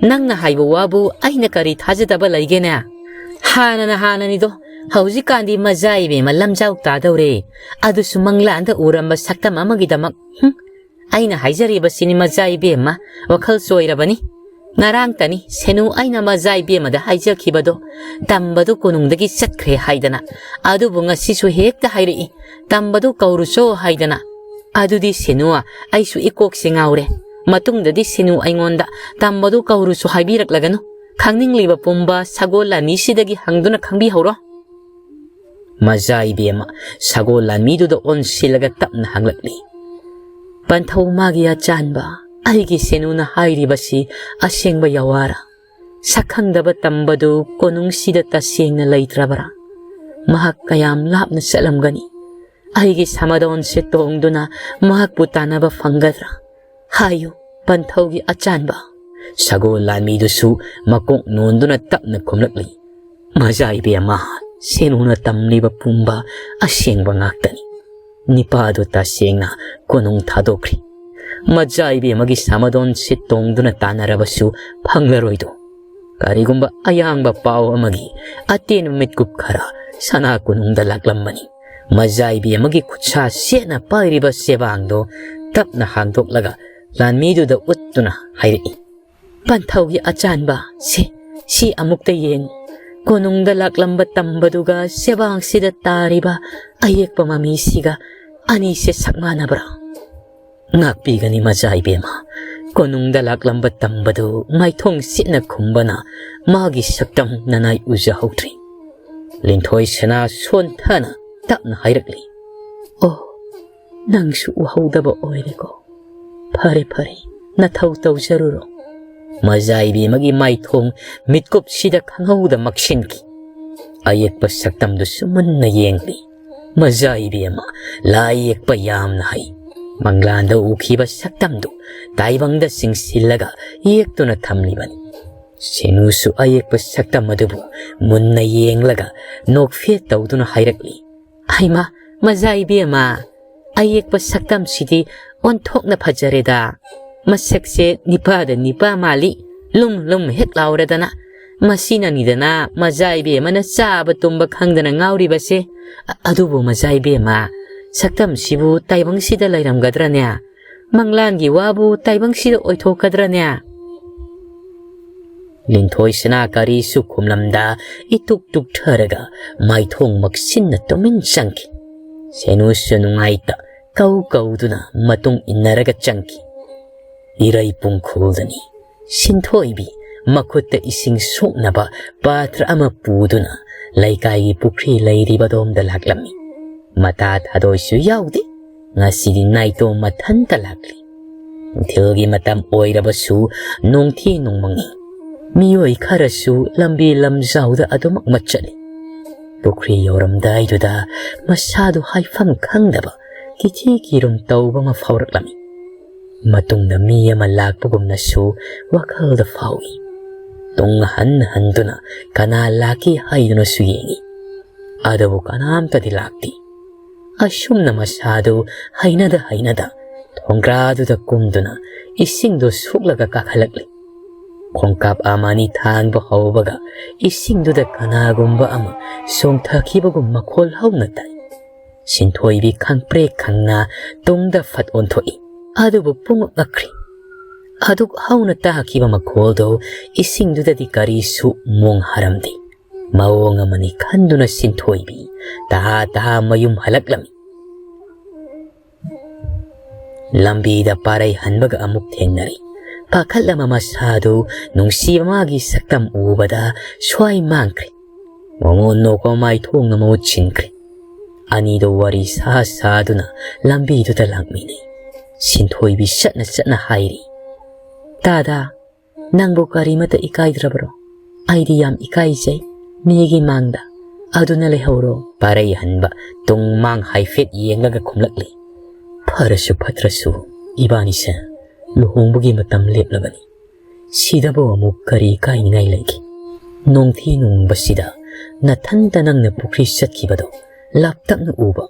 ꯅꯪꯅ ꯍꯥꯏꯕ ꯋꯥꯕꯨ ꯑꯩꯅ ꯀꯔꯤ ꯊꯥꯖꯗꯕ ꯂꯩꯒꯦꯅꯦ? ꯍꯥꯟꯅꯅ ꯍꯥꯟꯅꯅꯤꯗꯣ, ꯍꯧꯖꯤꯛꯀꯥꯟꯗꯤ ꯃꯖꯥ ꯏꯕꯦꯝꯃ ꯂꯝꯖꯥꯎ ꯇꯥꯗꯧꯔꯦ꯫ ꯑꯗꯨꯁꯨ ꯃꯪꯂꯥꯟꯗ ꯎꯔꯝꯕ ꯁꯛꯇꯝ ꯑꯃꯒꯤꯗꯃꯛ꯫ ꯍꯨꯝ, ꯑꯩꯅ ꯍꯥꯏꯖꯔꯤꯕꯁꯤꯅꯤ ꯃꯖꯥ ꯏꯕꯦꯝꯃ, ꯋꯥꯈꯜ ꯆꯣꯏꯔꯕꯅꯤ꯫ ꯉꯔꯥꯡꯇꯅꯤ ꯁꯦꯅꯨ ꯑꯩꯅ ꯃꯖꯥ ꯏꯕꯦꯝꯃꯗ ꯍꯥꯏꯖꯈꯤꯕꯗꯣ, ꯇꯝꯕꯗꯨ ꯀꯣꯅꯨꯡꯗꯒꯤ ꯆꯠꯈ꯭ꯔꯦ ꯍꯥꯏꯗꯅ꯫ ꯑꯗꯨꯕꯨ ꯉꯁꯤꯁꯨ ꯍꯦꯛꯇ ꯍꯥꯏꯔꯛꯏ, ꯇꯝꯕꯗꯨ ꯀꯧꯔꯨꯆꯣ ꯍꯥꯏꯗꯅ꯫ ꯑꯗꯨꯗꯤ ꯁꯦꯅꯨ, ꯑꯩꯁꯨ ꯏꯀꯣꯛꯁꯦ ꯉꯥꯎꯔꯦ꯫ ꯃꯇꯨꯡꯗꯗꯤ ꯁꯦꯅꯨ ꯑꯩꯉꯣꯟꯗ ꯇꯝꯕꯗꯨ ꯀꯧꯔꯨꯆꯣ ꯍꯥꯏꯕꯤꯔꯛꯂꯒꯅꯨ꯫ ꯈꯪꯅꯤꯡꯂꯤꯕ ꯄꯨꯝꯕ ꯁꯒꯣꯜ ꯂꯥꯟꯃꯤꯁꯤꯗꯒꯤ ꯍꯪꯗꯨꯅ ꯈꯪꯕꯤꯍꯧꯔꯣ꯫" ꯃꯖꯥ ꯏꯕꯦꯝꯃ ꯁꯒꯣꯜ ꯂꯥꯟꯃꯤꯗꯨꯗ ꯑꯣꯟꯁꯤꯜꯂꯒ ꯇꯞꯅ ꯍꯪꯂꯛꯂꯤ, "ꯄꯟꯊꯧ ꯃꯥꯒꯤ ꯑꯆꯥꯟꯕ, ꯑꯩꯒꯤ ꯁꯦꯅꯨꯅ ꯍꯥꯏꯔꯤꯕꯁꯤ ꯑꯁꯦꯡꯕ ꯌꯥꯋꯥꯔ? ꯁꯛꯈꯪꯗꯕ ꯇꯝꯕꯗꯨ ꯀꯣꯅꯨꯡꯁꯤꯗ ꯇꯁꯦꯡꯅ ꯂꯩꯇ꯭ꯔꯕꯔꯥ? ꯃꯍꯥꯛ ꯀꯌꯥꯝ ꯂꯥꯞꯅ ꯆꯠꯂꯝꯒꯅꯤ? ꯑꯩꯒꯤ ꯁꯃꯗꯣꯟꯁꯦ ꯇꯣꯡꯗꯨꯅ ꯃꯍꯥꯛꯄꯨ ꯇꯥꯟꯅꯕ ꯐꯪꯒꯗ꯭ꯔꯥ? ꯍꯥꯏꯌꯨ, ꯄꯟꯊꯧꯒꯤ ꯑꯆꯥꯟꯕ꯫" ꯁꯒꯣꯜ ꯂꯥꯟꯃꯤꯗꯨꯁꯨ ꯃꯀꯣꯛ ꯅꯣꯟꯗꯨꯅ ꯇꯞꯅ ꯈꯨꯝꯂꯛꯂꯤ, "ꯃꯖꯥ ꯏꯕꯦꯝꯃ, ꯁꯦꯅꯨꯅ ꯇꯝꯂꯤꯕ ꯄꯨꯝꯕ ꯑꯁꯦꯡꯕ ꯉꯥꯛꯇꯅꯤ꯫ ꯅꯤꯄꯥꯗꯨ ꯇꯁꯦꯡꯅ ꯀꯣꯅꯨꯡ ꯊꯥꯗꯣꯛꯈ꯭ꯔꯤ꯫ ꯃꯆꯥ ꯏꯕꯦꯝꯃꯒꯤ ꯁꯥꯃꯗꯣꯟ ꯁꯤꯠ ꯇꯣꯡꯗꯨꯅ ꯇꯥꯟꯅꯔꯕꯁꯨ ꯐꯪꯂꯔꯣꯏꯗꯣ꯫ ꯀꯔꯤꯒꯨꯝꯕ ꯑꯌꯥꯡꯕ ꯄꯥꯎ ꯑꯃꯒꯤ ꯑꯇꯦꯟꯕ ꯃꯤꯠꯀꯨꯞ ꯈꯔ ꯁꯅꯥ ꯀꯣꯅꯨꯡꯗ ꯂꯥꯛꯂꯝꯕꯅꯤ꯫ ꯃꯆꯥ ꯏꯕꯦꯝꯃꯒꯤ ꯈꯨꯠꯁꯥ ꯁꯦꯠꯅ ꯄꯥꯏꯔꯤꯕ ꯆꯦꯕꯥꯡꯗꯣ ꯇꯞꯅ ꯍꯥꯡꯗꯣꯛꯂꯒ ꯂꯥꯟꯃꯤꯗꯨꯗ ꯎꯠꯇꯨꯅ ꯍꯥꯏꯔꯛꯏ, "ꯄꯟꯊꯧꯒꯤ ꯑꯆꯥꯟꯕ, ꯁꯤ, ꯁꯤ ꯑꯃꯨꯛꯇ ꯌꯦꯡꯉꯨ꯫ ꯀꯣꯅꯨꯡꯗ ꯂꯥꯛꯂꯝꯕ ꯇꯝꯕꯗꯨꯒ ꯆꯦꯕꯥꯡꯁꯤꯗ ꯇꯥꯔꯤꯕ ꯑꯌꯦꯛꯄ ꯃꯃꯤꯁꯤꯒ ꯑꯅꯤꯁꯦ ꯁꯛ ꯃꯥꯟꯅꯕ꯭ꯔꯥ?" ꯉꯥꯛꯄꯤꯒꯅꯤ ꯃꯆꯥ ꯏꯕꯦꯝꯃ꯫ ꯀꯣꯅꯨꯡꯗ ꯂꯥꯛꯂꯝꯕ ꯇꯝꯕꯗꯨ ꯃꯥꯏꯊꯣꯡ ꯁꯤꯠꯅ ꯈꯨꯝꯕꯅ ꯃꯥꯒꯤ ꯁꯛꯇꯝ ꯅꯅꯥꯏ ꯎꯖꯍꯧꯗ꯭ꯔꯤ꯫ ꯂꯤꯟꯊꯣꯏ ꯁꯅꯥ ꯁꯣꯟꯊꯅ ꯇꯞꯅ ꯍꯥꯏꯔꯛꯂꯤ, "ꯑꯣ, ꯅꯪꯁꯨ ꯎꯍꯧꯗꯕ ꯑꯣꯏꯔꯦꯀꯣ꯫ ꯐꯔꯦ, ꯐꯔꯦ, ꯅꯊꯧ ꯇꯧꯖꯔꯨꯔꯣ꯫" ꯃꯆꯥ ꯏꯕꯦꯝꯃꯒꯤ ꯃꯥꯏꯊꯣꯡ ꯃꯤꯠꯀꯨꯞꯁꯤꯗ ꯈꯪꯍꯧꯗ ꯃꯛꯁꯤꯟꯈꯤ꯫ ꯑꯌꯦꯛꯄ ꯁꯛꯇꯝꯗꯨꯁꯨ ꯃꯨꯟꯅ ꯌꯦꯡꯂꯤ꯫ ꯃꯆꯥ ꯏꯕꯦꯝꯃ ꯂꯥꯏ ꯌꯦꯛꯄ ꯌꯥꯝꯅ ꯍꯩ꯫ ꯃꯪꯂꯥꯟꯗ ꯎꯈꯤꯕ ꯁꯛꯇꯝꯗꯨ ꯇꯥꯏꯕꯪꯗ ꯆꯤꯡꯁꯤꯜꯂꯒ ꯌꯦꯛꯇꯨꯅ ꯊꯝꯂꯤꯕꯅꯤ꯫ ꯁꯦꯅꯨꯁꯨ ꯑꯌꯦꯛꯄ ꯁꯛꯇꯝ ꯑꯗꯨꯕꯨ ꯃꯨꯟꯅ ꯌꯦꯡꯂꯒ ꯅꯣꯛꯐꯦꯠ ꯇꯧꯗꯨꯅ ꯍꯥꯏꯔꯛꯂꯤ, "ꯍꯩꯃꯥ, ꯃꯆꯥ ꯏꯕꯦꯝꯃ, ꯑꯌꯦꯛꯄ ꯁꯛꯇꯝꯁꯤꯗꯤ ꯑꯣꯟꯊꯣꯛꯅ ꯐꯖꯔꯦꯗ꯫ ꯃꯁꯛꯁꯦ ꯅꯤꯄꯥꯗ ꯅꯤꯄꯥ ꯃꯥꯜꯂꯤ, ꯂꯨꯝ ꯂꯨꯝ ꯍꯦꯛ ꯂꯥꯎꯔꯗꯅ꯫ ꯃꯁꯤꯅꯅꯤꯗꯅ ꯃꯆꯥ ꯏꯕꯦꯝꯃꯅ ꯆꯥꯕ ꯇꯨꯝꯕ ꯈꯪꯗꯅ ꯉꯥꯎꯔꯤꯕꯁꯦ꯫ ꯑ-, ꯑꯗꯨꯕꯨ ꯃꯆꯥ ꯏꯕꯦꯝꯃ, ꯁꯛꯇꯝꯁꯤꯕꯨ ꯇꯥꯏꯕꯪꯁꯤꯗ ꯂꯩꯔꯝꯒꯗ꯭ꯔꯅꯦ? ꯃꯪꯂꯥꯟꯒꯤ ꯋꯥꯕꯨ ꯇꯥꯏꯕꯪꯁꯤꯗ ꯑꯣꯏꯊꯣꯛꯀꯗ꯭ꯔꯅꯦ?" ꯂꯤꯟꯊꯣꯏ ꯁꯅꯥ ꯀꯔꯤꯁꯨ ꯈꯨꯝꯂꯝꯗ ꯏꯇꯨꯛ ꯇꯨꯛꯊꯔꯒ ꯃꯥꯏꯊꯣꯡ ꯃꯛꯁꯤꯟꯅ ꯇꯨꯃꯤꯟ ꯆꯪꯈꯤ꯫ ꯁꯦꯅꯨꯁꯨ ꯅꯨꯡꯉꯥꯏꯇ ꯀꯧ ꯀꯧꯗꯨꯅ ꯃꯇꯨꯡ ꯏꯟꯅꯔꯒ ꯆꯪꯈꯤ꯫ ꯏꯔꯩ ꯄꯨꯡꯈꯣꯜꯗꯅꯤ꯫ ꯁꯤꯟꯊꯣꯏꯕꯤ ꯃꯈꯨꯠꯇ ꯏꯁꯤꯡ ꯁꯣꯛꯅꯕ ꯄꯥꯇ꯭ꯔ ꯑꯃ ꯄꯨꯗꯨꯅ ꯂꯩꯀꯥꯏꯒꯤ ꯄꯨꯈ꯭ꯔꯤ ꯂꯩꯔꯤꯕꯗꯣꯝꯗ ꯂꯥꯛꯂꯝꯃꯤ꯫ ꯃꯇꯥ ꯊꯥꯗꯣꯏꯁꯨ ꯌꯥꯎꯗꯦ꯫ ꯉꯁꯤꯗꯤ ꯅꯥꯏꯇꯣꯝ ꯃꯊꯟꯇ ꯂꯥꯛꯂꯤ꯫ ꯅꯨꯡꯊꯤꯜꯒꯤ ꯃꯇꯝ ꯑꯣꯏꯔꯕꯁꯨ ꯅꯣꯡꯊꯤ ꯅꯣꯡꯃꯪꯉꯤ꯫ ꯃꯤꯑꯣꯏ ꯈꯔꯁꯨ ꯂꯝꯕꯤ ꯂꯝꯖꯥꯎꯗ ꯑꯗꯨꯃꯛ ꯃꯠꯆꯠꯂꯤ꯫ ꯄꯨꯈ꯭ꯔꯤ ꯌꯧꯔꯝꯗꯥꯏꯗꯨꯗ ꯃꯁꯥꯗꯨ ꯍꯥꯏꯐꯝ ꯈꯪꯗꯕ ꯀꯤꯊꯤ ꯀꯤꯔꯨꯝ ꯇꯧꯕ ꯑꯃ ꯐꯥꯎꯔꯛꯂꯝꯃꯤ꯫ ꯃꯇꯨꯡꯗ ꯃꯤ ꯑꯃ ꯂꯥꯛꯄꯒꯨꯝꯅꯁꯨ ꯋꯥꯈꯜꯗ ꯐꯥꯎꯏ꯫ ꯇꯨꯡ ꯍꯟ ꯍꯟꯗꯨꯅ ꯀꯅꯥ ꯂꯥꯛꯈꯤ ꯍꯥꯏꯗꯨꯅꯁꯨ ꯌꯦꯡꯏ꯫ ꯑꯗꯨꯕꯨ ꯀꯅꯥꯝꯇꯗꯤ ꯂꯥꯛꯇꯦ꯫ ꯑꯁꯨꯝꯅ ꯃꯁꯥꯗꯨ ꯍꯩꯅꯗ ꯍꯩꯅꯗ ꯈꯣꯡꯒ꯭ꯔꯥꯗꯨꯗ ꯀꯨꯝꯗꯨꯅ ꯏꯁꯤꯡꯗꯨ ꯁꯣꯛꯂꯒ ꯀꯥꯈꯠꯂꯛꯂꯤ꯫ ꯈꯣꯡꯀꯥꯞ ꯑꯃ ꯑꯅꯤ ꯊꯥꯡꯕ ꯍꯧꯕꯒ ꯏꯁꯤꯡꯗꯨꯗ ꯀꯅꯥꯒꯨꯝꯕ ꯑꯃ ꯆꯣꯡꯊꯈꯤꯕꯒꯨꯝ ꯃꯈꯣꯜ ꯍꯧꯅ ꯇꯥꯏ꯫ ꯁꯤꯟꯊꯣꯏꯕꯤ ꯈꯪꯄ꯭ꯔꯦꯛ ꯈꯪꯅ ꯇꯨꯡꯗ ꯐꯠ ꯑꯣꯟꯊꯣꯛꯏ꯫ ꯑꯗꯨꯕꯨ ꯄꯨꯡꯉꯛ ꯉꯛꯈ꯭ꯔꯤ꯫ ꯑꯗꯨꯛ ꯍꯧꯅ ꯇꯥꯈꯤꯕ ꯃꯈꯣꯜꯗꯨ ꯏꯁꯤꯡꯗꯨꯗꯗꯤ ꯀꯔꯤꯁꯨ ꯃꯣꯡ ꯍꯥꯔꯝꯗꯦ꯫ ꯃꯑꯣꯡ ꯑꯃꯅꯤ ꯈꯟꯗꯨꯅ ꯁꯤꯟꯊꯣꯏꯕꯤ ꯇꯍꯥ ꯇꯍꯥ ꯃꯌꯨꯝ ꯍꯜꯂꯛꯂꯝꯃꯤ꯫ ꯂꯝꯕꯤꯗ ꯄꯥꯔꯩ ꯍꯟꯕꯒ ꯑꯃꯨꯛ ꯊꯦꯡꯅꯔꯤ꯫ ꯄꯥꯈꯠꯂꯕ ꯃꯁꯥꯗꯨ ꯅꯨꯡꯁꯤꯕ ꯃꯥꯒꯤ ꯁꯛꯇꯝ ꯎꯕꯗ ꯁ꯭ꯋꯥꯏ ꯃꯥꯡꯈ꯭ꯔꯦ꯫ ꯃꯃꯣꯟ ꯅꯣꯛꯄ ꯃꯥꯏꯊꯣꯡꯅ ꯃꯍꯨꯠ ꯁꯤꯟꯈ꯭ꯔꯦ꯫ ꯑꯅꯤꯗꯨ ꯋꯥꯔꯤ ꯁꯥ ꯁꯥꯗꯨꯅ ꯂꯝꯕꯤꯗꯨꯗ ꯂꯥꯛꯃꯤꯟꯅꯩ꯫ ꯁꯤꯟꯊꯣꯏꯕꯤ ꯆꯠꯅ ꯆꯠꯅ ꯍꯥꯏꯔꯤ, "ꯇꯥꯗꯥ, ꯅꯪꯕꯨ ꯀꯔꯤꯃꯇ ꯏꯀꯥꯏꯗ꯭ꯔꯕꯔꯣ? ꯑꯩꯗꯤ ꯌꯥꯝ ꯏꯀꯥꯏꯖꯩ ꯃꯤꯒꯤ ꯃꯥꯡꯗ꯫ ꯑꯗꯨꯅ ꯂꯩꯍꯧꯔꯣ꯫" ꯄꯥꯔꯩ ꯍꯟꯕ ꯇꯨꯡ ꯃꯥꯡ ꯍꯥꯏꯐꯦꯠ ꯌꯦꯡꯂꯒ ꯈꯨꯝꯂꯛꯂꯤ, "ꯐꯔꯁꯨ ꯐꯠꯇ꯭ꯔꯁꯨ ꯏꯕꯥꯅꯤꯁꯦ ꯂꯨꯍꯣꯡꯕꯒꯤ ꯃꯇꯝ ꯂꯦꯞꯂꯕꯅꯤ꯫ ꯁꯤꯗꯕꯨ ꯑꯃꯨꯛ ꯀꯔꯤ ꯏꯀꯥꯏꯅꯤꯡꯉꯥꯏ ꯂꯩꯒꯦ? ꯅꯣꯡꯊꯤ ꯅꯣꯡꯕꯁꯤꯗ ꯅꯊꯟꯇ ꯅꯪꯅ ꯄꯨꯈ꯭ꯔꯤ ꯆꯠꯈꯤꯕꯗꯣ ꯂꯥꯞꯇꯛꯅ ꯎꯕ꯫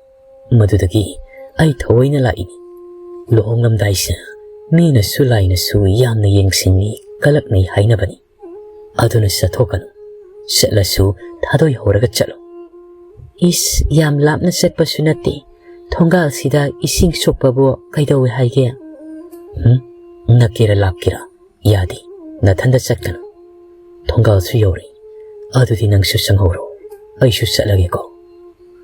ꯃꯗꯨꯗꯒꯤ ꯑꯩ ꯊꯑꯣꯏꯅ ꯂꯥꯛꯏꯅꯤ꯫ ꯂꯨꯍꯣꯡꯂꯝꯗꯥꯏꯁꯦ ꯃꯤꯅꯁꯨ ꯂꯥꯏꯅꯁꯨ ꯌꯥꯝꯅ ꯌꯦꯡꯁꯤꯟꯅꯤ, ꯀꯂꯛꯅꯩ ꯍꯥꯏꯅꯕꯅꯤ꯫ ꯑꯗꯨꯅ ꯆꯠꯊꯣꯛꯀꯅꯨ꯫ ꯆꯠꯂꯁꯨ ꯊꯥꯗꯣꯏ ꯍꯧꯔꯒ ꯆꯠꯂꯨ꯫" "ꯏꯁ, ꯌꯥꯝ ꯂꯥꯞꯅ ꯆꯠꯄꯁꯨ ꯅꯠꯇꯦ꯫ ꯊꯣꯡꯒꯥꯜꯁꯤꯗ ꯏꯁꯤꯡ ꯁꯣꯛꯄꯕꯨ ꯀꯩꯗꯧꯋꯦ ꯍꯥꯏꯒꯦ?" "ꯎꯝ? ꯅꯛꯀꯦꯔꯥ ꯂꯥꯞꯀꯦꯔꯥ ꯌꯥꯗꯦ꯫ ꯅꯊꯟꯗ ꯆꯠꯀꯅꯨ꯫ ꯊꯣꯡꯒꯥꯜꯁꯨ ꯌꯧꯔꯦ꯫ ꯑꯗꯨꯗꯤ ꯅꯪꯁꯨ ꯆꯪꯍꯧꯔꯣ꯫ ꯑꯩꯁꯨ ꯆꯠꯂꯒꯦꯀꯣ꯫"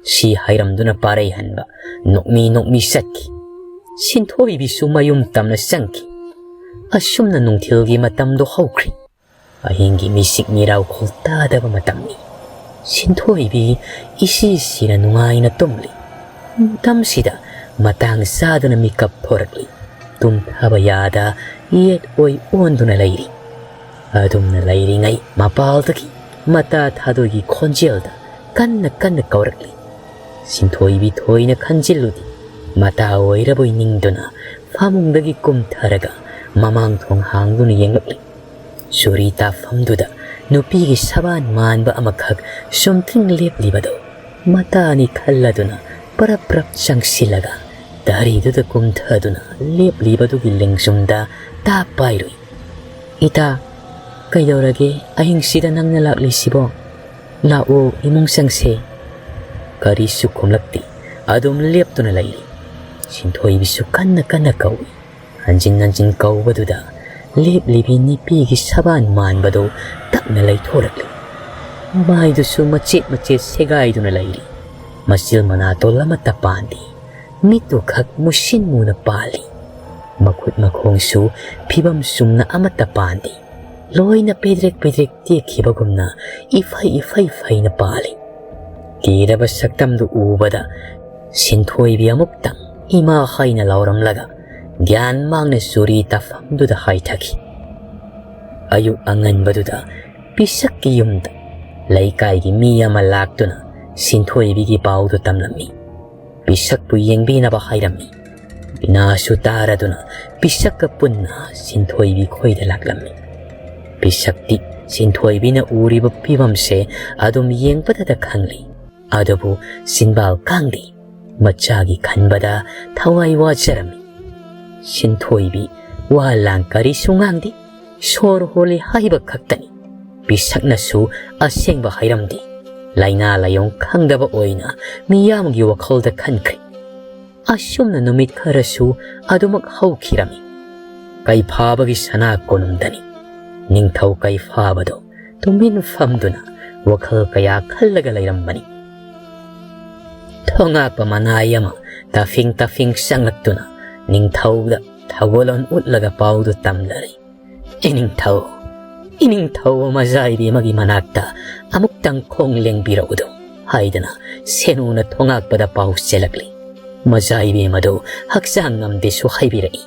ꯁꯤ ꯍꯥꯏꯔꯝꯗꯨꯅ ꯄꯥꯔꯩ ꯍꯟꯕ ꯅꯣꯛꯃꯤ ꯅꯣꯛꯃꯤ ꯆꯠꯈꯤ꯫ ꯁꯤꯟꯊꯣꯏꯕꯤꯁꯨ ꯃꯌꯨꯝ ꯇꯝꯅ ꯆꯪꯈꯤ꯫ ꯑꯁꯨꯝꯅ ꯅꯨꯡꯊꯤꯜꯒꯤ ꯃꯇꯝꯗꯣ ꯍꯧꯈ꯭ꯔꯤ꯫ ꯑꯍꯤꯡꯒꯤ ꯃꯤꯁꯤꯛ ꯃꯤꯔꯥꯎꯈꯣꯜ ꯇꯥꯗꯕ ꯃꯇꯝꯅꯤ꯫ ꯁꯤꯟꯊꯣꯏꯕꯤ ꯏꯁꯤ ꯁꯤꯅ ꯅꯨꯡꯉꯥꯏꯅ ꯇꯨꯝꯂꯤ꯫ ꯃꯇꯝꯁꯤꯗ ꯃꯇꯥꯡ ꯆꯥꯗꯅ ꯃꯤꯀꯞ ꯊꯣꯔꯛꯂꯤ꯫ ꯇꯨꯝꯊꯕ ꯌꯥꯗ ꯌꯦꯠ ꯑꯣꯏ ꯑꯣꯟꯗꯨꯅ ꯂꯩꯔꯤ꯫ ꯑꯗꯨꯝꯅ ꯂꯩꯔꯤꯉꯩ ꯃꯄꯥꯜꯗꯒꯤ ꯃꯇꯥ ꯊꯥꯗꯣꯏꯒꯤ ꯈꯣꯟꯖꯦꯜꯗ ꯀꯟꯅ ꯀꯟꯅ ꯀꯧꯔꯛꯂꯤ꯫ ꯁꯤꯟꯊꯣꯏꯕꯤ ꯊꯣꯏꯅ ꯈꯟꯖꯤꯜꯂꯨꯗꯦ꯫ ꯃꯇꯥ ꯑꯣꯏꯔꯕꯣꯏ ꯅꯤꯡꯗꯨꯅ ꯐꯃꯨꯡꯗꯒꯤ ꯀꯨꯝꯊꯔꯒ ꯃꯃꯥꯡ ꯊꯣꯡ ꯍꯥꯡꯗꯨꯅ ꯌꯦꯡꯂꯛꯂꯤ꯫ ꯆꯨꯔꯤ ꯇꯥꯐꯝꯗꯨꯗ ꯅꯨꯄꯤꯒꯤ ꯁꯕꯥꯟ ꯃꯥꯟꯕ ꯑꯃꯈꯛ ꯆꯨꯝꯗ꯭ꯔꯤꯡ ꯂꯦꯞꯂꯤꯕꯗꯨ ꯃꯇꯥꯅꯤ ꯈꯜꯂꯗꯨꯅ ꯄ꯭ꯔꯞ ꯄ꯭ꯔꯞ ꯆꯪꯁꯤꯜꯂꯒ ꯗꯥꯔꯤꯗꯨꯗ ꯀꯨꯝꯊꯗꯨꯅ ꯂꯦꯞꯂꯤꯕꯗꯨꯒꯤ ꯂꯦꯡꯖꯨꯝꯗ ꯇꯥ ꯄꯥꯏꯔꯨꯏ꯫ "ꯏꯇꯥ, ꯀꯩꯗꯧꯔꯒꯦ ꯑꯍꯤꯡꯁꯤꯗ ꯅꯪꯅ ꯂꯥꯛꯂꯤꯁꯤꯕꯣ? ꯂꯥꯛꯑꯣ, ꯏꯃꯨꯡ ꯆꯪꯁꯦ꯫" ꯀꯔꯤꯁꯨ ꯈꯨꯝꯂꯛꯇꯦ꯫ ꯑꯗꯨꯝ ꯂꯦꯞꯇꯨꯅ ꯂꯩꯔꯤ꯫ ꯁꯤꯟꯊꯣꯏꯕꯤꯁꯨ ꯀꯟꯅ ꯀꯟꯅ ꯀꯧꯏ꯫ ꯍꯟꯖꯤꯟ ꯍꯟꯖꯤꯟ ꯀꯧꯕꯗꯨꯗ ꯂꯦꯞꯂꯤꯕꯤ ꯅꯨꯄꯤꯒꯤ ꯁꯕꯥꯟ ꯃꯥꯟꯕꯗꯨ ꯇꯞꯅ ꯂꯩꯊꯣꯔꯛꯂꯤ꯫ ꯃꯥꯏꯗꯨꯁꯨ ꯃꯆꯦꯠ ꯃꯆꯦꯠ ꯁꯦꯒꯥꯏꯗꯨꯅ ꯂꯩꯔꯤ꯫ ꯃꯆꯤꯜ ꯃꯅꯥꯇꯣꯜ ꯑꯃꯠꯇ ꯄꯥꯟꯗꯦ꯫ ꯃꯤꯠꯇꯨ ꯈꯛ ꯃꯨꯁꯤꯟ ꯃꯨꯅ ꯄꯥꯜꯂꯤ꯫ ꯃꯈꯨꯠ ꯃꯈꯣꯡꯁꯨ ꯐꯤꯕꯝ ꯆꯨꯝꯅ ꯑꯃꯠꯇ ꯄꯥꯟꯗꯦ꯫ ꯂꯣꯏꯅ ꯄꯦꯗ꯭ꯔꯦꯛ ꯄꯦꯗ꯭ꯔꯦꯛ ꯇꯦꯛꯈꯤꯕꯒꯨꯝꯅ ꯏꯐꯩ ꯏꯐꯩ ꯐꯩꯅ ꯄꯥꯜꯂꯤ꯫ ꯀꯤꯔꯕ ꯁꯛꯇꯝꯗꯨ ꯎꯕꯗ ꯁꯤꯟꯊꯣꯏꯕꯤ ꯑꯃꯨꯛꯇꯪ ꯏꯃꯥ ꯍꯥꯏꯅ ꯂꯥꯎꯔꯝꯂꯒ ꯒ꯭ꯌꯥꯟ ꯃꯥꯡꯅ ꯆꯨꯔꯤ ꯇꯥꯐꯝꯗꯨꯗ ꯍꯥꯏꯊꯈꯤ꯫ ꯑꯌꯨꯛ ꯑꯉꯟꯕꯗꯨꯗ ꯄꯤꯁꯛꯀꯤ ꯌꯨꯝꯗ ꯂꯩꯀꯥꯏꯒꯤ ꯃꯤ ꯑꯃ ꯂꯥꯛꯇꯨꯅ ꯁꯤꯟꯊꯣꯏꯕꯤꯒꯤ ꯄꯥꯎꯗꯨ ꯇꯝꯂꯝꯃꯤ꯫ ꯄꯤꯁꯛꯄꯨ ꯌꯦꯡꯕꯤꯅꯕ ꯍꯥꯏꯔꯝꯃꯤ꯫ ꯕꯤꯅꯥꯁꯨ ꯇꯥꯔꯗꯨꯅ ꯄꯤꯁꯛꯀ ꯄꯨꯟꯅ ꯁꯤꯟꯊꯣꯏꯕꯤ ꯈꯣꯏꯗ ꯂꯥꯛꯂꯝꯃꯤ꯫ ꯄꯤꯁꯛꯇꯤ ꯁꯤꯟꯊꯣꯏꯕꯤꯅ ꯎꯔꯤꯕ ꯐꯤꯕꯝꯁꯦ ꯑꯗꯨꯝ ꯌꯦꯡꯕꯗꯗ ꯈꯪꯂꯤ꯫ ꯑꯗꯨꯕꯨ ꯆꯤꯟꯕꯥꯜ ꯀꯥꯡꯗꯦ꯫ ꯃꯆꯥꯒꯤ ꯈꯟꯕꯗ ꯊꯋꯥꯏ ꯋꯥꯖꯔꯝꯃꯤ꯫ ꯁꯤꯟꯊꯣꯏꯕꯤ ꯋꯥ ꯂꯥꯡ ꯀꯔꯤꯁꯨ ꯉꯥꯡꯗꯦ꯫ ꯁꯣꯔ ꯍꯣꯜꯂꯤ ꯍꯥꯏꯕ ꯈꯛꯇꯅꯤ꯫ ꯄꯤꯁꯛꯅꯁꯨ ꯑꯁꯦꯡꯕ ꯍꯥꯏꯔꯝꯗꯦ꯫ ꯂꯥꯏꯅꯥ ꯂꯥꯏꯌꯣꯡ ꯈꯪꯗꯕ ꯑꯣꯏꯅ ꯃꯤꯌꯥꯝꯒꯤ ꯋꯥꯈꯜꯗ ꯈꯟꯈ꯭ꯔꯦ꯫ ꯑꯁꯨꯝꯅ ꯅꯨꯃꯤꯠ ꯈꯔꯁꯨ ꯑꯗꯨꯃꯛ ꯍꯧꯈꯤꯔꯝꯃꯤ꯫ ꯀꯩꯐꯥꯕꯒꯤ ꯁꯅꯥ ꯀꯣꯅꯨꯡꯗꯅꯤ꯫ ꯅꯤꯡꯊꯧ ꯀꯩꯐꯥꯕꯗꯣ ꯇꯨꯃꯤꯟ ꯐꯝꯗꯨꯅ ꯋꯥꯈꯜ ꯀꯌꯥ ꯈꯜꯂꯒ ꯂꯩꯔꯝꯕꯅꯤ꯫ ꯊꯣꯉꯥꯛꯄ ꯃꯅꯥꯏ ꯑꯃ ꯇꯥꯐꯤꯡ ꯇꯥꯐꯤꯡ ꯆꯪꯂꯛꯇꯨꯅ ꯅꯤꯡꯊꯧꯗ ꯊꯧꯒꯜꯂꯣꯟ ꯎꯠꯂꯒ ꯄꯥꯎꯗꯨ ꯇꯝꯂꯔꯦ꯫ "ꯏꯅꯤꯡꯊꯧ, ꯏꯅꯤꯡꯊꯧ ꯃꯖꯥ ꯏꯕꯦꯝꯃꯒꯤ ꯃꯅꯥꯛꯇ ꯑꯃꯨꯛꯇꯪ ꯈꯣꯡ ꯂꯦꯡꯕꯤꯔꯛꯎꯗꯣ" ꯍꯥꯏꯗꯅ ꯁꯦꯅꯨꯅ ꯊꯣꯉꯥꯛꯄꯗ ꯄꯥꯎ ꯆꯦꯜꯂꯛꯂꯤ꯫ ꯃꯖꯥ ꯏꯕꯦꯝꯃꯗꯨ ꯍꯛꯆꯥꯡ ꯉꯝꯗꯦꯁꯨ ꯍꯥꯏꯕꯤꯔꯛꯏ꯫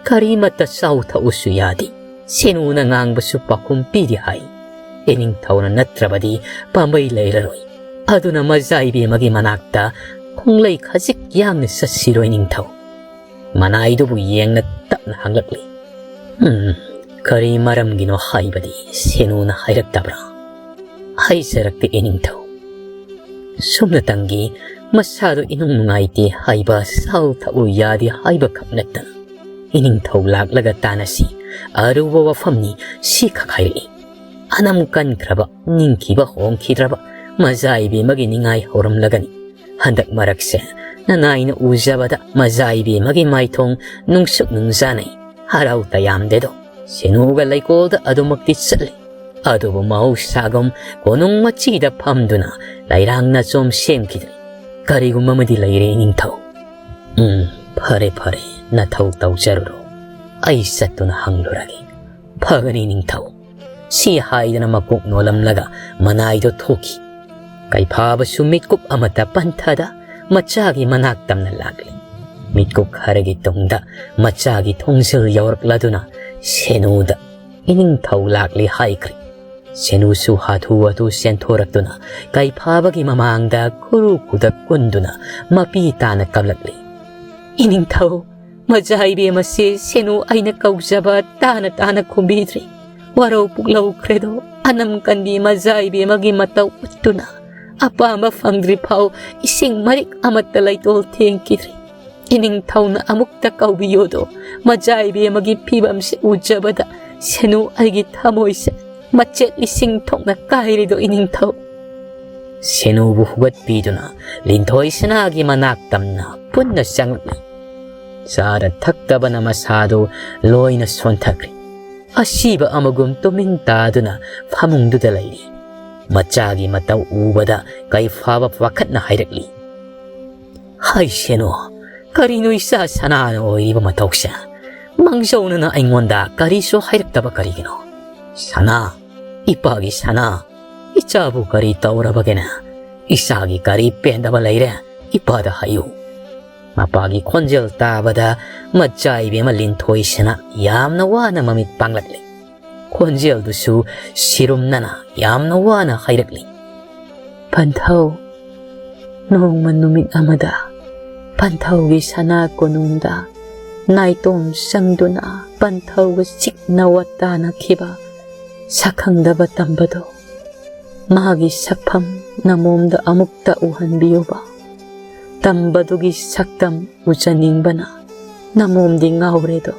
ꯀꯔꯤꯃꯠꯇ ꯆꯥꯎ ꯊꯛꯎꯁꯨ ꯌꯥꯗꯦ꯫ ꯁꯦꯅꯨꯅ ꯉꯥꯡꯕꯁꯨ ꯄꯥꯎꯈꯨꯝ ꯄꯤꯗꯦ ꯍꯥꯏ꯫ ꯏꯅꯤꯡꯊꯧꯅ ꯅꯠꯇ꯭ꯔꯕꯗꯤ ꯄꯥꯝꯕꯩ ꯂꯩꯔꯔꯣꯏ꯫ ꯑꯗꯨꯅ ꯃꯖꯥ ꯏꯕꯦꯝꯃꯒꯤ ꯃꯅꯥꯛꯇ ꯈꯣꯡꯂꯩ ꯈꯖꯤꯛ ꯌꯥꯡꯅ ꯆꯠꯁꯤꯔꯣꯏ ꯅꯤꯡꯊꯧ꯫ ꯃꯅꯥꯏꯗꯨꯕꯨ ꯌꯦꯡꯅ ꯇꯞꯅ ꯍꯪꯂꯛꯂꯤ꯫ "ꯎꯝ, ꯀꯔꯤ ꯃꯔꯝꯒꯤꯅꯣ ꯍꯥꯏꯕꯗꯤ ꯁꯦꯅꯨꯅ ꯍꯥꯏꯔꯛꯇꯕ꯭ꯔꯥ?" "ꯍꯥꯏꯖꯔꯛꯇꯦ ꯏꯅꯤꯡꯊꯧ꯫" ꯁꯨꯝꯅꯇꯪꯒꯤ ꯃꯁꯥꯗꯣ ꯏꯅꯨꯡ ꯅꯨꯡꯉꯥꯏꯇꯦ ꯍꯥꯏꯕ, ꯆꯥꯎ ꯊꯛꯎ ꯌꯥꯗꯦ ꯍꯥꯏꯕ ꯈꯛ ꯅꯠꯇꯅ, "ꯏꯅꯤꯡꯊꯧ ꯂꯥꯛꯂꯒ ꯇꯥꯟꯅꯁꯤ, ꯑꯔꯨꯕ ꯋꯥꯐꯝꯅꯤ" ꯁꯤ ꯈꯛ ꯍꯥꯏꯔꯛꯏ꯫ ꯑꯅꯝ ꯀꯟꯈ꯭ꯔꯕ, ꯅꯤꯡꯈꯤꯕ ꯍꯣꯡꯈꯤꯗ꯭ꯔꯕ ꯃꯖꯥ ꯏꯕꯦꯝꯃꯒꯤ ꯅꯤꯡꯉꯥꯏ ꯍꯧꯔꯝꯂꯒꯅꯤ꯫ ꯍꯟꯗꯛ ꯃꯔꯛꯁꯦ ꯅꯅꯥꯏꯅ ꯎꯖꯕꯗ ꯃꯖꯥ ꯏꯕꯦꯝꯃꯒꯤ ꯃꯥꯏꯊꯣꯡ ꯅꯨꯡꯁꯨꯛ ꯅꯨꯡꯖꯥꯅꯩ, ꯍꯔꯥꯎ ꯇꯌꯥꯝꯗꯦꯗꯣ꯫ ꯁꯦꯅꯨꯒ ꯂꯩꯀꯣꯜꯗ ꯑꯗꯨꯃꯛꯇꯤ ꯆꯠꯂꯤ꯫ ꯑꯗꯨꯕꯨ ꯃꯍꯧꯁꯥꯒꯨꯝ ꯀꯣꯅꯨꯡ ꯃꯆꯤꯗ ꯐꯝꯗꯨꯅ ꯂꯩꯔꯥꯡ ꯅꯆꯣꯝ ꯁꯦꯝꯈꯤꯗ꯭ꯔꯦ꯫ "ꯀꯔꯤꯒꯨꯝꯕ ꯑꯃꯗꯤ ꯂꯩꯔꯦ, ꯏꯅꯤꯡꯊꯧ꯫" "ꯎꯝ, ꯐꯔꯦ, ꯐꯔꯦ, ꯅꯊꯧ ꯇꯧꯖꯔꯨꯔꯣ꯫ ꯑꯩ ꯆꯠꯇꯨꯅ ꯍꯪꯂꯨꯔꯒꯦ꯫" "ꯐꯒꯅꯤ, ꯏꯅꯤꯡꯊꯧ꯫" ꯁꯤ ꯍꯥꯏꯗꯨꯅ ꯃꯀꯣꯛ ꯅꯣꯜꯂꯝꯂꯒ ꯃꯅꯥꯏꯗꯣ ꯊꯣꯛꯈꯤ꯫ ꯀꯩꯐꯥꯕꯁꯨ ꯃꯤꯠꯀꯨꯞ ꯑꯃꯠꯇ ꯄꯟꯊꯗ ꯃꯆꯥꯒꯤ ꯃꯅꯥꯛ ꯇꯝꯅ ꯂꯥꯛꯂꯤ꯫ ꯃꯤꯠꯀꯨꯞ ꯈꯔꯒꯤ ꯇꯨꯡꯗ ꯃꯆꯥꯒꯤ ꯊꯣꯡꯖꯤꯜ ꯌꯧꯔꯛꯂꯗꯨꯅ ꯁꯦꯅꯨꯗ "ꯏꯅꯤꯡꯊꯧ ꯂꯥꯛꯂꯤ" ꯍꯥꯏꯈ꯭ꯔꯦ꯫ ꯁꯦꯅꯨꯁꯨ ꯍꯥꯊꯨ ꯍꯥꯊꯨ ꯆꯦꯟꯊꯣꯔꯛꯇꯨꯅ ꯀꯩꯐꯥꯕꯒꯤ ꯃꯃꯥꯡꯗ ꯈꯨꯔꯨ ꯈꯨꯗꯛ ꯀꯨꯟꯗꯨꯅ ꯃꯄꯤ ꯇꯥꯅ ꯀꯞꯂꯛꯂꯤ꯫ "ꯏꯅꯤꯡꯊꯧ, ꯃꯖꯥ ꯏꯕꯦꯝ ꯑꯁꯤ ꯁꯦꯅꯨ ꯑꯩꯅ ꯀꯧꯖꯕ ꯇꯥꯅ ꯇꯥꯅ ꯈꯨꯝꯕꯤꯗ꯭ꯔꯦ꯫ ꯋꯥꯔꯧ ꯄꯨꯛꯂꯧꯈ꯭ꯔꯦꯗꯣ, ꯑꯅꯝ ꯀꯟꯕꯤ ꯃꯖꯥ ꯏꯕꯦꯝꯃꯒꯤ ꯃꯇꯧ ꯎꯠꯇꯨꯅ ꯑꯄꯥꯝꯕ ꯐꯪꯗ꯭ꯔꯤ ꯐꯥꯎ ꯏꯁꯤꯡ ꯃꯔꯤꯛ ꯑꯃꯠꯇ ꯂꯩꯇꯣꯜ ꯊꯦꯡꯈꯤꯗ꯭ꯔꯦ꯫ ꯏꯅꯤꯡꯊꯧꯅ ꯑꯃꯨꯛꯇ ꯀꯧꯕꯤꯌꯣꯗꯣ, ꯃꯖꯥ ꯏꯕꯦꯝꯃꯒꯤ ꯐꯤꯕꯝꯁꯦ ꯎꯖꯕꯗ ꯁꯦꯅꯨ ꯑꯩꯒꯤ ꯊꯃꯣꯏꯁꯦ ꯃꯆꯦꯠ ꯂꯤꯁꯤꯡ ꯊꯣꯛꯅ ꯀꯥꯏꯔꯤꯗꯣ, ꯏꯅꯤꯡꯊꯧ꯫" ꯁꯦꯅꯨꯕꯨ ꯍꯨꯒꯠꯄꯤꯗꯨꯅ ꯂꯤꯟꯊꯣꯏ ꯁꯅꯥꯒꯤ ꯃꯅꯥꯛ ꯇꯝꯅ ꯄꯨꯟꯅ ꯆꯪꯂꯛꯂꯤ꯫ ꯆꯥꯔ ꯊꯛꯇꯕꯅ ꯃꯁꯥꯗꯨ ꯂꯣꯏꯅ ꯁꯣꯟꯊꯈ꯭ꯔꯦ꯫ ꯑꯁꯤꯕ ꯑꯃꯒꯨꯝ ꯇꯨꯃꯤꯟ ꯇꯥꯗꯨꯅ ꯐꯃꯨꯡꯗꯨꯗ ꯂꯩꯔꯤ꯫ ꯃꯆꯥꯒꯤ ꯃꯇꯧ ꯎꯕꯗ ꯀꯩꯐꯥꯕ ꯄꯥꯈꯠꯅ ꯍꯥꯏꯔꯛꯂꯤ, "ꯍꯥꯏ ꯁꯦꯅꯨ, ꯀꯔꯤꯅꯣ ꯏꯆꯥ ꯁꯅꯥꯅ ꯑꯣꯏꯔꯤꯕ ꯃꯇꯧꯁꯦ? ꯃꯥꯡꯖꯧꯅꯅ ꯑꯩꯉꯣꯟꯗ ꯀꯔꯤꯁꯨ ꯍꯥꯏꯔꯛꯇꯕ ꯀꯔꯤꯒꯤꯅꯣ? ꯁꯅꯥ, ꯏꯄꯥꯒꯤ ꯁꯅꯥ, ꯏꯆꯥꯕꯨ ꯀꯔꯤ ꯇꯧꯔꯕꯒꯦꯅꯦ? ꯏꯆꯥꯒꯤ ꯀꯔꯤ ꯄꯦꯟꯗꯕ ꯂꯩꯔꯦ? ꯏꯄꯥꯗ ꯍꯥꯏꯌꯨ꯫" ꯃꯄꯥꯒꯤ ꯈꯣꯟꯖꯦꯜ ꯇꯥꯕꯗ ꯃꯆꯥ ꯏꯕꯦꯝꯃ ꯂꯤꯟꯊꯣꯏꯁꯤꯅ ꯌꯥꯝꯅ ꯋꯥꯅ ꯃꯃꯤꯠ ꯄꯥꯡꯂꯛꯂꯤ꯫ ꯈꯣꯟꯖꯦꯜꯗꯨꯁꯨ ꯁꯤꯔꯨꯝꯅꯅ ꯌꯥꯝꯅ ꯋꯥꯅ ꯍꯥꯏꯔꯛꯂꯤ, "ꯄꯟꯊꯧ, ꯅꯣꯡꯃ ꯅꯨꯃꯤꯠ ꯑꯃꯗ ꯄꯟꯊꯧꯒꯤ ꯁꯅꯥ ꯀꯣꯅꯨꯡꯗ ꯅꯥꯏꯇꯣꯝ ꯆꯪꯗꯨꯅ ꯄꯟꯊꯧꯒ ꯆꯤꯛꯅ ꯋꯥꯇꯥꯅꯈꯤꯕ ꯁꯛꯈꯪꯗꯕ ꯇꯝꯕꯗꯣ, ꯃꯥꯒꯤ ꯁꯛꯐꯝ ꯅꯃꯣꯝꯗ ꯑꯃꯨꯛꯇ ꯎꯍꯟꯕꯤꯌꯨꯕ꯫ ꯇꯝꯕꯗꯨꯒꯤ ꯁꯛꯇꯝ ꯎꯖꯅꯤꯡꯕꯅ ꯅꯃꯣꯝꯗꯤ ꯉꯥꯎꯔꯦꯗꯣ꯫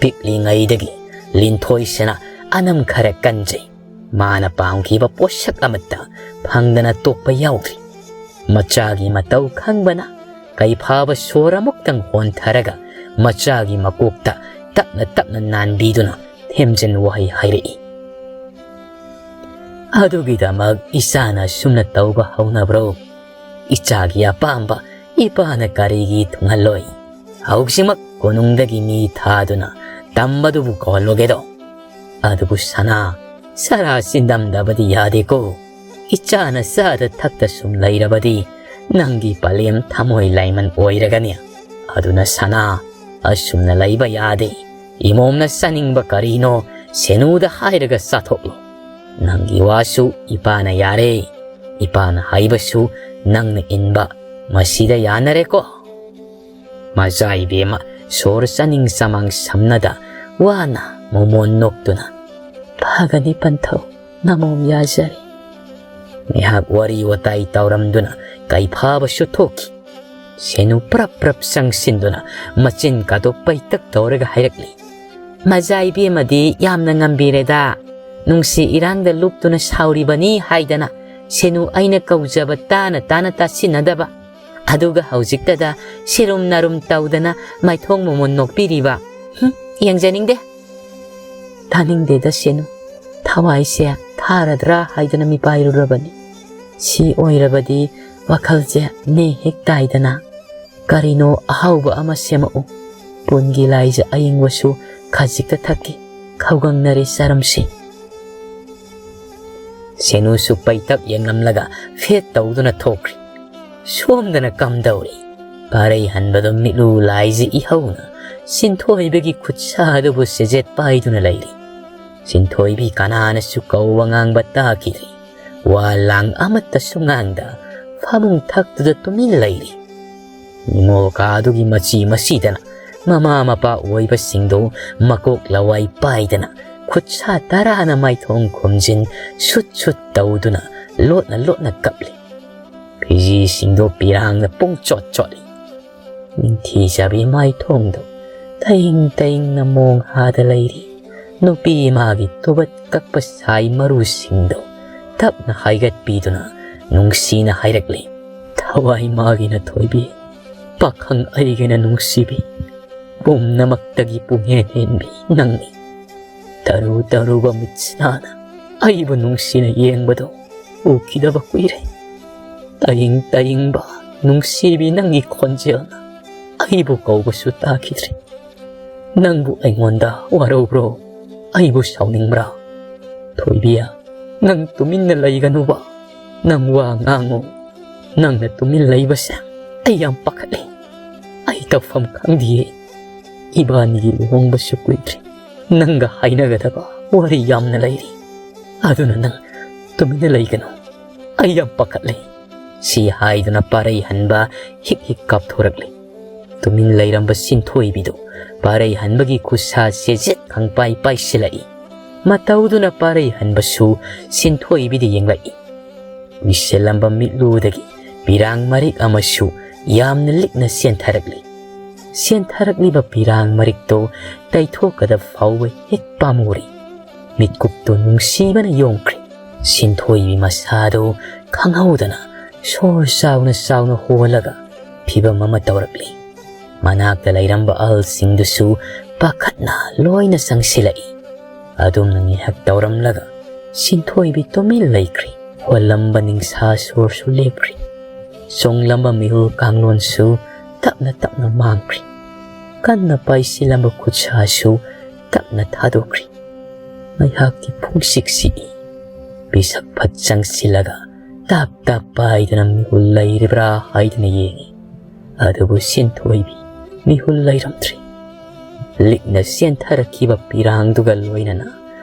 ꯄꯤꯛꯂꯤꯉꯩꯗꯒꯤ ꯂꯤꯟꯊꯣꯏꯁꯤꯅ ꯑꯅꯝ ꯈꯔ ꯀꯟꯖꯩ꯫ ꯃꯥꯅ ꯄꯥꯝꯈꯤꯕ ꯄꯣꯠꯁꯛ ꯑꯃꯠꯇ ꯐꯪꯗꯅ ꯇꯣꯛꯄ ꯌꯥꯎꯗ꯭ꯔꯤ꯫ ꯃꯆꯥꯒꯤ ꯃꯇꯧ ꯈꯪꯕꯅ ꯀꯩꯐꯥꯕ ꯁꯣꯔ ꯑꯃꯨꯛꯇꯪ ꯍꯣꯟꯊꯔꯒ ꯃꯆꯥꯒꯤ ꯃꯀꯣꯛꯇ ꯇꯞꯅ ꯇꯞꯅ ꯅꯥꯟꯕꯤꯗꯨꯅ ꯊꯦꯝꯖꯤꯟ ꯋꯥꯍꯩ ꯍꯥꯏꯔꯛꯏ꯫ "ꯑꯗꯨꯒꯤꯗꯃꯛ ꯏꯆꯥꯅ ꯁꯨꯝꯅ ꯇꯧꯕ ꯍꯧꯅꯕ꯭ꯔꯣ? ꯏꯆꯥꯒꯤ ꯑꯄꯥꯝꯕ ꯏꯄꯥꯅ ꯀꯔꯤꯒꯤ ꯊꯨꯡꯍꯜꯂꯣꯏ? ꯍꯧꯖꯤꯛꯃꯛ ꯀꯣꯅꯨꯡꯗꯒꯤ ꯃꯤ ꯊꯥꯗꯨꯅ ꯇꯝꯕꯗꯨꯕꯨ ꯀꯧꯍꯜꯂꯨꯒꯦꯗꯣ꯫ ꯑꯗꯨꯕꯨ ꯁꯅꯥ, ꯁꯔꯥ ꯆꯤꯟꯗꯝꯗꯕꯗꯤ ꯌꯥꯗꯦꯀꯣ꯫ ꯏꯆꯥꯅ ꯆꯥꯗ ꯊꯛꯇ ꯁꯨꯝ ꯂꯩꯔꯕꯗꯤ ꯅꯪꯒꯤ ꯄꯂꯦꯝ ꯊꯃꯣꯏ ꯂꯥꯏꯃꯟ ꯑꯣꯏꯔꯒꯅꯤ꯫ ꯑꯗꯨꯅ ꯁꯅꯥ, ꯑꯁꯨꯝꯅ ꯂꯩꯕ ꯌꯥꯗꯦ꯫ ꯏꯃꯣꯝꯅ ꯆꯥꯅꯤꯡꯕ ꯀꯔꯤꯅꯣ ꯁꯦꯅꯨꯗ ꯍꯥꯏꯔꯒ ꯆꯥꯊꯣꯛꯂꯣ꯫ ꯅꯪꯒꯤ ꯋꯥꯁꯨ ꯏꯄꯥꯅ ꯌꯥꯔꯦ꯫ ꯏꯄꯥꯅ ꯍꯥꯏꯕꯁꯨ ꯅꯪꯅ ꯏꯟꯕ꯫ ꯃꯁꯤꯗ ꯌꯥꯅꯔꯦꯀꯣ?" ꯃꯆꯥ ꯏꯕꯦꯝꯃ ꯁꯣꯔ ꯆꯥꯅꯤꯡ ꯆꯃꯥꯡ ꯁꯝꯅꯗ ꯋꯥꯅ ꯃꯣꯃꯣꯟ ꯅꯣꯛꯇꯨꯅ, "ꯐꯒꯅꯤ ꯄꯟꯊꯧ, ꯅꯃꯣꯝ ꯌꯥꯖꯔꯦ"꯫ ꯉꯥꯏꯍꯥꯛ ꯋꯥꯔꯤ ꯋꯥꯇꯥꯏ ꯇꯧꯔꯝꯗꯨꯅ ꯀꯩꯐꯥꯕꯁꯨ ꯊꯣꯛꯈꯤ꯫ ꯁꯦꯅꯨ ꯄ꯭ꯔꯞ ꯄ꯭ꯔꯞ ꯆꯪꯁꯤꯟꯗꯨꯅ ꯃꯆꯤꯟ ꯀꯥꯗꯣ ꯄꯩꯇꯛ ꯇꯧꯔꯒ ꯍꯥꯏꯔꯛꯂꯤ, "ꯃꯆꯥ ꯏꯕꯦꯝꯃꯗꯤ ꯌꯥꯝꯅ ꯉꯝꯕꯤꯔꯦꯗ꯫ ꯅꯨꯡꯁꯤ ꯏꯔꯥꯡꯗ ꯂꯨꯞꯇꯨꯅ ꯁꯥꯎꯔꯤꯕꯅꯤ ꯍꯥꯏꯗꯅ ꯁꯦꯅꯨ ꯑꯩꯅ ꯀꯧꯖꯕ ꯇꯥꯅ ꯇꯥꯅ ꯇꯥꯁꯤꯟꯅꯗꯕ꯫ ꯑꯗꯨꯒ ꯍꯧꯖꯤꯛꯇꯗ ꯁꯤꯔꯨꯝ ꯅꯥꯔꯨꯝ ꯇꯧꯗꯅ ꯃꯥꯏꯊꯣꯡ ꯃꯃꯣꯟ ꯅꯣꯛꯄꯤꯔꯤꯕ꯫ ꯍꯨꯝ, ꯌꯦꯡꯖꯅꯤꯡꯗꯦ꯫ ꯇꯥꯅꯤꯡꯗꯦꯗ ꯁꯦꯅꯨ꯫ ꯊꯋꯥꯏꯁꯦ ꯊꯥꯔꯗ꯭ꯔꯥ ꯍꯥꯏꯗꯅ ꯃꯤꯄꯥꯏꯔꯨꯔꯕꯅꯤ꯫ ꯁꯤ ꯑꯣꯏꯔꯕꯗꯤ ꯋꯥꯈꯜꯁꯦ ꯅꯦ ꯍꯦꯛ ꯇꯥꯏꯗꯅ꯫ ꯀꯔꯤꯅꯣ ꯑꯍꯥꯎꯕ ꯑꯃ ꯁꯦꯝꯃꯛꯎ꯫ ꯄꯨꯟꯒꯤ ꯂꯥꯏꯖ ꯑꯌꯤꯡꯕꯁꯨ ꯈꯖꯤꯛꯇ ꯊꯛꯀꯦ꯫ ꯈꯧꯒꯪꯅꯔꯦ ꯆꯥꯔꯝꯁꯤ"꯫ ꯁꯦꯅꯨꯁꯨ ꯄꯩꯇꯛ ꯌꯦꯡꯂꯝꯂꯒ ꯐꯦꯠ ꯇꯧꯗꯨꯅ ꯊꯣꯛꯈ꯭ꯔꯤ꯫ ꯁꯣꯝꯗꯅ ꯀꯝꯗꯧꯔꯤ? ꯄꯥꯔꯩ ꯍꯟꯕꯗꯣ ꯃꯤꯠꯂꯨ ꯂꯥꯏꯖ ꯏꯍꯧꯅ ꯁꯤꯟꯊꯣꯏꯕꯒꯤ ꯈꯨꯠꯁꯥ ꯑꯗꯨꯕꯨ ꯁꯦꯖꯦꯠ ꯄꯥꯏꯗꯨꯅ ꯂꯩꯔꯤ꯫ ꯁꯤꯟꯊꯣꯏꯕꯤ ꯀꯅꯥꯅꯁꯨ ꯀꯧꯕ ꯉꯥꯡꯕ ꯇꯥꯈꯤꯗ꯭ꯔꯤ꯫ ꯋꯥ ꯂꯥꯡ ꯑꯃꯠꯇꯁꯨ ꯉꯥꯡꯗ ꯐꯃꯨꯡ ꯊꯛꯇꯨꯗ ꯇꯨꯃꯤꯟ ꯂꯩꯔꯤ꯫ ꯅꯤꯉꯣꯜ ꯀꯥꯗꯨꯒꯤ ꯃꯆꯤ ꯃꯆꯤꯗꯅ ꯃꯃꯥ ꯃꯄꯥ ꯑꯣꯏꯕꯁꯤꯡꯗꯨ ꯃꯀꯣꯛ ꯂꯋꯥꯏ ꯄꯥꯏꯗꯅ ꯈꯨꯠꯁꯥ ꯇꯔꯥꯅ ꯃꯥꯏꯊꯣꯡ ꯈꯨꯝꯖꯤꯟ ꯁꯨꯠ ꯁꯨꯠ ꯇꯧꯗꯨꯅ ꯂꯣꯠꯅ ꯂꯣꯠꯅ ꯀꯞꯂꯤ꯫ ꯐꯤꯖꯤꯁꯤꯡꯗꯣ ꯄꯤꯔꯥꯡꯅ ꯄꯨꯡ ꯆꯣꯠ ꯆꯣꯠꯂꯤ꯫ ꯅꯤꯡꯊꯤꯖꯕꯤ ꯃꯥꯏꯊꯣꯡꯗꯣ ꯇꯌꯤꯡ ꯇꯌꯤꯡꯅ ꯃꯣꯡ ꯍꯥꯗ ꯂꯩꯔꯤ꯫ ꯅꯨꯄꯤ ꯑꯃꯒꯤ ꯇꯨꯕꯠ ꯀꯛꯄ ꯁꯥꯏ ꯃꯔꯨꯁꯤꯡꯗꯣ ꯇꯞꯅ ꯍꯥꯏꯒꯠꯄꯤꯗꯨꯅ ꯅꯨꯡꯁꯤꯅ ꯍꯥꯏꯔꯛꯂꯤ, "ꯊꯋꯥꯏ ꯃꯥꯒꯤꯅ ꯊꯣꯏꯕꯤ, ꯄꯥꯈꯪ ꯑꯩꯒꯤꯅ ꯅꯨꯡꯁꯤꯕꯤ, ꯄꯨꯝꯅꯃꯛꯇꯒꯤ ꯄꯨꯡꯍꯦꯟ ꯍꯦꯟꯕꯤ ꯅꯪꯅꯤ꯫ ꯇꯔꯨ ꯇꯔꯨꯕ ꯃꯤꯠꯁꯤꯅꯥꯅ ꯑꯩꯕꯨ ꯅꯨꯡꯁꯤꯅ ꯌꯦꯡꯕꯗꯣ ꯎꯈꯤꯗꯕ ꯀꯨꯏꯔꯦ꯫ ꯇꯌꯤꯡ ꯇꯌꯤꯡꯕ ꯅꯨꯡꯁꯤꯕꯤ ꯅꯪꯒꯤ ꯈꯣꯟꯖꯦꯜꯅ ꯑꯩꯕꯨ ꯀꯧꯕꯁꯨ ꯇꯥꯈꯤꯗ꯭ꯔꯦ꯫ ꯅꯪꯕꯨ ꯑꯩꯉꯣꯟꯗ ꯋꯥꯔꯧꯕ꯭ꯔꯣ? ꯑꯩꯕꯨ ꯁꯥꯎꯅꯤꯡꯕ꯭ꯔꯥ? ꯊꯣꯏꯕꯤꯌꯥ, ꯅꯪ ꯇꯨꯃꯤꯟꯅ ꯂꯩꯒꯅꯨꯕ꯫ ꯅꯪ ꯋꯥ ꯉꯥꯡꯉꯨ꯫ ꯅꯪꯅ ꯇꯨꯃꯤꯟ ꯂꯩꯕꯁꯦ ꯑꯩ ꯌꯥꯝ ꯄꯥꯈꯠꯂꯦ꯫ ꯑꯩ ꯇꯧꯐꯝ ꯈꯪꯗꯤꯌꯦ꯫ ꯏꯕꯥꯅꯤꯒꯤ ꯂꯨꯍꯣꯡꯕꯁꯨ ꯀꯨꯏꯗ꯭ꯔꯤ꯫ ꯅꯪꯒ ꯍꯥꯏꯅꯒꯗꯕ ꯋꯥꯔꯤ ꯌꯥꯝꯅ ꯂꯩꯔꯤ꯫ ꯑꯗꯨꯅ ꯅꯪ ꯇꯨꯃꯤꯟꯅ ꯂꯩꯒꯅꯨ꯫ ꯑꯩ ꯌꯥꯝ ꯄꯥꯈꯠꯂꯦ꯫" ꯁꯤ ꯍꯥꯏꯗꯨꯅ ꯄꯥꯔꯩ ꯍꯟꯕ ꯍꯤꯛ ꯍꯤꯛ ꯀꯥꯞꯊꯣꯔꯛꯂꯤ꯫ ꯇꯨꯃꯤꯟ ꯂꯩꯔꯝꯕ ꯁꯤꯟꯊꯣꯏꯕꯤꯗꯨ ꯄꯥꯔꯩ ꯍꯟꯕꯒꯤ ꯈꯨꯠꯁꯥ ꯁꯦꯖꯦꯠ ꯈꯪꯄꯥꯏ ꯄꯥꯏꯁꯤꯜꯂꯛꯏ꯫ ꯃꯇꯧꯗꯨꯅ ꯄꯥꯔꯩ ꯍꯟꯕꯁꯨ ꯁꯤꯟꯊꯣꯏꯕꯤꯗ ꯌꯦꯡꯂꯛꯏ꯫ ꯎꯏꯁꯤꯜꯂꯝꯕ ꯃꯤꯠꯂꯨꯗꯒꯤ ꯄꯤꯔꯥꯡ ꯃꯔꯤꯛ ꯑꯃꯁꯨ ꯌꯥꯝꯅ ꯂꯤꯛꯅ ꯆꯦꯟꯊꯔꯛꯂꯤ꯫ ꯆꯦꯟꯊꯔꯛꯂꯤꯕ ꯄꯤꯔꯥꯡ ꯃꯔꯤꯛꯇꯨ ꯇꯩꯊꯣꯛꯀꯗꯕ ꯐꯥꯎꯕ ꯍꯦꯛ ꯄꯥꯝꯃꯨꯔꯦ꯫ ꯃꯤꯠꯀꯨꯞꯇꯨ ꯅꯨꯡꯁꯤꯕꯅ ꯌꯣꯝꯈ꯭ꯔꯦ꯫ ꯁꯤꯟꯊꯣꯏꯕꯤ ꯃꯁꯥꯗꯨ ꯈꯪꯍꯧꯗꯅ ꯁꯣꯔ ꯆꯥꯎꯅ ꯆꯥꯎꯅ ꯍꯣꯜꯂꯒ ꯐꯤꯚꯝ ꯑꯃ ꯇꯧꯔꯛꯂꯤ꯫ ꯃꯅꯥꯛꯇ ꯂꯩꯔꯝꯕ ꯑꯍꯜꯁꯤꯡꯗꯨꯁꯨ ꯄꯥꯈꯠꯅ ꯂꯣꯏꯅ ꯆꯪꯁꯤꯜꯂꯛꯏ꯫ ꯑꯗꯨꯝꯅ ꯉꯥꯏꯍꯥꯛ ꯇꯧꯔꯝꯂꯒ ꯁꯤꯟꯊꯣꯏꯕꯤ ꯇꯨꯃꯤꯟ ꯂꯩꯈ꯭ꯔꯤ꯫ ꯍꯣꯜꯂꯝꯕ ꯅꯤꯡꯁꯥ ꯁꯣꯔꯁꯨ ꯂꯦꯞꯈ꯭ꯔꯤ꯫ ꯆꯣꯡꯂꯝꯕ ꯃꯤꯍꯨꯜ ꯀꯥꯡꯂꯣꯟꯁꯨ ꯇꯞꯅ ꯇꯞꯅ ꯃꯥꯡꯈ꯭ꯔꯤ꯫ ꯀꯟꯅ ꯄꯥꯏꯁꯤꯜꯂꯝꯕ ꯈꯨꯠꯁꯥꯁꯨ ꯇꯞꯅ ꯊꯥꯗꯣꯛꯈ꯭ꯔꯤ꯫ ꯉꯥꯏꯍꯥꯛꯀꯤ ꯄꯨꯡꯁꯤꯛ ꯁꯤꯛꯏ꯫ ꯄꯤꯁꯛ ꯐꯠ ꯆꯪꯁꯤꯜꯂꯒ ꯇꯥꯞ ꯇꯥꯞ ꯄꯥꯏꯗꯨꯅ ꯃꯤꯍꯨꯜ ꯂꯩꯔꯤꯕ꯭ꯔꯥ ꯍꯥꯏꯗꯨꯅ ꯌꯦꯡꯏ꯫ ꯑꯗꯨꯕꯨ ꯁꯤꯟꯊꯣꯏꯕꯤ ꯃꯤꯍꯨꯜ ꯂꯩꯔꯝꯗ꯭ꯔꯤ꯫ ꯂꯤꯛꯅ ꯆꯦꯟꯊꯔꯛꯈꯤꯕ ꯄꯤꯔꯥꯡꯗꯨꯒ ꯂꯣꯏꯅꯅ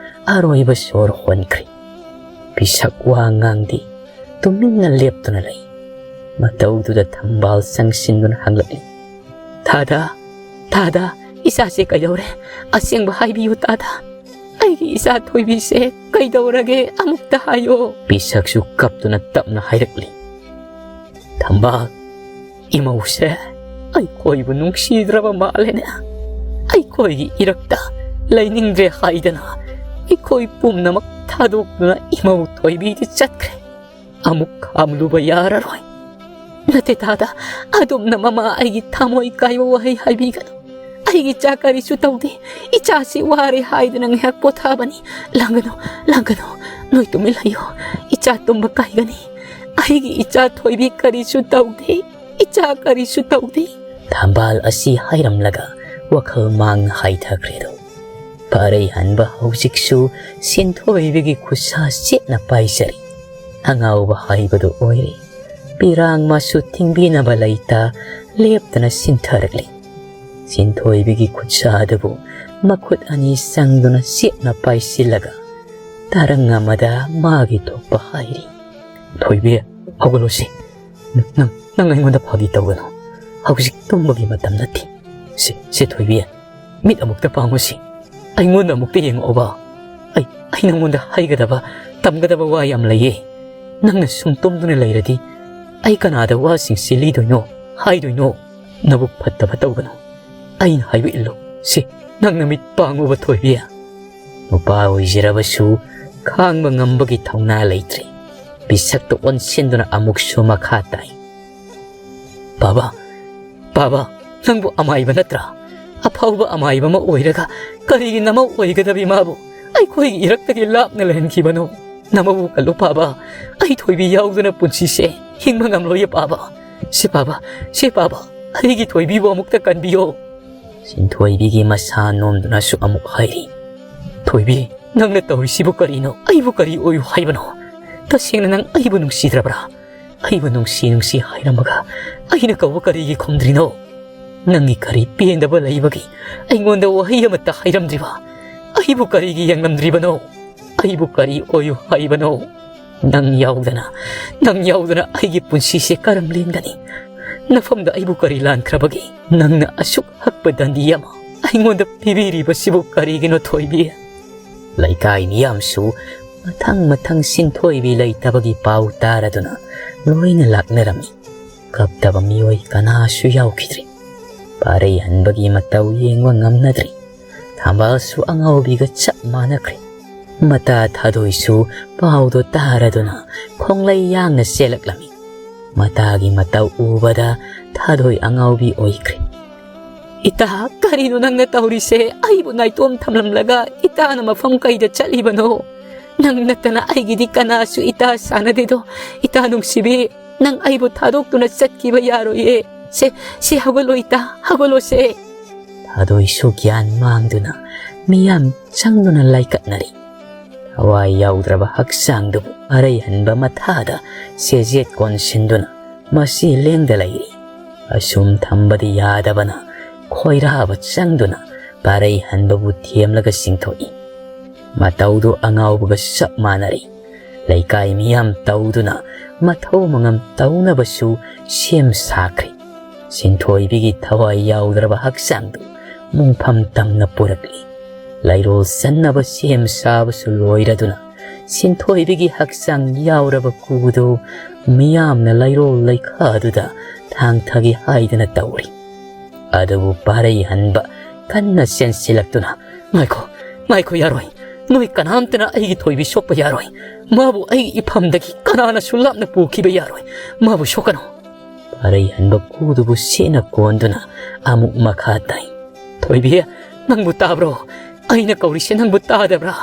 ꯑꯔꯣꯏꯕ ꯁꯣꯔ ꯍꯣꯟꯈ꯭ꯔꯤ꯫ ꯄꯤꯁꯛ ꯋꯥ ꯉꯥꯡꯗꯦ, ꯇꯨꯃꯤꯟꯅ ꯂꯦꯞꯇꯨꯅ ꯂꯩ꯫ ꯃꯇꯧꯗꯨꯗ ꯊꯝꯕꯥꯜ ꯆꯪꯁꯤꯟꯗꯨꯅ ꯍꯪꯂꯛꯂꯤ, "ꯇꯥꯗꯥ, ꯇꯥꯗꯥ, ꯏꯆꯥꯁꯦ ꯀꯩꯗꯧꯔꯦ? ꯑꯁꯦꯡꯕ ꯍꯥꯏꯕꯤꯌꯨ ꯇꯥꯗꯥ꯫ ꯑꯩꯒꯤ ꯏꯆꯥ ꯊꯣꯏꯕꯤꯁꯦ ꯀꯩꯗꯧꯔꯒꯦ? ꯑꯃꯨꯛꯇ ꯍꯥꯏꯌꯣ꯫" ꯄꯤꯁꯛꯁꯨ ꯀꯞꯇꯨꯅ ꯇꯞꯅ ꯍꯥꯏꯔꯛꯂꯤ, "ꯊꯝꯕꯥꯜ, ꯏꯃꯧꯁꯦ ꯑꯩꯈꯣꯏꯕꯨ ꯅꯨꯡꯁꯤꯗ꯭ꯔꯕ ꯃꯥꯜꯂꯦꯅꯦ꯫ ꯑꯩꯈꯣꯏꯒꯤ ꯏꯔꯛꯇ ꯂꯩꯅꯤꯡꯗ꯭ꯔꯦ ꯍꯥꯏꯗꯅ ꯑꯩꯈꯣꯏ ꯄꯨꯝꯅꯃꯛ ꯊꯥꯗꯣꯛꯇꯨꯅ ꯏꯃꯧ ꯊꯣꯏꯕꯤꯗꯤ ꯆꯠꯈ꯭ꯔꯦ꯫ ꯑꯃꯨꯛ ꯈꯥꯝꯂꯨꯕ ꯌꯥꯔꯔꯣꯏ꯫ ꯅꯠꯇꯦ ꯇꯥꯗ, ꯑꯗꯣꯝꯅ ꯃꯃꯥ ꯑꯩꯒꯤ ꯊꯃꯣꯏ ꯀꯥꯏꯕ ꯋꯥꯍꯩ ꯍꯥꯏꯕꯤꯒꯅꯨ꯫ ꯑꯩꯒꯤ ꯏꯆꯥ ꯀꯔꯤꯁꯨ ꯇꯧꯗꯦ꯫ ꯏꯆꯥꯁꯤ ꯋꯥꯔꯦ ꯍꯥꯏꯗꯨꯅ ꯉꯥꯏꯍꯥꯛ ꯄꯣꯊꯥꯕꯅꯤ꯫ ꯂꯥꯡꯒꯅꯨ, ꯂꯥꯡꯒꯅꯨ꯫ ꯅꯣꯏ ꯇꯨꯃꯤꯟ ꯂꯩꯌꯨ꯫ ꯏꯆꯥ ꯇꯨꯝꯕ ꯀꯥꯏꯒꯅꯤ꯫ ꯑꯩꯒꯤ ꯏꯆꯥ ꯊꯣꯏꯕꯤ ꯀꯔꯤꯁꯨ ꯇꯧꯗꯦ꯫ ꯏꯆꯥ ꯀꯔꯤꯁꯨ ꯇꯧꯗꯦ꯫" ꯊꯝꯕꯥꯜ ꯑꯁꯤ ꯍꯥꯏꯔꯝꯂꯒ ꯋꯥꯈꯜ ꯃꯥꯡꯅ ꯍꯥꯏꯊꯈ꯭ꯔꯦꯗꯣ꯫ ꯐꯔꯩ ꯍꯟꯕ ꯍꯧꯖꯤꯛꯁꯨ ꯁꯤꯟꯊꯣꯏꯕꯤꯒꯤ ꯈꯨꯠꯁꯥ ꯆꯦꯠꯅ ꯄꯥꯏꯖꯔꯤ꯫ ꯑꯉꯥꯎꯕ ꯍꯥꯏꯕꯗꯨ ꯑꯣꯏꯔꯦ꯫ ꯄꯤꯔꯥꯡ ꯃꯥꯁꯨ ꯊꯤꯡꯕꯤꯅꯕ ꯂꯩꯇ ꯂꯦꯞꯇꯅ ꯁꯤꯟꯊꯔꯛꯂꯤ꯫ ꯁꯤꯟꯊꯣꯏꯕꯤꯒꯤ ꯈꯨꯠꯁꯥ ꯑꯗꯨꯕꯨ ꯃꯈꯨꯠ ꯑꯅꯤ ꯆꯪꯗꯨꯅ ꯆꯦꯠꯅ ꯄꯥꯏꯁꯤꯜꯂꯒ ꯇꯔꯪ ꯑꯃꯗ ꯃꯥꯒꯤ ꯊꯣꯛꯄ ꯍꯥꯏꯔꯤ꯫ "ꯊꯣꯏꯕꯤ, ꯍꯧꯒꯠꯂꯣꯁꯤ꯫ ꯅꯪ, ꯅꯪ ꯑꯩꯉꯣꯟꯗ ꯐꯥꯒꯤ ꯇꯧꯒꯅꯨ꯫ ꯍꯧꯖꯤꯛ ꯇꯨꯝꯕꯒꯤ ꯃꯇꯝ ꯅꯠꯇꯦ꯫ ꯁꯤ, ꯁꯤ ꯊꯣꯏꯕꯤ, ꯃꯤꯠ ꯑꯃꯨꯛꯇ ꯄꯥꯡꯉꯨꯁꯤ꯫ ꯑꯩꯉꯣꯟꯗ ꯑꯃꯨꯛꯇ ꯌꯦꯡꯉꯛꯑꯣꯕ꯫ ꯑꯩ, ꯑꯩ ꯅꯪꯉꯣꯟꯗ ꯍꯥꯏꯒꯗꯕ, ꯇꯝꯒꯗꯕ ꯋꯥ ꯌꯥꯝ ꯂꯩꯌꯦ꯫ ꯅꯪꯅ ꯁꯨꯝ ꯇꯨꯝꯗꯨꯅ ꯂꯩꯔꯗꯤ ꯑꯩ ꯀꯅꯥꯗ ꯋꯥꯁꯤꯡꯁꯤ ꯂꯤꯗꯣꯏꯅꯣ, ꯍꯥꯏꯗꯣꯏꯅꯣ? ꯅꯕꯨꯛ ꯐꯠꯇꯕ ꯇꯧꯒꯅꯨ꯫ ꯑꯩꯅ ꯍꯥꯏꯕ ꯏꯜꯂꯨ꯫ ꯁꯤ, ꯅꯪ ꯅꯃꯤꯠ ꯄꯥꯡꯉꯨꯕ ꯊꯣꯏꯕꯤ꯫" ꯅꯨꯄꯥ ꯑꯣꯏꯖꯔꯕꯁꯨ ꯈꯥꯡꯕ ꯉꯝꯕꯒꯤ ꯊꯧꯅꯥ ꯂꯩꯇ꯭ꯔꯦ꯫ ꯄꯤꯁꯛꯇ ꯑꯣꯟꯁꯤꯟꯗꯨꯅ ꯑꯃꯨꯛꯁꯨ ꯃꯈꯥ ꯇꯥꯏ꯫ "ꯄꯥꯕ, ꯄꯥꯕ, ꯅꯪꯕꯨ ꯑꯃꯥꯏꯕ ꯅꯠꯇ꯭ꯔꯥ? ꯑꯐꯥꯎꯕ ꯑꯃꯥꯏꯕ ꯑꯃ ꯑꯣꯏꯔꯒ ꯀꯔꯤꯒꯤ ꯅꯃꯧ ꯑꯣꯏꯒꯗꯕꯤ ꯃꯥꯕꯨ ꯑꯩꯈꯣꯏꯒꯤ ꯏꯔꯛꯇꯒꯤ ꯂꯥꯞꯅ ꯂꯩꯍꯟꯈꯤꯕꯅꯣ? ꯅꯃꯧꯕꯨ ꯀꯜꯂꯨ ꯄꯥꯕ꯫ ꯑꯩ ꯊꯣꯏꯕꯤ ꯌꯥꯎꯗꯅ ꯄꯨꯟꯁꯤꯁꯦ ꯍꯤꯡꯕ ꯉꯝꯂꯣꯏꯌꯦ ꯄꯥꯕ꯫ ꯁꯤ ꯄꯥꯕ, ꯁꯤ ꯄꯥꯕ, ꯑꯩꯒꯤ ꯊꯣꯏꯕꯤꯕꯨ ꯑꯃꯨꯛꯇ ꯀꯟꯕꯤꯌꯣ꯫" ꯁꯤꯟꯊꯣꯏꯕꯤꯒꯤ ꯃꯁꯥ ꯅꯣꯝꯗꯨꯅꯁꯨ ꯑꯃꯨꯛ ꯍꯥꯏꯔꯤ꯫ "ꯊꯣꯏꯕꯤ, ꯅꯪꯅ ꯇꯧꯔꯤꯁꯤꯕꯨ ꯀꯔꯤꯅꯣ? ꯑꯩꯕꯨ ꯀꯔꯤ ꯑꯣꯏꯌꯨ ꯍꯥꯏꯕꯅꯣ? ꯇꯁꯦꯡꯅ ꯅꯪ ꯑꯩꯕꯨ ꯅꯨꯡꯁꯤꯗ꯭ꯔꯕ꯭ꯔꯥ? ꯑꯩꯕꯨ ꯅꯨꯡꯁꯤ ꯅꯨꯡꯁꯤ ꯍꯥꯏꯔꯝꯃꯒ ꯑꯩꯅ ꯀꯧꯕ ꯀꯔꯤꯒꯤ ꯈꯨꯝꯗ꯭ꯔꯤꯅꯣ? ꯅꯪꯒꯤ ꯀꯔꯤ ꯄꯦꯟꯗꯕ ꯂꯩꯕꯒꯤ ꯑꯩꯉꯣꯟꯗ ꯋꯥꯍꯩ ꯑꯃꯠꯇ ꯍꯥꯏꯔꯝꯗ꯭ꯔꯤꯕ? ꯑꯩꯕꯨ ꯀꯔꯤꯒꯤ ꯌꯦꯡꯂꯝꯗ꯭ꯔꯤꯕꯅꯣ? ꯑꯩꯕꯨ ꯀꯔꯤ ꯑꯣꯏꯌꯨ ꯍꯥꯏꯕꯅꯣ? ꯅꯪ ꯌꯥꯎꯗꯅ, ꯅꯪ ꯌꯥꯎꯗꯅ ꯑꯩꯒꯤ ꯄꯨꯟꯁꯤꯁꯦ ꯀꯔꯝ ꯂꯦꯟꯒꯅꯤ? ꯅꯐꯝꯗ ꯑꯩꯕꯨ ꯀꯔꯤ ꯂꯥꯟꯈ꯭ꯔꯕꯒꯦ? ꯅꯪꯅ ꯑꯁꯨꯛ ꯍꯛꯄ ꯗꯟꯗꯤ ꯑꯃ ꯑꯩꯉꯣꯟꯗ ꯄꯤꯕꯤꯔꯤꯕꯁꯤꯕꯨ ꯀꯔꯤꯒꯤꯅꯣ ꯊꯣꯏꯕꯤ?" ꯂꯩꯀꯥꯏ ꯃꯤꯌꯥꯝꯁꯨ ꯃꯊꯪ ꯃꯊꯪ ꯁꯤꯟꯊꯣꯏꯕꯤ ꯂꯩꯇꯕꯒꯤ ꯄꯥꯎ ꯇꯥꯔꯗꯨꯅ ꯂꯣꯏꯅ ꯂꯥꯛꯅꯔꯝꯃꯤ꯫ ꯀꯞꯇꯕ ꯃꯤꯑꯣꯏ ꯀꯅꯥꯁꯨ ꯌꯥꯎꯈꯤꯗ꯭ꯔꯦ꯫ ꯄꯥꯔꯩꯍꯟꯕꯒꯤ ꯃꯇꯧ ꯌꯦꯡꯕ ꯉꯝꯅꯗ꯭ꯔꯦ꯫ ꯊꯝꯕꯥꯜꯁꯨ ꯑꯉꯥꯎꯕꯤꯒ ꯆꯞ ꯃꯥꯟꯅꯈ꯭ꯔꯦ꯫ ꯃꯇꯥ ꯊꯥꯗꯣꯏꯁꯨ ꯄꯥꯎꯗꯣ ꯇꯥꯔꯗꯨꯅ ꯈꯣꯡꯂꯩ ꯌꯥꯡꯅ ꯆꯦꯜꯂꯛꯂꯝꯃꯤ꯫ ꯃꯇꯥꯒꯤ ꯃꯇꯧ ꯎꯕꯗ ꯊꯥꯗꯣꯏ ꯑꯉꯥꯎꯕꯤ ꯑꯣꯏꯈ꯭ꯔꯦ꯫ "ꯏꯇꯥ, ꯀꯔꯤꯅꯣ ꯅꯪꯅ ꯇꯧꯔꯤꯁꯦ? ꯑꯩꯕꯨ ꯅꯥꯏꯇꯣꯝ ꯊꯝꯂꯝꯂꯒ ꯏꯇꯥꯅ ꯃꯐꯝ ꯀꯩꯗ ꯆꯠꯂꯤꯕꯅꯣ? ꯅꯪ ꯅꯠꯇꯅ ꯑꯩꯒꯤꯗꯤ ꯀꯅꯥꯁꯨ ꯏꯇꯥ ꯁꯥꯟꯅꯗꯦꯗꯣ꯫ ꯏꯇꯥ ꯅꯨꯡꯁꯤꯕꯤ, ꯅꯪ ꯑꯩꯕꯨ ꯊꯥꯗꯣꯛꯇꯨꯅ ꯆꯠꯈꯤꯕ ꯌꯥꯔꯣꯏꯌꯦ꯫ ꯁꯦ, ꯁꯦ, ꯍꯧꯒꯠꯂꯣ ꯏꯇꯥ, ꯍꯧꯒꯠꯂꯣꯁꯦ꯫" ꯊꯥꯗꯣꯏꯁꯨ ꯒ꯭ꯌꯥꯟ ꯃꯥꯡꯗꯨꯅ ꯃꯤꯌꯥꯝ ꯆꯪꯗꯨꯅ ꯂꯥꯏꯀꯠꯅꯔꯤ꯫ ꯊꯋꯥꯏ ꯌꯥꯎꯗ꯭ꯔꯕ ꯍꯛꯆꯥꯡꯗꯨꯕꯨ ꯑꯔꯩꯍꯟꯕ ꯃꯊꯥꯗ ꯁꯦꯖꯦꯠ ꯀꯣꯟꯁꯤꯟꯗꯨꯅ ꯃꯁꯤ ꯂꯦꯡꯗ ꯂꯩꯔꯤ꯫ ꯑꯁꯨꯝ ꯊꯝꯕꯗꯤ ꯌꯥꯗꯕꯅ ꯈꯣꯏꯔꯥꯕ ꯆꯪꯗꯨꯅ ꯄꯥꯔꯩꯍꯟꯕꯕꯨ ꯊꯦꯝꯂꯒ ꯆꯤꯡꯊꯣꯛꯏ꯫ ꯃꯇꯧꯗꯨ ꯑꯉꯥꯎꯕꯒ ꯆꯞ ꯃꯥꯟꯅꯔꯤ꯫ ꯂꯩꯀꯥꯏ ꯃꯤꯌꯥꯝ ꯇꯧꯗꯨꯅ ꯃꯊꯧ ꯃꯉꯝ ꯇꯧꯅꯕꯁꯨ ꯁꯦꯝ ꯁꯥꯈ꯭ꯔꯦ꯫ ꯁꯤꯟꯊꯣꯏꯕꯤꯒꯤ ꯊꯋꯥꯏ ꯌꯥꯎꯗ꯭ꯔꯕ ꯍꯛꯆꯥꯡꯗꯨ ꯃꯣꯡꯐꯝ ꯇꯝꯅ ꯄꯨꯔꯛꯂꯤ꯫ ꯂꯩꯔꯣꯜ ꯆꯟꯅꯕ ꯁꯦꯝ ꯁꯥꯕꯁꯨ ꯂꯣꯏꯔꯗꯨꯅ ꯁꯤꯟꯊꯣꯏꯕꯤꯒꯤ ꯍꯛꯆꯥꯡ ꯌꯥꯎꯔꯕ ꯀꯨꯗꯨ ꯃꯤꯌꯥꯝꯅ ꯂꯩꯔꯣꯜ ꯂꯩꯈꯥꯗꯨꯗ ꯊꯥꯡꯊꯒꯦ ꯍꯥꯏꯗꯅ ꯇꯧꯔꯤ꯫ ꯑꯗꯨꯕꯨ ꯄꯥꯔꯩꯍꯟꯕ ꯀꯟꯅ ꯆꯦꯟꯁꯤꯜꯂꯛꯇꯨꯅ, "ꯉꯥꯏꯈꯣ, ꯉꯥꯏꯈꯣ, ꯌꯥꯔꯣꯏ꯫ ꯅꯣꯏ ꯀꯅꯥꯝꯇꯅ ꯑꯩꯒꯤ ꯊꯣꯏꯕꯤ ꯁꯣꯛꯄ ꯌꯥꯔꯣꯏ꯫ ꯃꯥꯕꯨ ꯑꯩꯒꯤ ꯏꯐꯝꯗꯒꯤ ꯀꯅꯥꯅꯁꯨ ꯂꯥꯞꯅ ꯄꯨꯈꯤꯕ ꯌꯥꯔꯣꯏ꯫ ꯃꯥꯕꯨ ꯁꯣꯛꯀꯅꯨ꯫" ꯄꯥꯔꯩꯍꯟꯕ ꯀꯨꯗꯨꯕꯨ ꯁꯦꯠꯅ ꯀꯣꯟꯗꯨꯅ ꯑꯃꯨꯛ ꯃꯈꯥ ꯇꯥꯏ꯫ "ꯊꯣꯏꯕꯤ, ꯅꯪꯕꯨ ꯇꯥꯕ꯭ꯔꯣ? ꯑꯩꯅ ꯀꯧꯔꯤꯁꯦ ꯅꯪꯕꯨ ꯇꯥꯗꯕ꯭ꯔꯥ?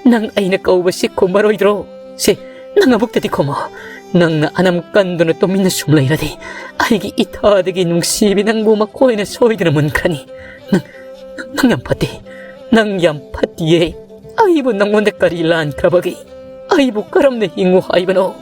ꯅꯪ ꯑꯩꯅ ꯀꯧꯕꯁꯤ ꯈꯨꯝꯃꯔꯣꯏꯗ꯭ꯔꯣ? ꯁꯦ, ꯅꯪ ꯑꯃꯨꯛꯇꯗꯤ ꯈꯨꯝꯃꯣ꯫ ꯅꯪꯅ ꯑꯅꯝ ꯀꯟꯗꯨꯅ ꯇꯨꯃꯤꯟꯅ ꯁꯨꯝ ꯂꯩꯔꯗꯤ ꯑꯩꯒꯤ ꯏꯊꯥꯗꯒꯤ ꯅꯨꯡꯁꯤꯕꯤ ꯅꯪꯕꯨ ꯃꯈꯣꯏꯅ ꯁꯣꯏꯗꯅ ꯃꯨꯟꯈ꯭ꯔꯅꯤ꯫ ꯅꯪ, ꯅꯪ ꯌꯥꯝ ꯐꯠꯇꯦ꯫ ꯅꯪ ꯌꯥꯝ ꯐꯠꯇꯤꯌꯦ꯫ ꯑꯩꯕꯨ ꯅꯪꯉꯣꯟꯗ ꯀꯔꯤ ꯂꯥꯟꯈ꯭ꯔꯕꯒꯦ? ꯑꯩꯕꯨ ꯀꯔꯝꯅ ꯍꯤꯡꯉꯨ ꯍꯥꯏꯕꯅꯣ?